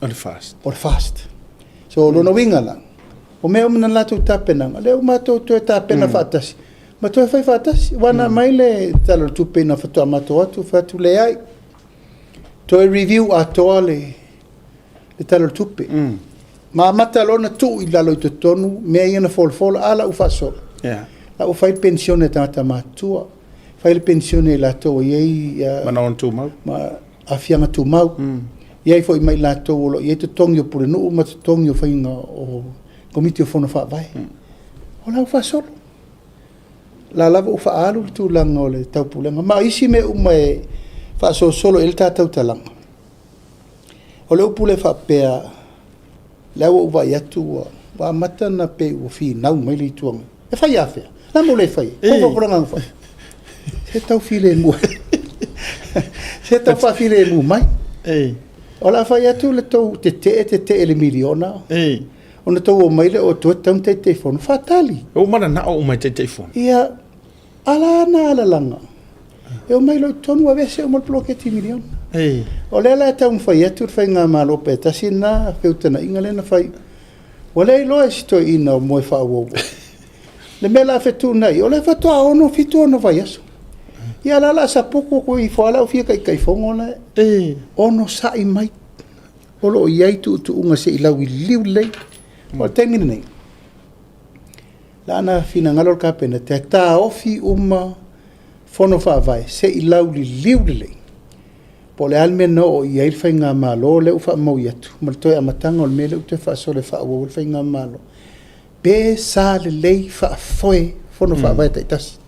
o le FAST. O le FAST. So, o lona uiga la, o mea uma na latou tapenaga, lea ua matou toe tapena faatasi ma toe fai faatasi. Aua na aumai le Tala o le Tupe ina faatoa matou o atu, fai atu, leai, toe review atoa le Tala o le Tupe. Ma amata loa ona tuu i lalo i totonu mea ia na folafola, a la ua faasolo. La ua fai le penisione a tagata matutua, fai le penisione a i latou e i ai manaoga tumau ma aafiaga tumau. E i ai foi ma i latou o lo o i ai totogi o pulenuu ma totogi o faiga o Komiti o Fono Faavae. O la ua faasolo. O la lava ua faaalu le tulaga o le taupulega ma isi mea uma e faasolosolo i ai le ta tautalaga. O le upu lea faapea, lea ua ou vaai atu ua amata ona pei ua finau mai le Itu Agai. E fai afea? O le a le mea ua le fai ai? O folafola na fai. Se tau filemu. Se tau faafilemu mai. O le a fai atu le tou tetee, tetee i le miliona. Ona tou omai lea o outou e tatau ona Taitaifono. Faatali. Ua mananao uma e Taitaifono. Ia, a la na alalaga, e omai loa i totonu aveese uma le poloketi miliona. O lea la e taumafai atu le faigamalo pe tasi lena feutagaiga lea na fai. Ua le iloa e si toeaina o moe faauouo. Le mea o le a fetuunai, o lea faatoa 6, 7 ona vaiaso. Ia o la o le a saputu atu ifo lava le au fia Taitaifono la e. Onosai mai. O lo o i ai tuutuuga se i lauiliu lelei. O le taimi lenei, la na finagalo le Kapeneta e taofi uma fono faavae se i lauliliu lelei po o le a le mea na oo i ai le faigamalo lea ua faamaui atu ma le toe amataga o le mea lea ua toe faasolo e faaauau ai le faigamalo, pe sa lelei faafoe fono faavae taitasi.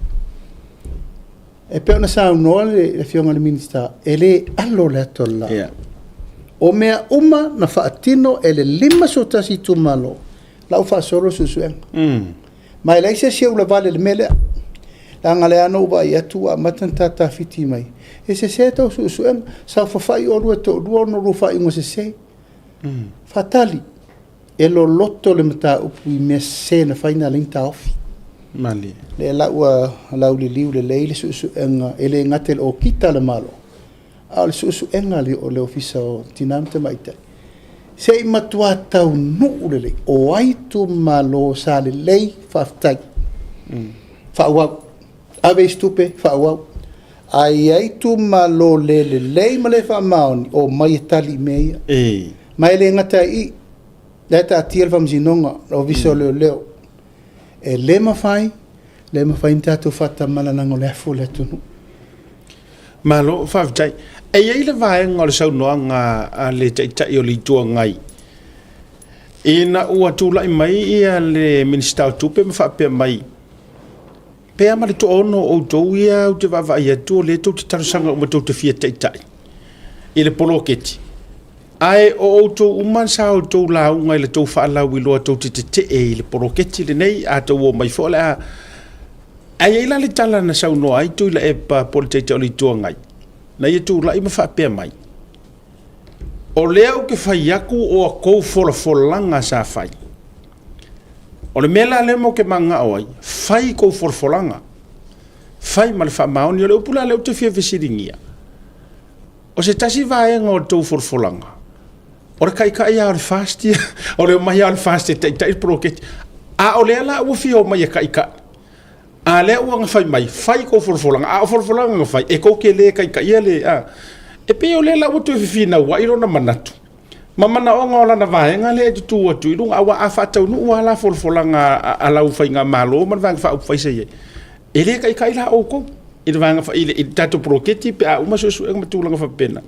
E pei ona saunoa le Afioga i le Minisita, e le alo le ata o le laa. O mea uma na faatino e le 51 itumalo, la ua faasolo le suesuega. Ma e leai se isi e ulavale i le mea lea. Leaga o lea lava na ou vaai atu ua amata ona tatafiti mai, e sese tou suesuega, saofafai oulua e toalua ona oulua faaiuga sese. Faatali, e loloto le mataupu i mea sese na fai na ala ai ona taofi. Malie. Lea la ua lauliliu lelei le suesuega, e le gata i le Okika a le Malo, a o le suesuega a le Ofisa o Tina ma Tamaitai, se i matua taunuu lelei, o ai itumalo sa lelei, faafetai, faaauau, ave isi tupe, faaauau. Ae i ai itumalo le lelei ma le faamaoni, omai e tali i mea ia. Ma e le gata ai i i, la e taatia le Faamasinoga, le Ofisa o Leoleo. E le mafai, le mafai ona tatou faatamala leaga o le afu o le atunuu. Malo faafetai. E i ai le vaega o le saunoaga a le Taitai o le Itu Agai ina ua tulai mai le Minisita o Tupe ma faapea mai, pe a ma le toaono o outou ia ou te vaavaai atu o lea tou te talosaga uma tou te fia taitai i le poloketi, ae o outou uma sa outou lauga i le tou faalauiloa tou te tetee i le poloketi lenei, a tou omai foi o le a... Ae i ai la le tala na saunoa ai Tuilaepa po o le Taitai o le Itu Agai, na ia tulai ma faapea mai, o lea ou te fai atu o a tou folafolaga sa fai. O le mea la lea ou te mananao ai, fai tou folafolaga, fai ma le faamaoni. O le upu la lea ou te fia fesiligia, O se tasi vaega o le tou folafolaga, o le kaikai lava o le FAST ia, o le omai lava o le FAST e taitai le poloketi. A o lea la ua fia omai e kaikai, a lea ua na fai mai, fai tou folafolaga, a o folafolaga na fai, e tou te le taitaia le... A, e pei o lea la ua toe fefinauai lona manatu, ma manaoga o lana vaega lea e tutu atu i luga. Aua a faataunuu lava la folafolaga a lau faigamalo ma le Vaega Faaupufai sa i ai, e le taitai la outou i le vaega i le tatou poloketi pe a uma suesuega ma tulaga faapena.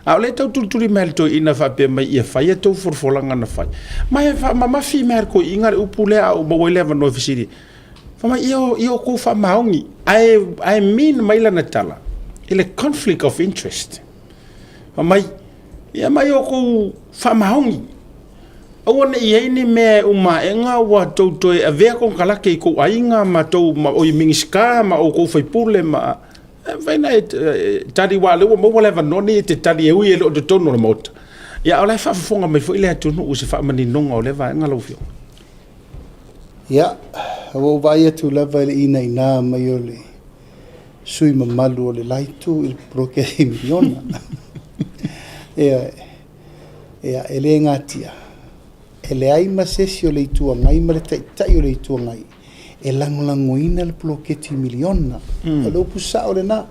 A o lea e tau tulituli mai e le toeaina faapea mai ia fai a outou folafolaga na fai. Ma e faamamafi mai lava e le toeaina le upu lea a o maua ai le avanoa e fesili ai. Fai mai, ia outou faamaoni, ae mean mai lana tala i le conflict of interest. Fai mai, ia ma ia outou faamaoni, aua ne i i ai ni mea e uma aena ua tou toe avea konekarate i tou aiga ma tou ma oi Minisita ma outou sui usufono ma... E mafai ona e tali aua o lea ua maua le avanoa lenei e te tali e ui e le o i totonu o le Maota, ia a o la e faafofoga mai foi le atunuu i se faamaninoga o lea vaega lau Afioga. Ia, ua ou vaai atu lava i le inaina mai o le sui usufono mamalu o le la itu i le poloketi miliona. Ioe. Ia, e le natia, e leai ma se isi o le Itu Agai ma le Taitai o le Itu Agai e lagolagoina le poloketi miliona. O le upu sao lena.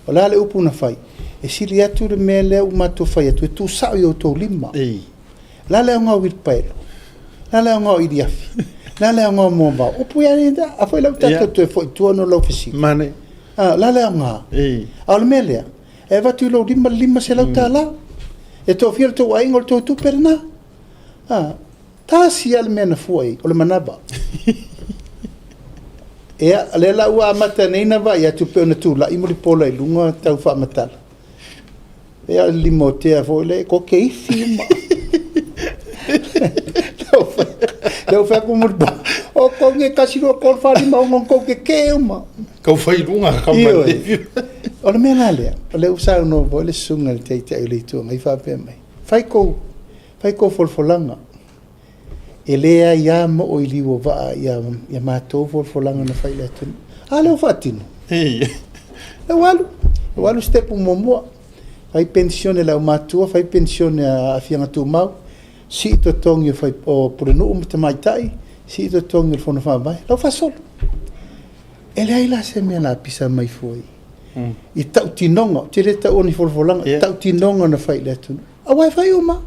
O le a le upu na fai? E sili atu le mea lea ua matou fai atu e tuusao i outou lima. O le a le aoga o uilipaelo? O le a le aoga o iliafi? O le a le aoga o moavao? Upu ia a foi la ua tatou toe foi i tua ona o lau fesili. O le a le aoga? A o le mea lea, e avatu i lou lima le $500. E toafia le tou aiga o le tou tupe lena. A, tasi lava le mea na fua i ai, o le manava. Ia, o lea la ua amata nei ona vaai atu pei ona tulai Mulipola i luga tau faamatala. Ia, o le limotea foi lea, koke ifi uma. Lea ua fai atu Mulipola, o kou nei, 1, 2, 3, 4, 5, 6, kou kekē uma. Kau fai i luga, kau mai. O le mea la lea, o lea ua saunoa foi le susuga i le Taitai o le Itu Agai faapea mai, fai kou, fai kou folafolaga. E leai lava moo i liu o vaa ia matou folafolaga na fai i le atunuu. A lea ua faatino. Lea ua alu, ua alu sitepu muamua, fai penisione a le aumatutua, fai penisione a aafiaga tumau, sii totogi o pulenuu ma tamaitai, sii totogi o le Fono Faavae, la ua faasolo. E leai la se mea o le a pisa mai fua i tautinoga, ou te le taua ni folafolaga, tautinoga na fai i le atunuu. Aua e fai uma.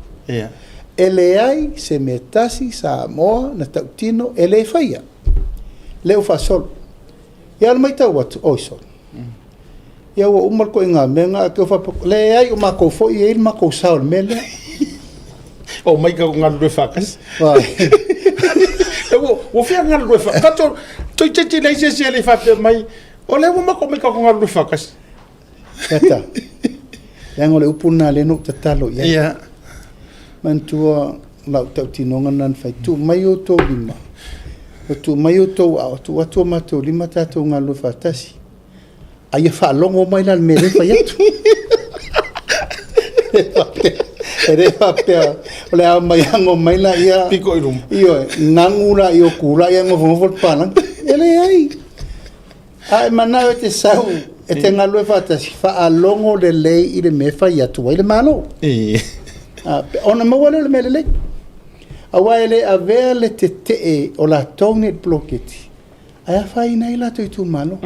E leai se mea tasi Samoa na tautino e le faia. Lea ua faasolo. Ia o le matau atu, oi sole. Ia ua uma le ituaiga mea lena, ae te faapea, leai o matou foi e i ai le matou sao i le mea lea. O mai ka galulue faatasi. Ua fia galulue faatasi. Toeitiiti leai se isi e le i faapea mai, o lea ua matou omai tatou galulue faatasi. Gata, leaga o le upu lena lea na ou tatalo i ai. Manatua lau tautinoga lena na fai, tuu mai outou lima, tuu mai outou aao, tuu atu o matou lima tatou galulue faatasi. A ia faalogo mai la i le mea lea e fai atu. E le faapea o le a omai ago mai laia. Pito i luma. Ioe, nagu laia o kula ia nofonofo le papalagi. E leai. A e manao e te sau e te galulue faatasi, faalogo lelei i le mea e fai atu ai le Malo. Ona maua lea o le mea lelei. Aua e le avea le tetee o latou nei i le poloketi, ae afaina ai latou itumalo.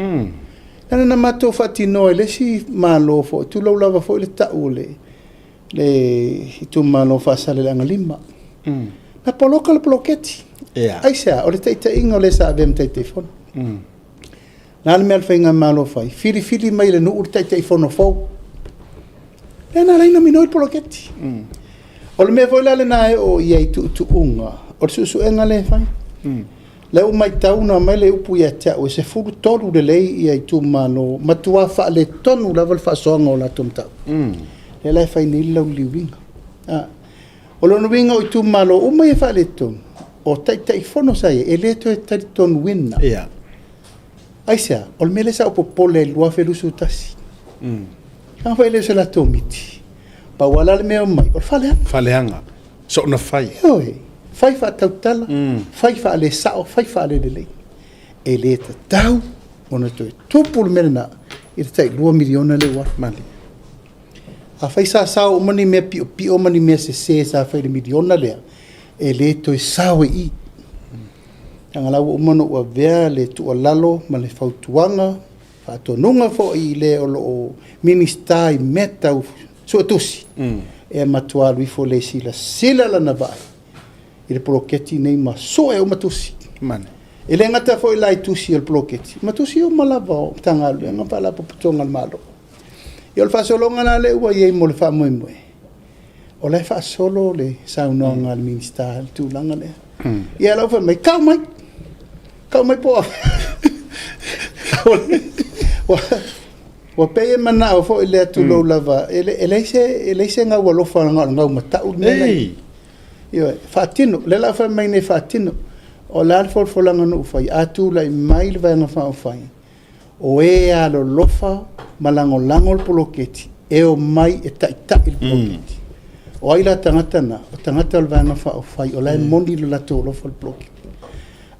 Leaga na matou faatinoa i le isi Malo foi, tulou lava foi le tau o le itumalo o Faasaleleaga 5. Na poloka le poloketi. Aisea? O le taitaiga o le sa avea ma Taitaifono. O le a le mea a le faigamalo fai? Filifili mai e le nuu le Taitaifono fou. Lea na ala ai ona minoi le poloketi. O le mea foi la lena e oo i ai i tuutuuga, o le suesuega lea e fai. Lea ua matau na aumai le upu ia te au e 13 lelei ia itumalo matua faaletonu lava le faasoaga o latou mataupu. Lea la e fai nei le lauliliuina. O lona uiga o itumalo uma ia e faaletonu, o Taitaifono sa i ai, e le toe talitonuina. Aisea? O le mea lea sa ou popole ai i le 2021. Leaga foi e le o se latou miti. Pau lava la le mea e omai, o le faaleaga. Faaleaga. Soona fai. Ioe. Fai faatautala, fai faalesao, fai faalelelei. E le tatau ona toe tupu le mea lena i le tai $2 miliona lea ua alu. Malie. Afai sa sao uma ni mea piopio ma ni mea sese sa fai i le miliona lea, e le toe sao i i. Leaga la ua uma ona ou avea le tuualalo ma le fautuaga, faatonuga foi i le o lo o Minisita i mea tau suetusi, e matua alu ifo lea e silasila lana vaai i le poloketi lenei ma sue uma tusi. E le gata foi la i tusi o le poloketi, ma tusi uma lava o Matagaluega ma Faalapotopotoga a le Malo. Ia o le faasologa la lea ua i ai mo le faamoemoe, o la e faasolo le saunoaga a le Minisita i le tulaga lea. Ia la ua fai mai, tau mai, tau mai po o ua pei e manao foi lea tulou lava, e leai se, e leai se gaualofa na o le gaumatau le mea la e i ai. Ioe, faatino. O lea la fai mai nei faatino. O le a le folafolaga na ou faia? A tulai mai le Vaega Faaupufai, o e alolofa ma lagolago le poloketi, e omai e taitai le poloketi. O ai la tagata na? O tagata o le Vaega Faaupufai o la e moni lo latou alofa i le poloketi.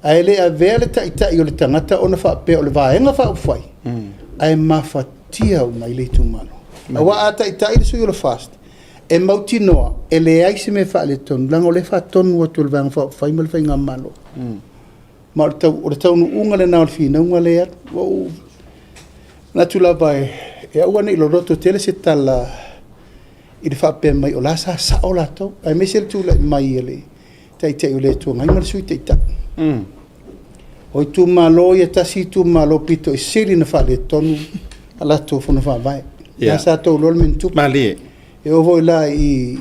Ae le avea le taitai o le tagata ona faapea o le Vaega Faaupufai, ae mafatia uma i le itumalo. Aua a taitai le sui o le FAST, e mautinoa e leai se mea faaletonu, leaga o lea e faatonu atu e le Vaega Faaupufai ma le Faigamalo. Ma o le taunuuga lena o le finauga lea e alu. Ua ou manatu lava e aua ne i loloto tele se tala i le faapea mai o la sa sao latou, aemaise le tulai mai o le Taitai o le Itu Agai ma le Sui Taitai. O itumalo ia, e tasi itumalo pito i sili ona faaletonu a latou fono faavae. Yeah. Sa tou iloa le mea na tupu. Malie. E oo foi la i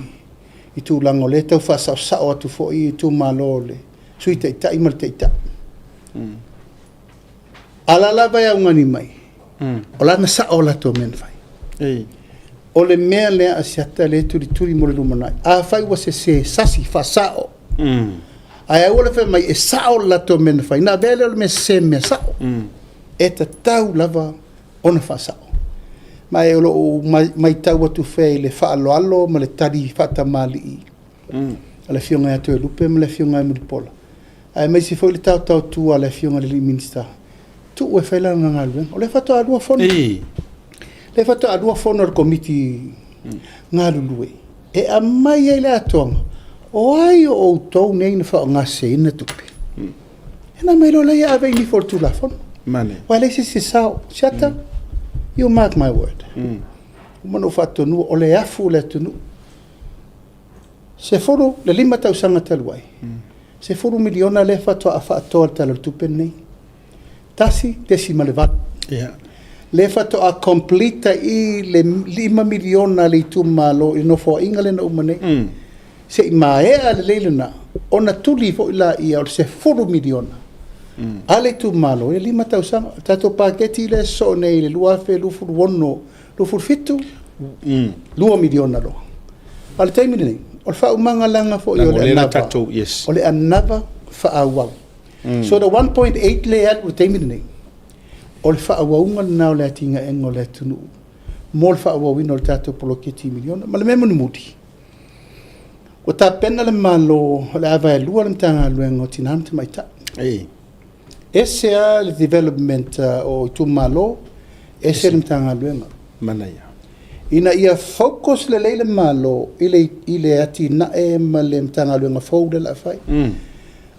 tulaga o lea e tau faasaosao atu foi itumalo o le Sui Taitai ma le Taitai. A la lava e augani mai, o la na sao latou mea na fai. Ei. O le mea lea a Asiata lea e tulituli mo le lumanai. Afai ua sese, sasi, faasao. Ae aua le fai mai e sao le latou mea na fai, ona avea lea o le mea sese ma mea sao. E tatau lava ona faasao. Ma e o lo o matau atu pea i le faaaloalo ma le tali faatamalii a le Afioga ia Toelupe ma le Afioga ia Mulipola, aemaise foi le taotaotua a le Afioga i le alii Minisita, tuu e fai lana galuega. O lea faatoa lua fono. Ei. Lea faatoa lua fono a le Komiti galulue e aumai ai le atoaga o ai o outou nei na faaaogaseseina tupe. Ona aumai loa lea ave i nifo o le Tulafono. Mane. Aua e leai se isi e sao. Siata, you mark my word. Uma ona ou faatonuina, o le afu o le atunuu. 15 tausaga talu ai, $10 miliona lea faatoa faatoa i le Tala o le Tupe lenei. 1.8. Yeah. Lea faatoa complete ai le $5 miliona a le itumalo i le nofoaiga lea na uma nei. Se i maea lelei lena, ona tuli foi laia o le $10 miliona a le itumalo i le 5 tausaga. O le tatou paketi lea e sosoo nei i le 2026 27, $2 miliona loa. A o le taimi lenei, o le faaumaga leaga foi o le anava, yes. o le anava faaauau. So the 1.8 lea e alu i le taimi lenei, o le faaauauga lena o le atinaega o le atunuu mo le faaauauina o le tatou poloketi miliona. Ma le mea mulimuli, ua tapena le Malo o le a vaelua le Matagaluega o Tina ma Tamaitai. Ei. Ese lava le development o itumalo, ese le Matagaluega. Manaia. Ina ia focus lelei le Malo i le atinae ma le Matagaluega fou lea o le a fai.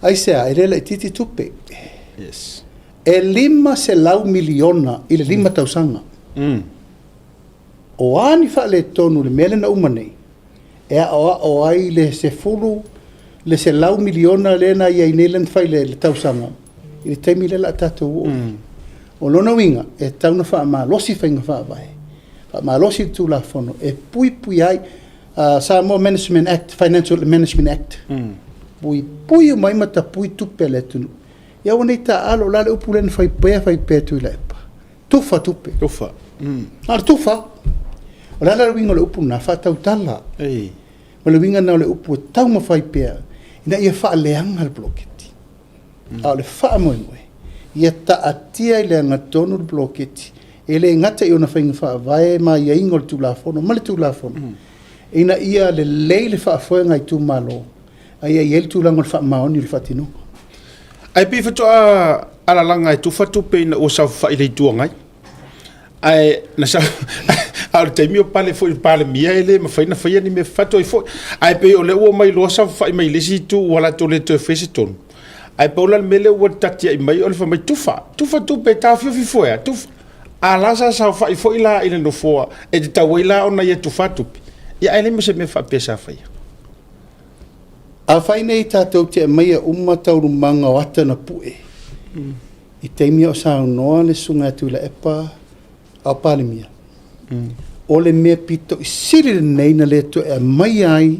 Aisea? E le laitiiti tupe. Yes. E $500 miliona i le 5 tausaga. O a ni faaletonu i le mea lea na uma nei, e aoao ai le 10, le $100 miliona lea na i ai nei lea na fai i le tausaga, i le taimi lea o le a tatou oo i ai. O lona uiga, e tatau ona faamalosi faiga faavae, faamalosi le Tulafono e puipui ai, Samoa Management Act, Financial Management Act, puipui uma ai ma tapui tupe a le atunuu. Ia aua ne i taaalo, o le a le upu lea na fai pea fai pea Tuilaepa? Tufa tupe. Tufa. Na o le tufa. O le a la le uiga o le upu lena? Faatautala. Ei. O le uiga lena o le upu e taumafai pea ina ia faaleaga le poloketi. A o le faamoemoe, ia taatia i le agatonu le poloketi, e le gata i ona faiga faavae ma aiaiga o le Tulafono ma le Tulafono, ina ia lelei le faafoega a itumalo, a ia i ai le tulaga o le faamaoni o le faatinoga. Ae pei faatoa alalaga e tufa tupe ina ua saofafai i le Itu Agai. Ae na A o le taimi o pale foi i le Palemia e le mafai ona faia ni mea fafato ai foi. Ae pei o lea ua omai loa saofafai mai le isi itu ua latou le toe faia se tonu. Ae pau la le mea lea ua tatiai mai o le fai mai, tufa, tufa tupe e taofiofi fua e a, tufa. A la sa saofai foi la i le nofoa e tatau ai la ona ia tufa tupe, ia ae leai ma se mea faapea sa faia. Afai nei tatou te aumaia uma taualumaga o ata na pue i taimi a o saunoa le Susuga ia Tuilaepa a o Palemia, o le mea pito i sili lenei na le toe aumaia ai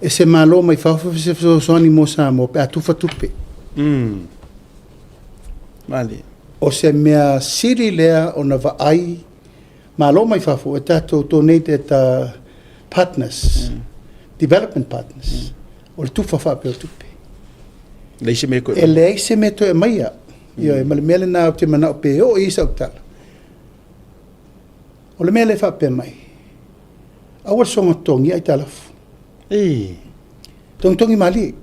e se Malo mai fafo se fesoasoani mo Samoa pe a tufa tupe. Malie. O se mea sili lea ona vaai Malo mai fafo e tatou donated partners, development partners, o le tufa faapea o tupe. Leai se mea toe E leai se mea toe aumaia. Ioe, ma le mea lena ou te manao pe oo i ai sau tala. O le mea lea e faapea mai, aua le soona totogia aitalafu. Togitogi malie.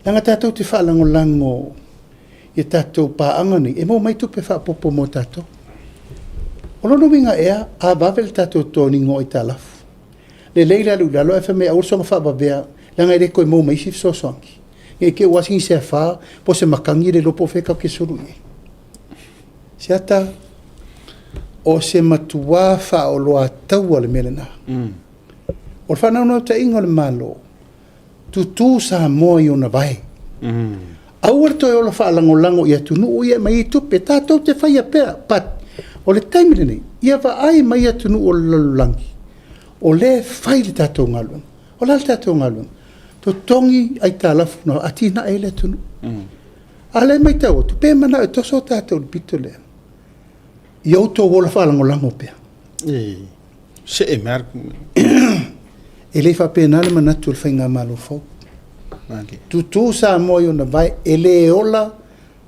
Leaga tatou te faalagolago i a tatou paaga nei e maua mai tupe faaopoopo mo tatou. O lona uiga ea, a vave le tatou totogiina o aitalafu, lelei le alu i lalo ae fai mai aua le soona faavavea leaga e le toe maua ma isi fesoasoani. Ne i te i ua sigi se afa po o se matagi le iloa po o fea tatou te sulu i ai. Asiata, o se matua faaoloataua le mea lena. O le faanaunautaiga o le Malo, tutu Samoa i ona vae. Aua le toe ola faalagolago i atunuu ia e aumai ai tupe, tatou te faia pea, but o le taimi lenei, ia vaai mai atunuu o le lalolagi, o lea e fai le tatou galuega. O le a le tatou galuega? Totogi aitalafu na atinae ai le atunuu. A o lea e matau atu, pei e manao e toso tatou i le pito lea, ia outou ola faalagolago pea. See mai. E le faapena le manatu o le faigamalo fou. Tutu Samoa i ona vae, e le ola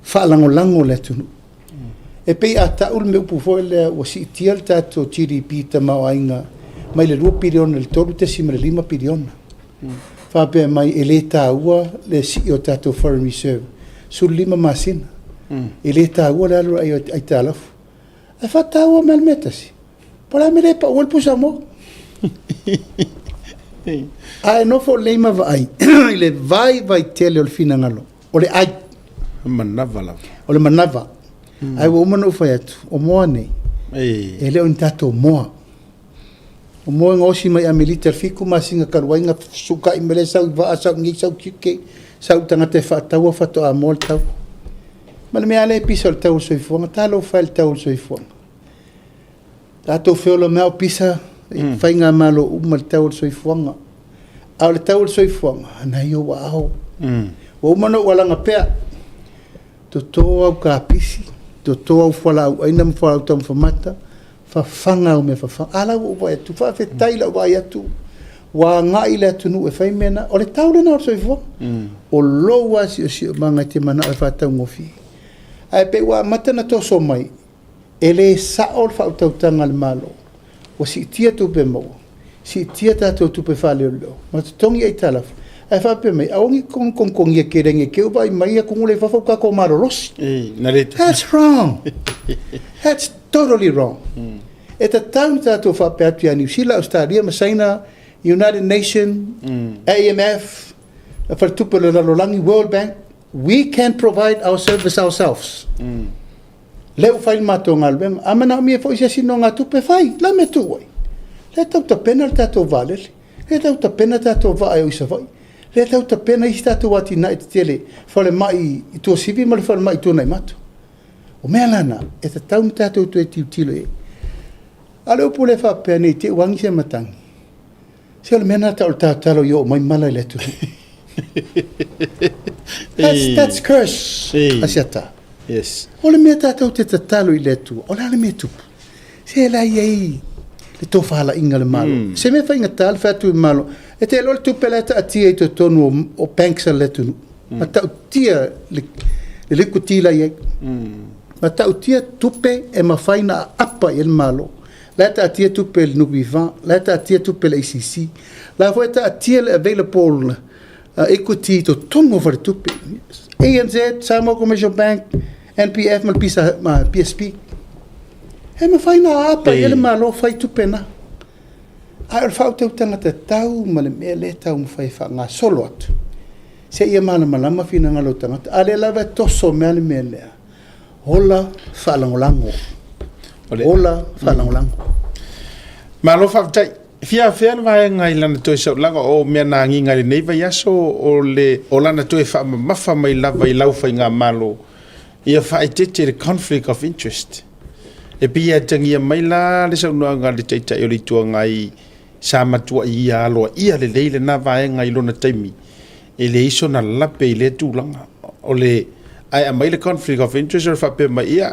faalagolago le atunuu. E pei a tau le upu foi lea ua siitia le tatou GDP tamaoaiga mai le 2 piliona i le 3.5 piliona. Faapea mai e le taua le sii o tatou foreign reserve 15 masina. E le taua le alu ai aitalafu. Ae faataua mai le mea tasi. Po o le a le mea lea e pau ai le pusamoa? Ae nofo lelei ma vaai i le vaivai tele o le finagalo, o le ai. Manava lava. O le manava. Ae ua uma ona ou fai atu, o moa nei, e le o ni tatou moa. O moa e gaosi mai Amerika i le 7 masina talu ai na fesutai mai lea sau i vaa, sau i inei, sau i tiute, sau i tagata e faataua faatoa moa le tau. Ma le mea lava lea e pisa o le tau o le soifuaga, talofa e i le tau o le soifuaga. Tatou feola mai lava o pisa faigamalo uma i le tau o le soifuaga. A o le tau o le soifuaga, na i ou aao. Ua uma ona ou alaga pea, toto au kapisi, toto au fualaau aina ma fualaau taumafa mata, fafaga au mea fafaga. A la ua ou vaai atu, faafetai i lau vaai atu, ua agai le atunuu e fai mea na. O le tau lena o le soifuaga. O lou lava siosiomaga e te manao e faataugofie. Ae pei ua amata ona toso mai, e le sao le faautautaga a le Malo, ua siitia tupe maua, siitia tatou tupe faaleoleo, ma totogi aitalafu, ae faapea mai, aua ne i togitogigia tele ne i te i ua vaai mai atunuu la e i fafo ua tatou malolosi. That's wrong. That's totally wrong. E tatau ona tatou faapea atu ia Niu Sila, Ausetalia ma Saina, United Nation, AMF, Faletupe o le Lalolagi, World Bank, we can provide our service ourselves. Lea ua fai le matou galuega. A manaomia foi se isi nogatupe, fai. O le a le mea e tuu ai? Lea e tau tapena le tatou vaalele, lea e tau tapena tatou vaa e o i Savaii, lea e tau tapena isi tatou atinae tetele, falemai i Tuasivi ma le falemai i Tuanaimato. O mea la na, e tatau ona tatou toe tilotilo i ai. A o le upu lea faapea ne i te i ua agi se matagi, se o le mea lena e tau o le tatalo ia oo mai mala i le atunuu. That's curse, Asiata. Yes. O le mea tatou te tatalo i le Atua, o le a le mea e tupu? Se la e i ai le tofalaiga a le Malo. Se mea faigata le fai atu i le Malo, e te iloa le tupe la e taatia i totonu o banks a le atunuu. Matautia le liquidity la e i ai. Matautia tupe e mafai ona aapa i ai le Malo. La e taatia tupe i le NPF, la e taatia tupe i le ACC, la foi e taatia le available equity i totonu o faletupe. ANZ, Samoa Commercial Bank, NPF ma le PSP. E mafai ona aapa i ai le Malo fai tupe na. Ae o le faautautaga tatau ma le mea lea e taumafai e faagasolo atu, seia malamalama finagalo o tagata. A o lea lava e toso mai lava le mea lea, ola faalagolago, ola faalagolago. Malo faafetai. E fia afea le vaega i lana toe saulaga o mea na agiga i lenei vaiaso o le o lana toe faamamafa mai lava i lau faigamalo ia faaeteete i le conflict of interest. E pei e atagia mai la le saunoaga a le Taitai o le Itu Agai sa matuai ia aloaia lelei lena vaega i lona taimi, e leai sona lape i lea tulaga. O le ae aumai le conflict of interest o le faapea mai, ia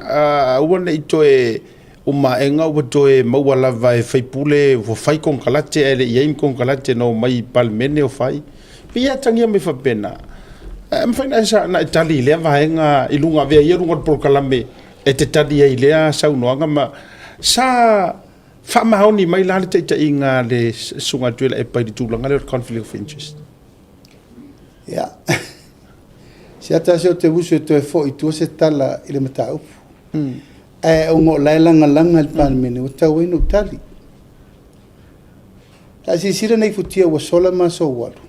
aua ne i toe uma aega ua toe maua lava e faipule ua fai konekarate ae le i i ai ni konekarate na omai i Palemene o fai. Pei e atagia mai faapena, e mafai ona e tali i lea vaega i luga, avea ia luga o le polokalame e te tali ai i lea saunoaga ma sa faamaoni mai la le taitaiga a le Susuga a Tuilaepa i le tulaga lea o le conflict of interest? Ia, se tasi o te uso e toe foi i tua se tala i le mataupu. Ae ona o la e lagalaga i le Palemene, ua tatau ai ona ou tali. A silasila nei i futia ua sola ma aso ua alu,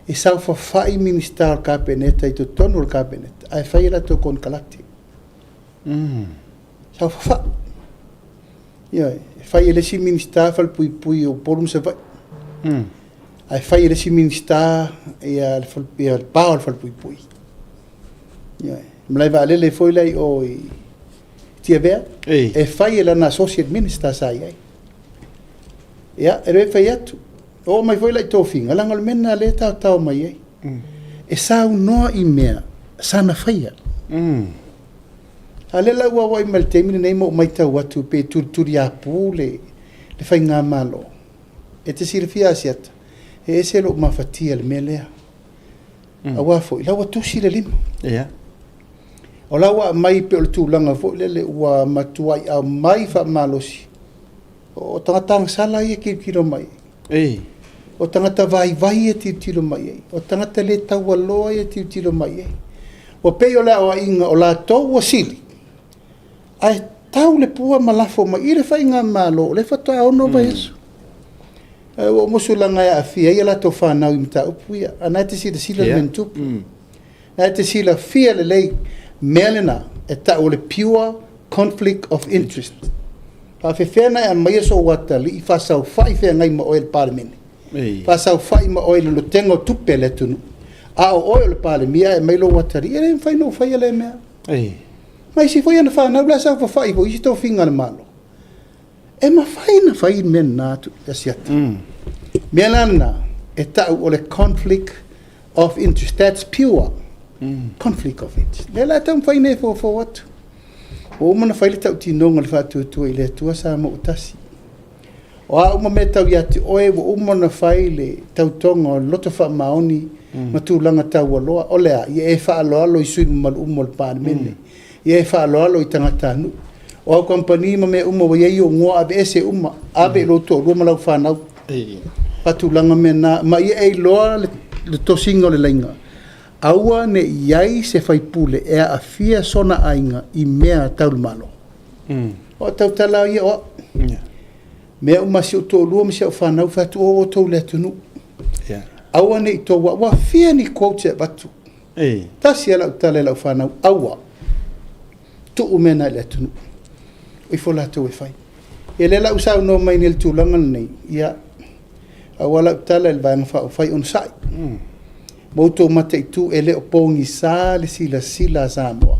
e saofafai Minisita o le Kapeneta i totonu o le Kapeneta ae fai a latou konekarate. Saofafai. Ioe, e fai e le isi Minisita falepuipui o Upolu ma Savaii. Ae fai e le isi Minisita ia le pa o le falepuipui. Ioe, malae vaalele foi la i o i Tiavea, e fai e lana Associate Minister sa i ai. Ia, e le fai atu, oo mai foi la i tofiga, leaga o le mea lena o lea e taotao mai ai. E saunoa i mea sana faia. A o lea la ua auai mai i le taimi lenei ma ou matau atu pei e tulituliapu le faigamalo. E te silafia Asiata, e ese lou mafatia i le mea lea. Aua foi, o la ua tusi le lima. O la ua aumai pei o le tulaga foi lele ua matuai aumai faamalosi. O tagata agasala ia e tilotilo mai ai. O tagata vaivai ia e tilotilo mai ai. O tagata le taualoa ia e tilotilo mai ai. Ua pei o le aoaiga o latou ua sili, ae tau le pua ma lafo mai i le faigamalo o lea faatoa 6 vaiaso. Ae ua ou musu leaga e aafia ai a latou fanau i mataupu ia. A o lena e te silasila i le mea na tupu. O lena e te silafia lelei mea lena e tau o le pure conflict of interest. E faapefea ona e aumaia sou atalii faasaofai feagai ma oe i le Palemene, faasaofai ma oe i le lotega o tupe a le atunuu, a o oe o le Palemia ae aumai lou atalii. E le mafai ona ou faia lea mea. Ma isi foi ana fanau la e saofafai foi i isi tofiga a le Malo. E mafai ona fai le mea lena Asiata. Mea la lena e tau o le conflict of interest. That's pure conflict of interest. Lea la e taumafai nei e foufou atu. Ua uma ona fai le tautinoga o le faatuatua i le Atua Samoa ua tasi. O a uma mea tau ia te oe, ua uma ona fai le tautoga o le loto faamaoni ma tulaga taualoa. O le a? Ia e faaaloalo i sui usufono mamalu uma o le Palemene. Ia e faaaloalo i tagatanuu. O au kamupani ma mea uma ua i ai ou igoa, aveese uma, ave i lou toalua ma lau fanau. Faatulaga mea na, ma ia e iloa le tosiga o le laina. Aua ne i i ai se faipule e aafia sona aiga i mea tau le Malo. O au tautala ia o au. Mea uma a si ou toalua ma si au fanau, fai atu, o outou i le atunuu. Aua ne i tou, ua fia ni quotes e avatu. Tasi lava lau tala i lau fanau, aua, tuu mea na i le atunuu. O ifo latou e fai. Ia lea la ua saunoa mai nei i le tulaga lenei, ia, aua lau tala i le Vaega Faaupufai, onosai. Ma outou mataitu, e le o pogisa le silasila a Samoa.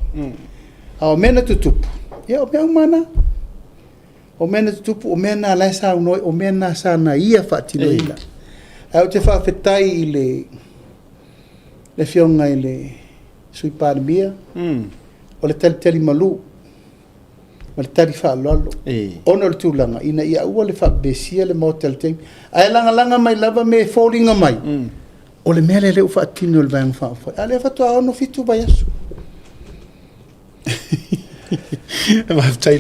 A o mea na tutupu, ia o mea uma lava na. O mea na tutupu, o mea na la e saunoa ai, o mea na sa na ia faatinoina. Ae ou te faafetai i le Afioga i le Sui Palemia, o le talitali malu ma le tali faaaloalo, ona o le tulaga ina ia aua le faapepesia le Maota i le taimi, ae lagalaga mai lava mea e foliga mai, o le mea lea lea ua faatino e le Vaega Faaupufai, a o lea faatoa 6, 7 vaiaso. Faafetai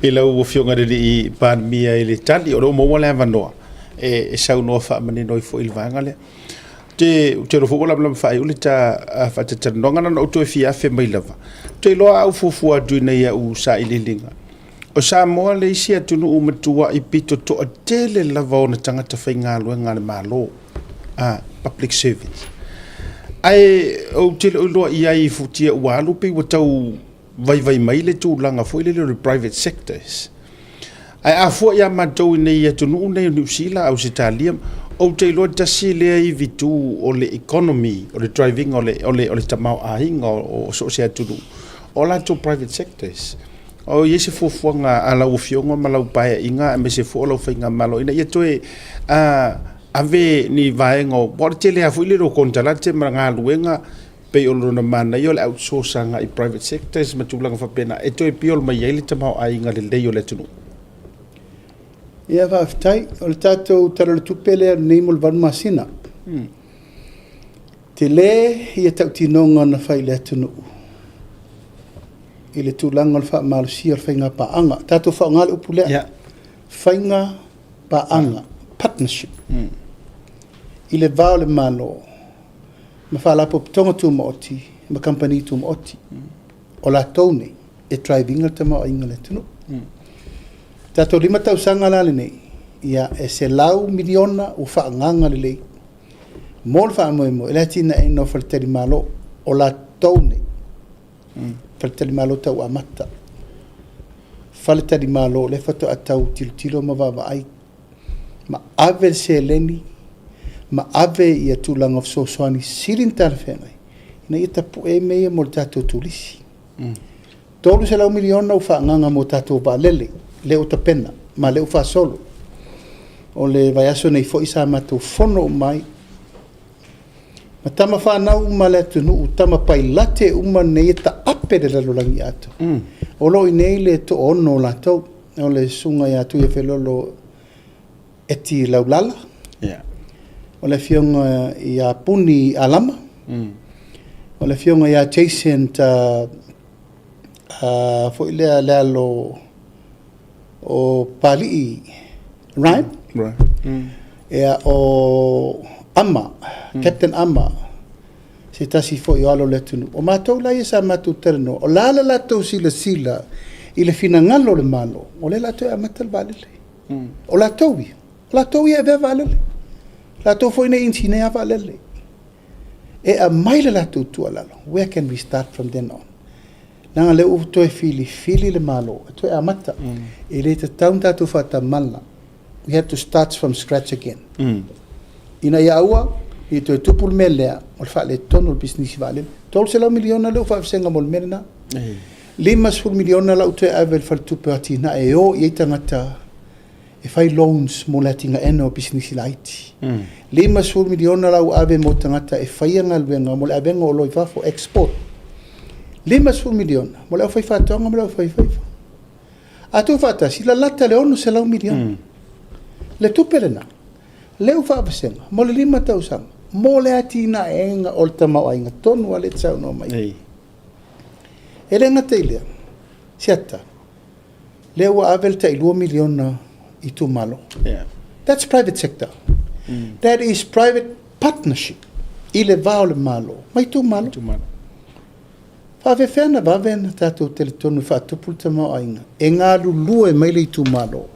i lau Afioga i le Alii Palemia i le tali, o lea ua maua le avanoa e saunoa faamanino ai foi i le vaega lea. Ou te iloa foi ua lamalama faaiu le ta faatalatalanoaga, na ona ou toe fia afe mai lava. Ou te iloa a ou fuafua atu i au sailiiliga, O Samoa le isi atunuu matua'i pito toatele lava ona tagata faigaluega a le Malo, a, public servants. Ae ou te le o iloa i ai i futia ua alu pei ua tau vaivai mai le tulaga foi lele o le private sectors. Ae a fua ia matou i nei atunuu nei o Niu Sila, Ausetalia, ou te iloa tasi lea ivitu o le economy, o le driving o le, o le, o le tamaoaiga o, o so o se atunuu, o latou private sectors. O i ai se fuafuaga a lau Afioga ma lau Paeaiga aemaise foi o lau Faigamalo ina ia toe ave ni vaega o, aua o le tele lava foi lele o konekarate ma galuega pei o lona manaia o le outsource agai i private sectors ma tulaga faapena e toe piol mai ai le tamaoaiga lelei o le atunuu. Ia faafetai. O le tatou Tala o le Tupe lea lenei mo le 8 masina. Tele ia tautinoga na fai i le atunuu i le tulaga o le faamalosia o le faiga paaga. Tatou faaaoga le upu lea. Yeah. Faiga paaga, partnership. I le va o le Malo ma Faalapotopotoga Tumaoti ma Kamupani Tumaoti. O latou nei e drive ina le tamaoaiga o le atunuu. Tatou 5 tausaga la lenei, ia e $100 miliona ua faaagaaga lelei mo le faamoemoe i le atinaeina o faletalimalo, o latou nei faletalimalo tau amata, faletalimalo lea faatoa tau tilotilo ma vaavaai ma ave le seleni ma ave ia tulaga o fesoasoani sili ona talafeagai ina ia tapue ai mea ia mo le tatou turisi. $300 miliona ua faaagaaga mo tatou vaalele, lea ua tapena ma lea ua faasolo. O le vaiaso nei foi sa matou fono uma ai ma tama fanau uma a le atunuu, tama pailate uma nei e taape le lalolagi atoa. O lo o i inei le toaono o latou, o le susuga ia Tuiafelolo Eti Laulala, o le afioga ia Puni Alama, o le afioga ia Jason foi lea le alo o Papalii Ryan, ia, o Ama, Captain Ama, se tasi foi o alo o le atunuu. O matou la ia sa matou talanoa, o le a le latou silasila i le finagalo o le Malo, o lea o le a toe amata le vaalele. O latou ia, o latou ia e avea vaalele, latou foi nei e inisinia vaalele. E aumai le latou tuualalo, where can we start from then on? Leaga o lea ua toe filifili le Malo e toe amata. E le tatau ona tatou faatamala. We have to start from scratch again. Ina ia aua ne i toe tupu le mea lea o le faaletonu o le pisinisi vaalele. $300 miliona lea ua faavasega mo le mea lena. $50 miliona la ua toe ave i le Faletupe o Atinae e o i ai tagata e fai loans mo le atinaeina o pisinisi laiti. $50 miliona la ua ave mo tagata e faia galuega mo le avega o oloa i fafo, export. $50 miliona mo le aufaifaatoaga ma le aufaifaiva. A tuufaatasi, lalata le $600 miliona. Le tupe lena, lea ua faavasega mo le 5 tausaga mo le atinaeina o le tamaoaiga tonu lava lea e te saunoa mai ai. E le gata i lea, Siata, lea ua ave le tai $2 miliona i itumalo. That's private sector. That is private partnership i le va o le Malo ma itumalo. Faafefea ona vave ona tatou talitonu e faatupu le tamaoaiga e galulue mai le itumalo,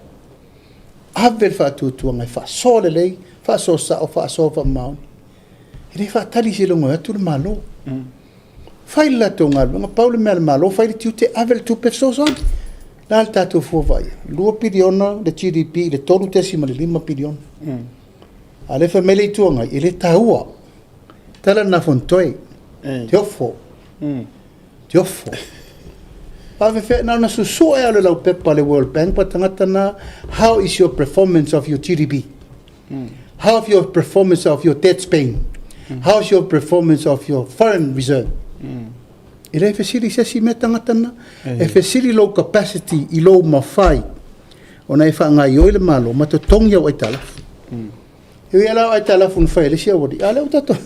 ave le faatuatuaga e faasoa lelei, faasoa sao, faasoa faamaoni. E le faatali seiloga e o atu le Malo. Fai le latou galuega, pau le mea a le Malo, fai le tiute, ave le tupe fesoasoani. O le a le tatou fua vaaia? 2 piliona le GDP i le 3.5 piliona. A o lea e fai mai le Itu Agai, e le taua. Tala lena a Fonotoe, Teofo, Teofo. Faafefea, na ona susue lava o le laupepa a le World Bank pa tagata na, how is your performance of your GDP? How is your performance of your debt paying? How is your performance of your foreign reserve? E le fesili se isi mea tagata na. E fesili lou capacity i lou mafai ona e faagaoioi le Malo ma totogi au aitalafu. E ui lava la o aitalafu na fai e le isi aualii, a o lea ua tatou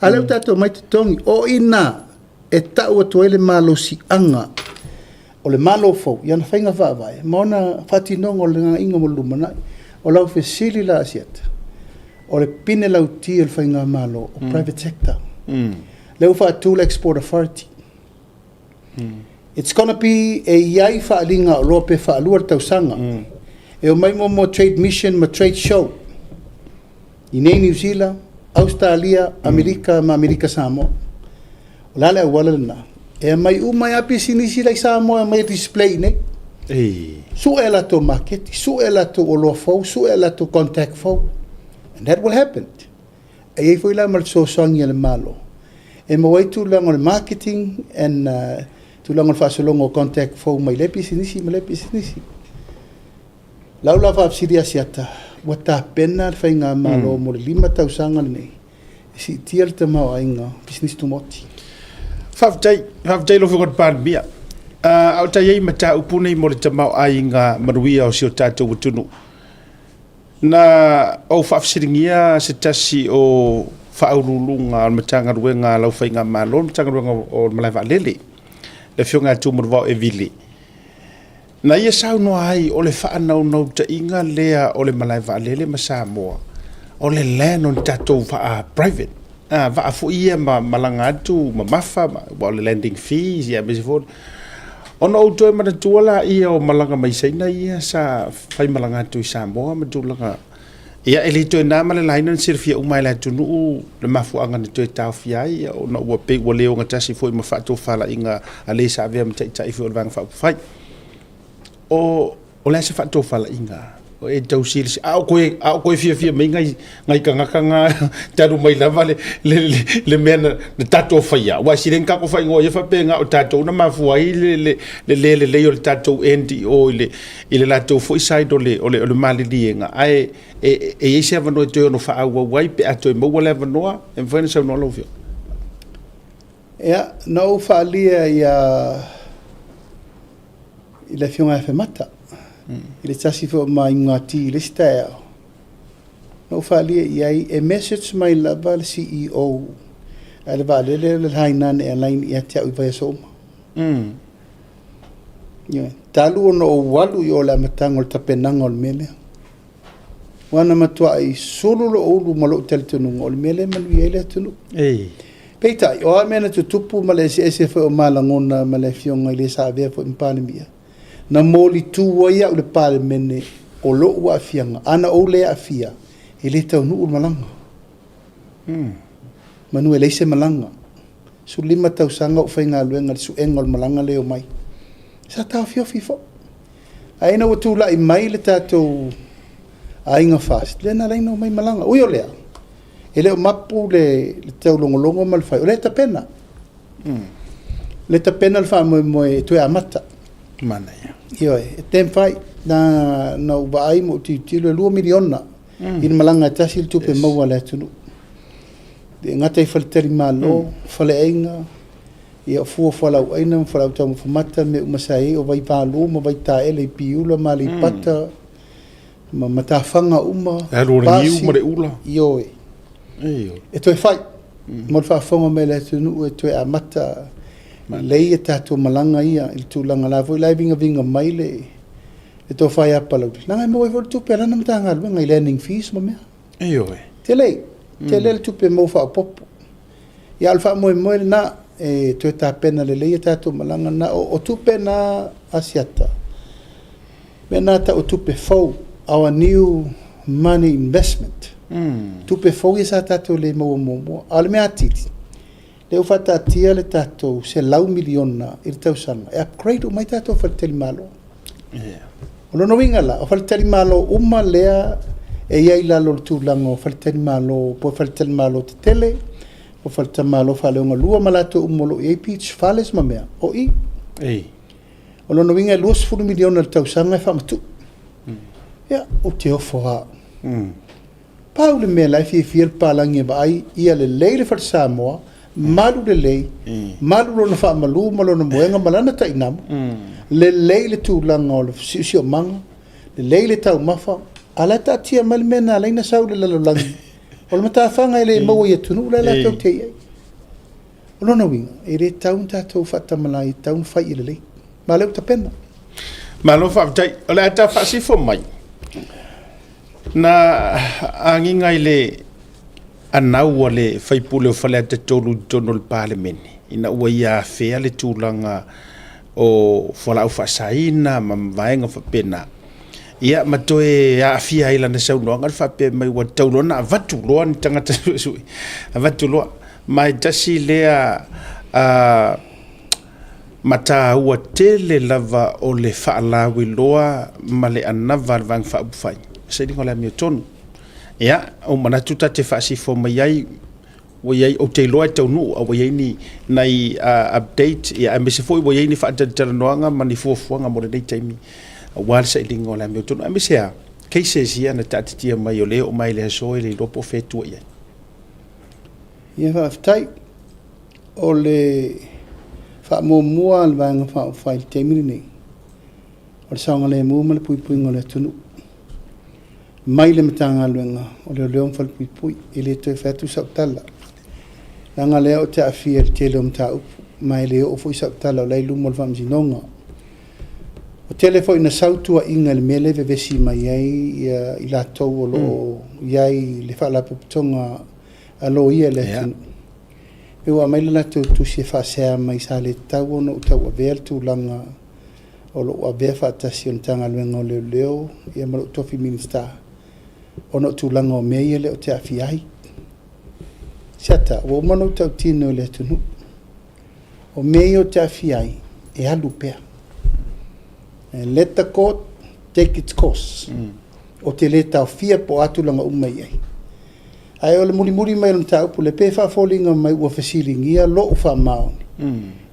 a lea ua tatou omai totogi. O i ina e tau atu ai le malosiaga o le Malo fou i ana faiga faavae ma ona faatinoga o le lagaina mo le lumanai. O lau fesili la Asiata, o le pine lauti o le faigamalo o private sector. Lea ua faatu le Export Authority. It's gonna be e i ai faaaliga oloa pe faalua i le tausaga. E omai muamua trade mission ma trade show i nei Niu Sila, Ausetalia, Amerika ma Amerika Samoa. O le a le auala lena? E aumai uma ai lava pisinisi la i Samoa e aumai e display i inei. Sue a latou maketi, sue a latou oloa fou, sue a latou contact fou. And that will happen. E i ai foi la ma le fesoasoani a le Malo e maua ai tulaga o le marketing and tulaga o le faasologa o contact fou mai lea pisinisi ma lea pisinisi. Lau la faafesili Asiata, ua tapena le Faigamalo mo le 5 tausaga lenei e siitia le tamaoaiga o pisinisi tumaoti? Faafetai, faafetai lau Afioga i le Palemia. A o ta i ai mataupu nei mo le tamaoaiga manuia o si o tatou atunuu. Na ou faafesiligia se tasi o faauluuluga o le Matagaluega a lau Faigamalo, le Matagaluega o le Malae Vaalele, le Afioga ia Tuimalealiifano Evili, na ia saunoa ai o le faanaunautaiga lea o le Malae Vaalele ma Samoa, o le land o ni tatou vaa private, vaa foi ia ma malaga atu mamafa, aua o le landing fees aemaise foi. Ona ou toe manatua laia o malaga mai Saina ia sa faimalaga atu i Samoa ma tulaga, ia e le toe na ma le laina na silafia uma e le atunuu le mafuaaga na toe taofia ai, ona ua pei ua le ogatasi foi ma faatofalaiga a le sa avea ma taitai foi o le Vaega Faaupufai. O O le a se faatofalaiga o e tau silasila, a o koe, a o koe fiafia mai ngai, ngai tagata nga talu mai lava le, le, le, le mea na, na tatou faia. Aua e sili ai ona tatou faaigoa ia faapea na o tatou na mafua ai le, le, le le lelei o le tatou end i o i le, i le latou foi side o le, o le, o le maliliega. Ae e, e i ai se avanoa e toe ono faaauau ai pe a toe maua le avanoa, e mafai ona saunoa lau Afioga. Ia, na ou faaalia ia i le Afioga ia Afemata, i le tasi foi o ma inugati i le isi taeao, na ou faaalia i ai, e message mai lava le CEO a le vaalele o le Hainan Airline ia te au i vaiaso uma. Ioe. Talu ona ou alu i o i le amataga o le tapenaga o le mea lea. Aua na matuai sulu lou ulu ma lou talitonuga o le mea lea e manuia ai le atunuu. Peitai, o a mea na tutupu ma le eseese foi o ma lagona ma le afioga i le sa avea foi ma Palemia, na molitu ai au i le Palemene o lou aafiaga, a na ou le aafia, e le taunuu le malaga. Manu e leai se malaga. 15 tausaga ou faigaluega i le suega o le malaga lea e omai. Sa taofiofi foi. Ae ina ua tulai mai le tatou aiga FAST, lea na ala ai ona omai malaga. Ui o lea, e le o mapu le taulogologo ma le fai, o lea e tapena. O lea e tapena le faamoemoe e toe amata. Manaia. Ioe, e taumafai. Na, na ou vaai ma ou tilotilo e $2 miliona i le malaga e tasi le tupe maua a le atunuu. E gata i faletalimalo, faleaiga, Ia, o fua o fualaauaina ma fualaau taumafa mata, mea uma sa i ai, o vai palu ma vai taele i Piula ma Aleipata, ma matafaga uma, E alu o le niu ma le ula. Ioe. E toe fai, mo le faafofoga mai a le atunuu e toe amata lelei a tatou malaga ia i le tulaga la foi la e vigaviga mai le tofa ia Palauli, leaga e maua ai foi le tupe a lana Matagaluega i landing fees ma mea. Ioe. Tele, tele le tupe maua faaopoopo. Ia, o le faamoemoe lena e toe tapena lelei a tatou malaga na. O tupe na Asiata, mea na tau o tupe fou, our new money investment. Tupe fou ia sa tatou le maua muamua. A o le mea atili, lea ua faataatia le tatou $100 miliona i le tausaga e upgrade uma ai tatou faletalimalo. O lona uiga la, o faletalimalo uma lea e i ai i lalo o le tulaga o faletalimalo po o faletalimalo tetele, o faletalimalo faaleogalua ma latou uma o lo o i ai beach fales ma mea, o i. O lona uiga e $20 miliona i le tausaga e faamatuu. Ia, ou te ofo lava au. Pau le mea la e fiafia le papalagi e vaai, ia lelei le fale Samoa, malu lelei, malu lona faamalu ma lona moega ma lana tainamu, lelei le tulaga o le siosiomaga, lelei le taumafa, a o la e taatia mai le mea na ala ai ona sau i le lalolagi, o le matafaga e le maua i atunuu la e latou te i ai. O lona uiga, e le tatau ona tatou faatamala ai, e tatau ona fai ia lelei. Ma o lea ua tapena. Malo faafetai. O le a ta faasifo mai. Na agiga i le anau a le sui usufono o Faleata 3 i totonu o le Palemene ina ua ia afea le tulaga o fualaau faasaina ma vaega faapena. Ia ma toe aafia ai lana saunoaga le faapea mai ua tatau loa ona avatu loa ni tagata suesue, avatu loa. Ma e tasi lea mataua tele lava o le faalauiloa ma le anava a le Vaega Faaupufai, sailiga o le amiotonu. Ia, ua ou manatu ta te faasifo mai ai, ua i ai, ou te iloa e taunuu, a ua i ai ni nai update, ia aemaise foi ua i ai ni faatalatalanoaga ma ni fuafuaga mo lenei taimi aua le sailiga o le amiotonu, aemaise lava cases ia na taatitia mai o lea e oo mai i le aso e le iloa po o fea e tua i ai. Ia faafetai. O le faamuamua a le Vaega Faaupufai i le taimi lenei, o le saogalemu ma le puipuiga o le atunuu. Mai le Matagaluega o Leoleo ma Falepuipui. E le toe fai atu sau tala, leaga o lea ou te aafia i le tele o mataupu, ma e le oo foi sau tala o la e i luma o le Faamasinoga. Ua tele foi ina sau tuuaiga i le mea lea e vevesi mai ai i latou o lo o i ai i le Faalapotopotoga a Loia i le atunuu. Pei ua aumai le latou tusi e faasea mai sa le tatau ona ou tauavea le tulaga o lou avea faatasi o le Matagaluega o Leoleo ma lou tofi Minisita ona o tulaga o mea ia lea ou te aafia ai. Siata, ua uma ona ou tautino i le atunuu. O mea ia ou te aafia ai, e alu pea. And let the court take its course. Ou te le taofia po o a tulaga uma e i ai. Ae o le mulimuli mai o le mataupu lea, pei e faafoliga mai ua fesiligia lou faamaoni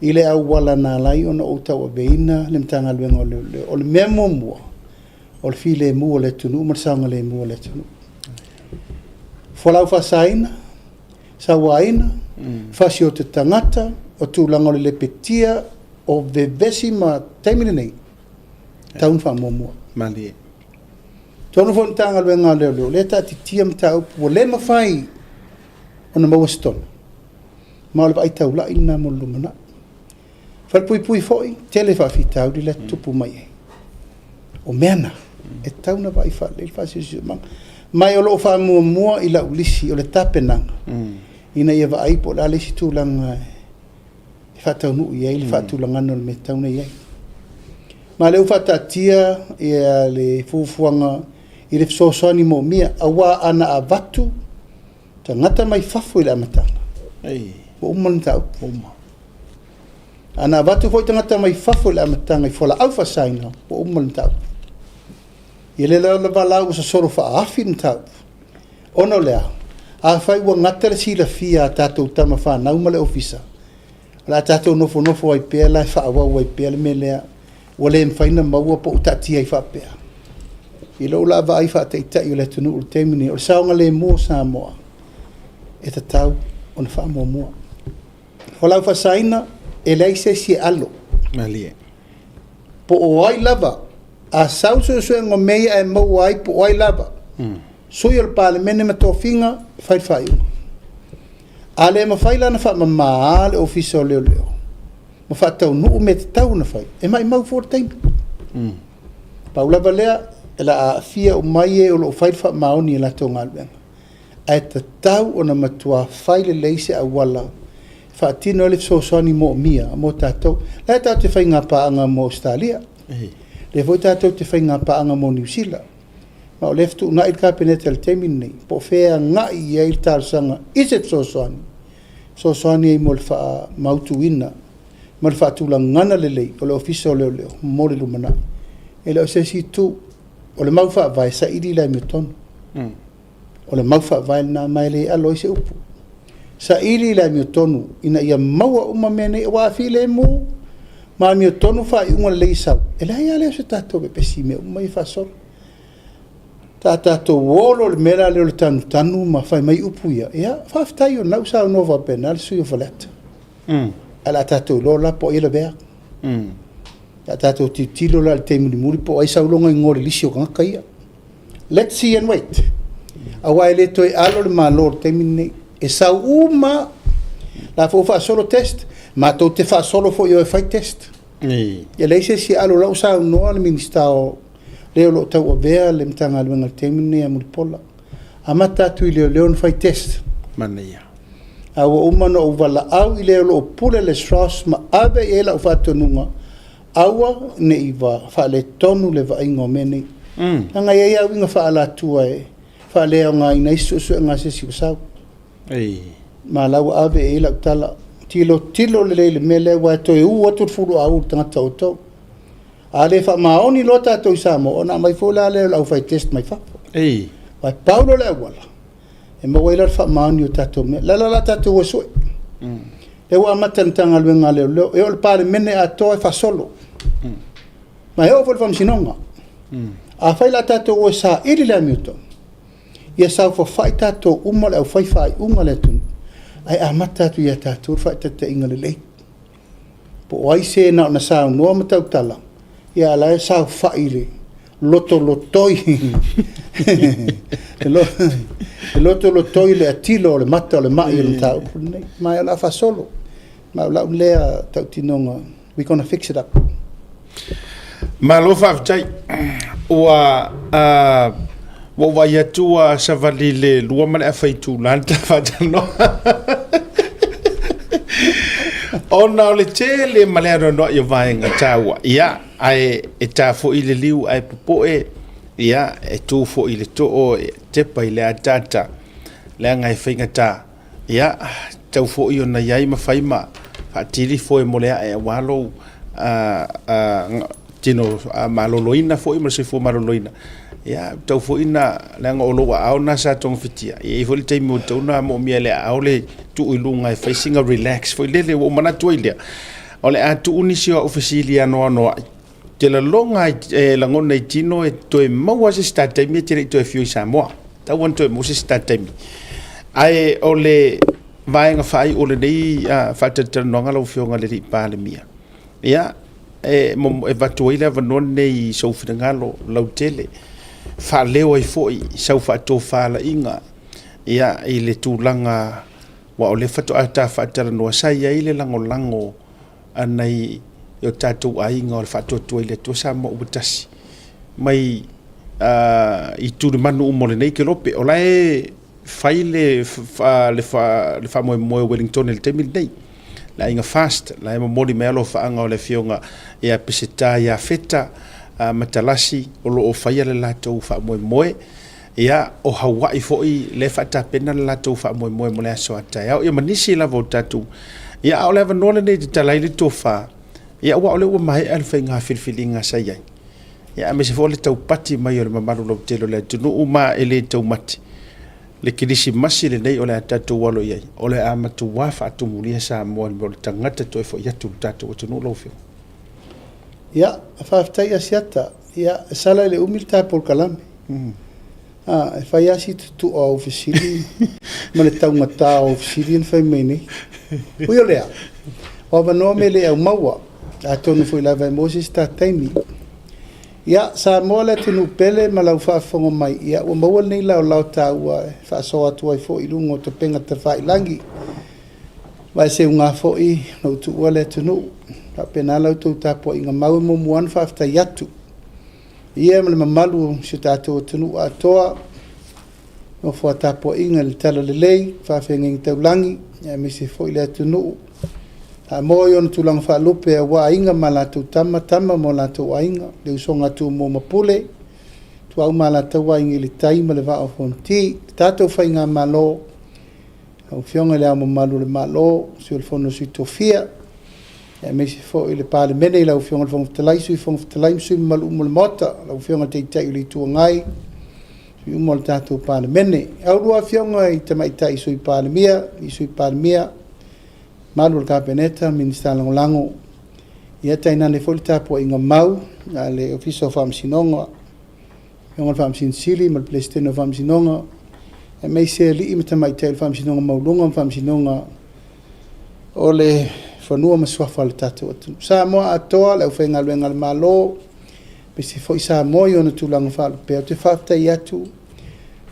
i le auala na ala ai ona ou tauaveina le Matagaluega o Leoleo. O le mea muamua, o le filemu o le atunuu ma le saogalemu o le atunuu. Fualaau faasaina, sauaina, fasiota tagata, o tulaga o le lepetia, o vevesi ma taimi lenei, tatau ona faamuamua. Malie. Totonu foi o le Matagaluega a Leoleo, o lea e taatitia mataupu ua le mafai ona maua se tonu, ma o le vaai taulai lena mo le lumanai. Falepuipui foi, tele faafitauli la e tutupu mai ai. O mea na, e tatau ona vaai faalelei le faasiosiomaga. Ma o lo o faamuamua i lau lisi o le tapenaga, ina ia vaai po o le a le isi tulaga e faataunuu i ai le faatulagaga o le mea e tatau ona i ai. Ma o lea ua faataatia le fuafuaga i le fesoasoani moomia, aua ana avatu tagata mai fafo i le amataga, ua uma le mataupu. Ana avatu foi tagata mai fafo i le amataga i fualaau faasaina, ua uma le mataupu. Ia lea lava la ua sosolo faaafi le mataupu. Ona o le a? Afai ua gata le silafia a tatou tama fanau ma le ofisa, o le a tatou nofonofo ai pea la e faaauau ai pea le mea lea ua le mafai ona maua po o taatia ai faapea. I lou la vaai faataitai o le atunuu i le taimi lenei, o le saogalemu o Samoa e tatau ona faamuamua. Fualaau faasaina, e leai se isi e alo. Malie. Po o ai lava, a sau suesuega o mea ia ae maua ai po o ai lava, sui o le Palemene ma tofiga, fai le faaiuga. A le mafai la ona faamama le Ofisa o Leoleo ma faataunuu mea e tatau ona fai, e maumau fua le taimi. Pau lava lea, o le a aafia uma ai e o lo o fai le faamaoni i a latou galuega. Ae tatau ona matua fai lelei se auala e faatino ai le fesoasoani moomia mo tatou. O la e tatou te faiga paaga mo Ausetalia, lea foi tatou te faiga paaga mo Niu Sila. Ma o lea e fetuunai le Kapeneta i le taimi lenei, po o fea e agai i ai le talosaga i se fesoasoani, fesoasoani ai mo le faamautuina ma le faatulagaga lelei o le Ofisa o Leoleo mo le lumanai. E le o se isi itu, o le mau faavae, saili le amiotonu. O le mau faavae lena, ma e le alo ai se upu. Saili le amiotonu ina ia maua uma mea nei, aua a filemu ma amiotonu faaiuga lelei e sau, e leai lava lea o se tatou vevesi i mea uma ia e faasolo. Ta tatou o loa i le mea lea o le tanutanu ma fai mai upu ia, ia faafetai o lena ua saunoa faapena le sui usufono o Faleata. Ae o le a tatou iloa la po o ai e lavea. O le a tatou tilotilo la i le taimi mulimuli po o ai e sau lona igoa i le lisi o tagata ia. Let's see and wait. Aua e le toe alo le Malo i le taimi lenei. E sau uma lava. O la foi ua faasolo test. Matou te faasolo foi e o e fai test. E leai se isi e alo, o la ua saunoa le Minisita o le o lo o tauavea le Matagaluega i le taimi lenei ia Mulipola. Amata atu i leoleo ona fai test. Manaia. A ua uma ona ou valaau i le o lo o pule le SROS ma ave i ai lau faatonuga. Aua ne i faaletonu le vaaiga o mea nei. Leaga e i ai lava uiga faaalatua e faaleaogaina ai se suesuega a se isi ua sau. Ma o la ua ave i ai lau tala, tilotilo lelei i le mea lea aua e toe u atu le fuluauu i le tagata o outou. A le faamaoni loa tatou i Samoa, ona aumai foi la lea o le aufai test mai fafo. Aua e pau lea o le auala e maua ai la le faamaoni o tatou mea. O le ala la tatou o e sue. Lea ua amata e le Matagaluega a Leoleo, e oo i le Palemene atoa e faasolo. Ma e oo foi i le Faamasinoga. Afai la a tatou o e saili le amiotonu, ia saofafai tatou uma le aufai faaiuga a le atunuu, ae amata atu ia tatou le faataitaiga lelei. Po o ai se na ona saunoa ma tautala, a o la e saofai i le lotolotoi, le lotolotoi le atilo o le mata o le mai o le mataupu lenei. Ma o le a faasolo. Ma o lau lea tautinoga, we gonna fix it up. Malo faafetai. Ua ou vaai atu ua savali le 2 ma le afa itula le ta faatalanoa. Ona o le tele ma le anoanoai o vaega taua, ia, ae e ta foi le liu ae popoe, ia, e tu foi le too e tepa i le ataata, leaga e faigata, ia, tatau foi ona i ai ma fai ma faatili foe mo le ae aua lou tino maloloina foi ma le soifua maloloina, ia, tatau foi na, leaga o lou aao lena sa togafitia, e i ai foi le taimi ua tatau ona moomia e le aao le tuu i luga e fai sina relax foi lele. Ua ou manatu ai lea, o le a tuu nisi o au fesili anoanoai, te lagona e lagona i tino e toe maua se isi ta taimi e te le i toe afio i Samoa. Tau ona toe maua se isi ta taimi. Ae o le vaega faaiu o lenei faatalatalanoaga lau Afioga i le Palemia, ia, e avatu ai le avanoa lenei i sou finagalo lautele, faaleo ai foi sau faatofalaiga, ia, i le tulaga aua o lea faatoa ta faatalanoa, sa i ai le lagolago a nai o tatou aiga o le Faatuatua i le Atua Samoa ua Tasi mai i tulimanu uma o lenei kelope. O la e fai le faamoemoe o Wellington i le taimi lenei, le aiga FAST, la e momoli mai alofaaga o le afioga ia Peseta ia Feta Matalasi o lo o faia le latou faamoemoe. Ia, o Hawaii foi lea e faatapena le latou faamoemoe mo le aso a taeao, ia ma nisi lava o tatou. Ia, a o le avanoa lenei e tatala ai le tofa, ia aua o lea ua maea le faiga filifiliga sa i ai, ia aemaise foi o le taupati mai o le mamalu lautele o le atunuu, ma e le taumate le kerisimasi lenei o le a tatou alo i ai, o le a matua faatumulia Samoa i le mea o le tagata toe foi atu i le tatou atunuu lau Afioga. Ia, faafetai Asiata. Ia, e sala i le umi le ta polokalame. A, e fai lava si tutua o au fesili ma le taugata o au fesili na fai mai nei. Ui o lea, o avanoa me le aumaua, atonu foi lava e maua se isi ta taimi. Ia, Samoa le atunuu pele ma lau faafofoga mai, ia ua maua lenei laolao taua e faasoa atu ai foi i luga o topega tafailagi. Ma e seuga foi na ou tuua le atunuu. Faapena la outou tapuaiga mau e muamua lava ona faafetai atu. Ia ma le mamalu o si o tatou atunuu atoa, nofo a tapuaiga i le Talalelei, faafeagaiga taulagi, aemaise foi le atunuu Samoa i ona tulaga faalupe aua Aiga ma latou Tama, Tama ma o latou Aiga, le usoga a Tumua ma Pule, Ituau ma Alataua, Aiga i le Tai ma le Vaa o Fonoti. Le tatou Faigamalo, lau Afioga i Le Ao Mamalu o le Malo, Sui o le Fono a Sui Tofia, aemaise foi le Palemene i lau Afioga i le Fofoga Fetalai, Sui Fofoga Fetalai ma sui usufono mamalu uma o le Maota, lau Afioga i le Taitai o le Itu Agai, sui usufono uma o le tatou Palemene. A oulua Afioga i Tamaitai Sui Palemia, Sui Palemia, mamalu o le Kapeneta, Minisita Lagolago, ia tainane foi le tapuaiga mau a le Ofisa o Faamasinoga, Afioga i le Faamasino Sili ma le Peresetene o Faamasinoga, aemaise alii ma tamaitai o le Faamasinoga Maualuga ma Faamasinoga o le Fanua ma Suafa o le tatou atunuu. Samoa atoa, le aufaigaluega a le Malo, aemaise foi Samoa i ona tulaga faalupea, ou te faafetai atu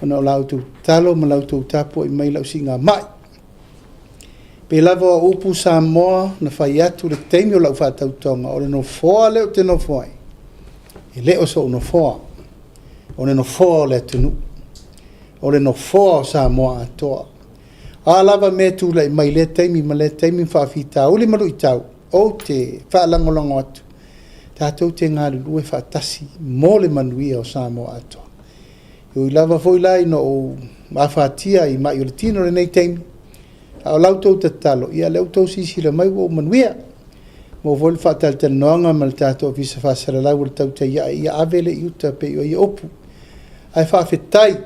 ona o la outou tatalo ma la outou tapuai mai i lau siigamai. Pei lava o upu Samoa na fai atu i le taimi o lau faatautoga, o le nofoa lea ou te nofo ai, e le o sou nofoa, o le nofoa o le atunuu, o le nofoa o Samoa atoa. O a lava mea e tulai mai i lea taimi ma lea taimi ma faafitauli ma luitau, ou te faalagolago atu. Tatou te galulue faatasi mo le manuia o Samoa atoa. E ui lava foi la ina ou afatia i mai o le tino i lenei taimi, a o la outou tatalo, ia lea ua outou silasila mai ua ou manuia. Maua foi le faatalatalanoaga ma le tatou Ofisa Faasalalau o le tautai ae ia ave lea i uta e pei o ia upu. Ae faafetai,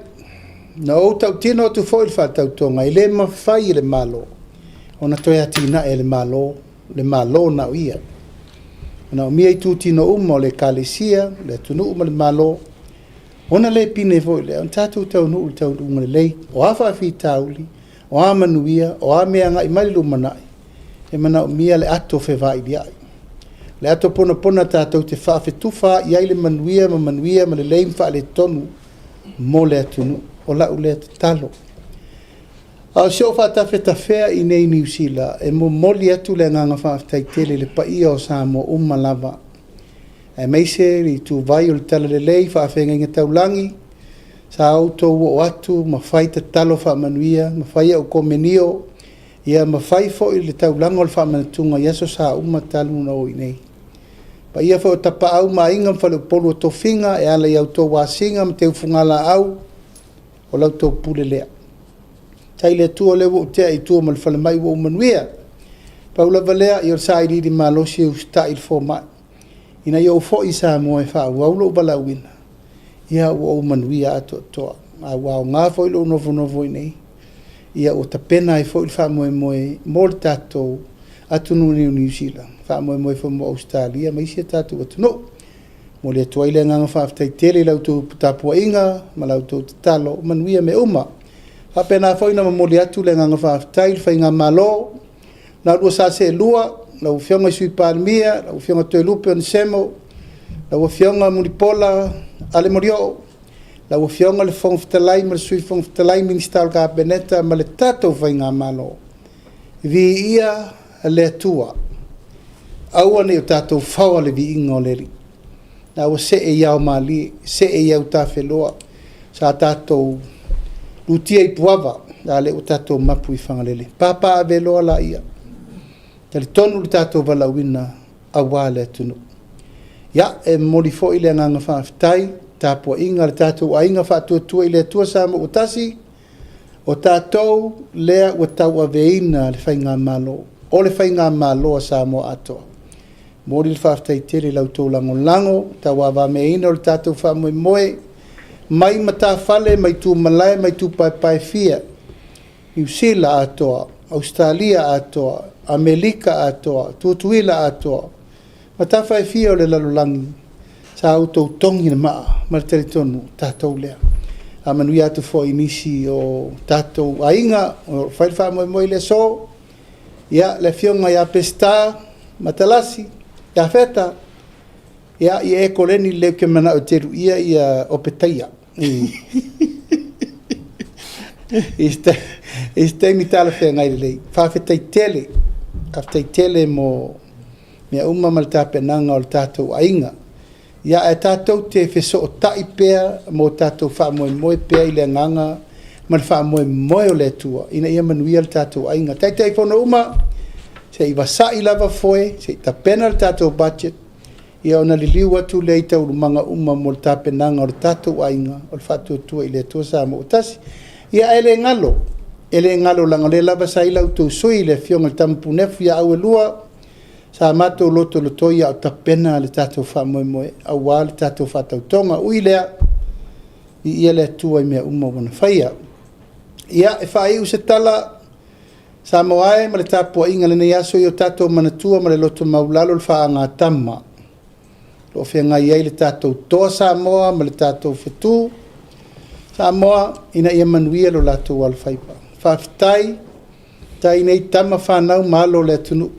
na ou tautino atu foi i le faatautoga, e le mafai e le Malo ona toe atinae e le Malo le Malo na o ia. E manaomia itutino uma o le Ekalesia, le atunuu ma le Malo, ona le pine foi lea ona tatou taunuu i le taunuuga lelei. O a faafitauli, o a manuia, o a mea e agai mai i le lumanai, e manaomia le ato fevailiai, le ato ponapona tatou te faafetufaai ai le manuia ma manuia ma lelei ma faaletonu mo le atunuu. O lau lea tatalo. A o si ou faatafetafea i inei i Niu Sila, e momoli atu le agaga faafetai tele i le paia o Samoa uma lava, aemaise le ituvai o le Talalelei, faafeagaiga taulagi, sa outou oo atu ma fai tatalo faamanuia ma fai au komenio, ia ma fai foi le taulaga o le faamanatuga i Aso Sa uma talu ona o i inei. Paia foi o Tapaau ma Aiga ma Faleupolu o Tofiga e ala i a outou asiga ma teufugalaau, o la outou pule lea. Faafetai i le Atua o lea ua ou tea i tua ma le falemai ua ou manuia. Pau lava lea, ia o le sailiili malosi e usitai i le fomai, ina ia ou foi i Samoa e faaauau lou valaauina, ia ua ou manuia atoatoa. A ua aoga foi lou nofonofo i inei, ia ua tapena ai foi le faamoemoe mo le tatou atunuu nei o Niu Sila, faamoemoe foi mo Ausetalia ma isi a tatou atunuu. Momoli atu ai le agaga faafetai tele i la outou tapuaiga ma la outou tatalo, manuia mea uma. E faapena foi ona momoli atu le agaga faafetai i le Faigamalo la oulua sa seelua, lau Afioga i le Sui Palemia, lau Afioga Toelupe Onesemo, lau Afioga Mulipola Ale Molioo, lau Afioga i le Fofoga Fetalai ma le Sui Fofoga Fetalai, Minisita o le Kapeneta ma le tatou Faigamalo. Viia le Atua, aua ne i o tatou faoa le viiga o le Alii. La ua see i ao malie, see i autafeloa, sa tatou lutia i Puava, a lea ua tatou mapu i Fagalele. Papaaveloa laia, talitonu le tatou valaauina aua le atunuu. Ia, e momoli foi le agaga faafetai, tapuaiga a le tatou aiga Faatuatua i le Atua Samoa ua Tasi, o tatou lea ua tauaveina le Faigamalo, o le Faigamalo a Samoa atoa. Momoli le faafetai tele i la outou lagolago, tauavameaina o le tatou faamoemoe, mai matafale, mai tumalae, mai itupaepae e fia, Niu Sila atoa, Ausetalia atoa, Amelika atoa, Tutuila atoa, ma tafa e fia o le lalolagi, sa outou togi le maa ma le talitonu, o tatou lea. Faamanuia atu foi i nisi o tatou aiga o lo o fai le faamoemoe i le aso, ia, le afioga ia Peseta Matalasi, Iafeta, ia, ia e koleni lelei ou te manao e te luia ia Opetaia i se taimi talafeagai lelei. Faafetai tele, faafetai tele mo mea uma ma le tapenaga o le tatou aiga. Ia, ae tatou te fesootai pea ma o tatou faamoemoe pea i le agaga ma le faamoemoe o le Atua ina ia manuia le tatou aiga. Taitaifono uma, se i vasai lava foe, se i tapena le tatou budget, ia ona liliu atu lea i taualumaga uma mo le tapenaga o le tatou aiga o le Faatuatua i le Atua Samoa ua Tasi. Ia, ae le galo, e le galo leaga o lea lava sa i ai la outou sui usufono le Afioga i le Tama Punefu ia Auelua, sa matou lotolotoi a o tapena le tatou faamoemoe aua le tatou faatautoga. Ui i lea, viia le Atua i mea uma ua Ia faia. Ia, e faaiu se tala, Samoa e ma le tapuaiga i lenei aso, ia o tatou manatua ma le loto maualalo le faagatama o lo o feagai ai le tatou Toa Samoa ma le tatou Fetu Samoa ina ia manuia lo latou alofaiva. Faafetai, faafetai i nei tama fanau ma alo o le atunuu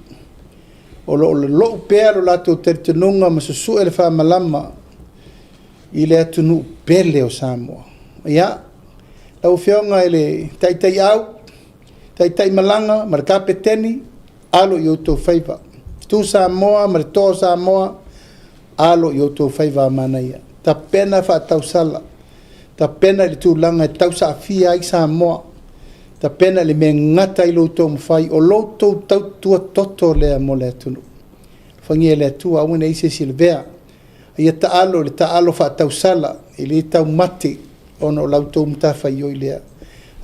o lo o lolou pea lo latou talitonuga ma susue le faamalama i le atunuu pele o Samoa. Ia, lau Afioga i le Taitaiau, Taitaimalaga ma le Kapeteni, alo i outou faiva. Fetu Samoa ma le Toa o Samoa, alo i outou faiva a manaia. Tapena faatausala, tapena i le tulaga e tausaafia ai Samoa, tapena i le mea e gata ai lo outou mafai, o lo outou tautua toto lea mo le atunuu. Alofagia e le Atua aua ne i i ai se isi e lavea. A ia taalo i le taalo faatausala, e le taumate ona o la outou matafaioi lea.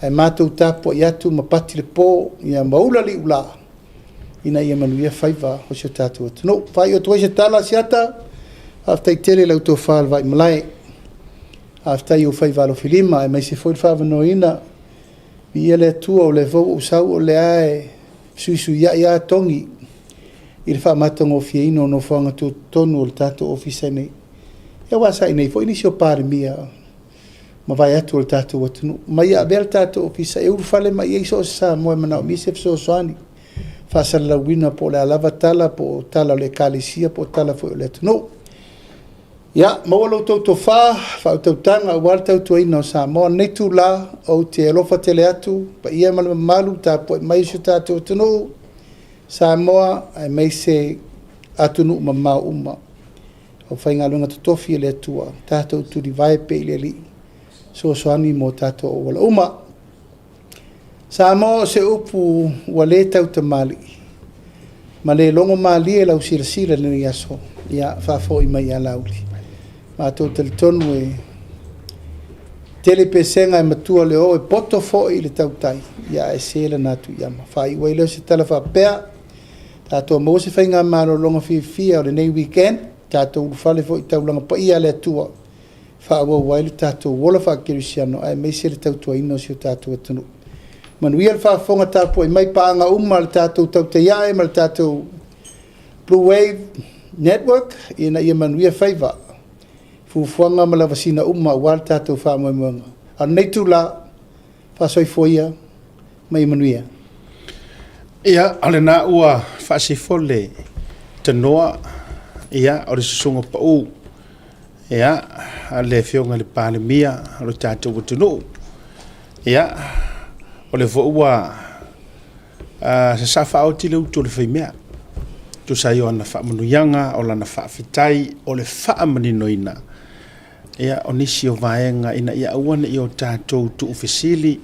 Ae matou tapuai atu ma pati le po, ia ma ula le iula ina ia manuia faiva o si o tatou atunuu. Faaiu atu ai se tala Asiata, faafetai tele i lau tofa i le Vaimalae, faafetai i ou faiva alofilima aemaise foi le faaavanoaina. Viia le Atua o lea foi ua ou sau o lea lava e fesuisuiai lava togi i le faamatagofieina o nofoaga tutotonu o le tatou Ofisa nei. Ia aua sa i inei foi nisi o Palemia mavae atu o le tatou atunuu, ma ia avea le tatou Ofisa e ulufale mai i ai so o se Samoa e manaomia se fesoasoani, faasalalauina po o le a lava tala, po o tala o le Ekalesia po o tala foi o le atunuu. Ia, maua la outou tofa, faautautaga aua le tautuaina o Samoa. I lenei itula, ou te alofa tele atu i le paia ma le mamalu tapuai mai a si o tatou atunuu, Samoa aemaise atunuu mamao uma. Aufaigaluega totofi a le Atua, tatou tulivae pea i le Alii e fesoasoani mo tatou auala uma. Samoa o se upu ua le tautamalii ma le logomalie lau silasila i lenei aso, ia faafoi mai ia Laauli. Matou te talitonu e tele pesega e matua le oo, e poto foi le tautai, ae se lana atu i ama. Faaiu ai lea o se tala faapea, tatou maua se faiga malologa fiafia o lenei weekend, tatou ulufale foi i taulaga paia a le Atua, faaauau ai le tatou ola faakerisiano aemaise le tautuaina o si o tatou atunuu. Manuia le faafofoga tapuai mai paaga uma a le tatou Tautai Ae ma le tatou Blue Wave Network ina ia manuia faiva, fuafuaga ma lavasiga uma aua le tatou faamoemoega. A o lenei itula, faasoifua ia ma ia manuia. Ia, o lena ua faasifo le tanoa, ia, o le susuga pau, ia, a le Afioga i le Palemia o le tatou atunuu. Ia, o lea foi ua sasaa faaoti le utu a le faimea, tusa ai o ana faamanuiaga, o lana faafetai, o le faamaninoina, ia, o nisi o vaega ina ia aua ne i o tatou tuufesili,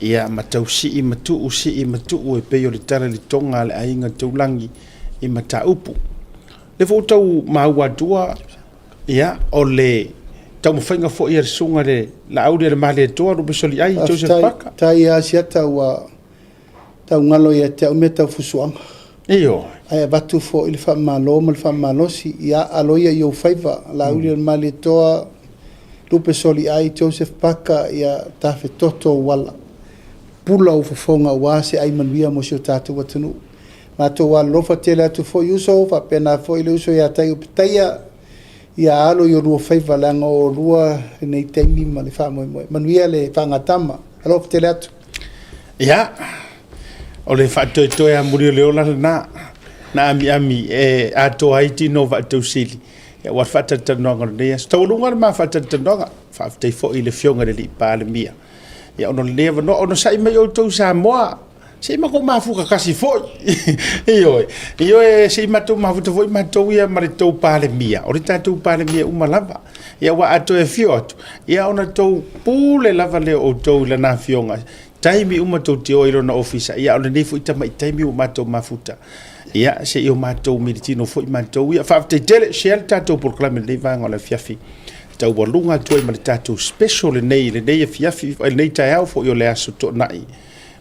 ia, ma tausii ma tuu, sii ma tuu e pei o le tala i le toga a le aiga taulagi i mataupu. O lea foi ua tau maua atua, ia, o le taumafaiga foi a le susuga i le Laaulialemalietoa Lupesoliai Joseph Parker. Faafetai lava Asiata ua taugalo ia te au mea tau fusuaga. Ioe. Ae avatu foi le faamalo ma le faamalosi, ia alo ia i ou faiva, Laaulialemalietoa Lupesoliai Joseph Parker, ia tafetoto ou ala, pula ou fofoga aua se ai manuia mo si o tatou atunuu. Matou alolofa tele atu foi uso, faapena foi le uso ia Taiopetaia, ia alo i olua faiva leaga o oulua lenei taimi ma le faamoemoe. Manuia le faagatama. Alofa tele atu. Ia, o le faatoetoe amuli o le ola lena, na amiami e atoa ai tino o Vaatausili, aua le faatalatalanoaga o lenei aso. Taualuga le ma faatalatalanoaga, faafetai foi i le Afioga i le Alii Palemia, ia ona o lenei avanoa, onosai mai outou Samoa, se i matou mafuta tasi foi. Ioe, ioe, se i matou mafuta foi matou ia ma le tou Palemia, o le tatou Palemia uma lava. Ia aua a toe afio atu, ia ona tou pule lava lea o outou i lana afioga, taimi uma tou te o ai i lona ofisa, ia a o lenei foi tamai taimi ua matou mafuta, ia se i o matou militino foi matou ia. Faafetai tele, share le tatou polokalame i lenei vaega o le afiafi. Taualuga atu ai ma le tatou special lenei i lenei afiafi, i lenei taeao foi o le aso Toonai.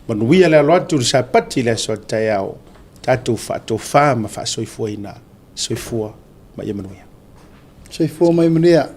Manuia le alo atu i le Sapati i le aso a taeao, tatou faatofa ma faasoifuaina. Soifua ma ia manuia. Soifua ma ia manuia.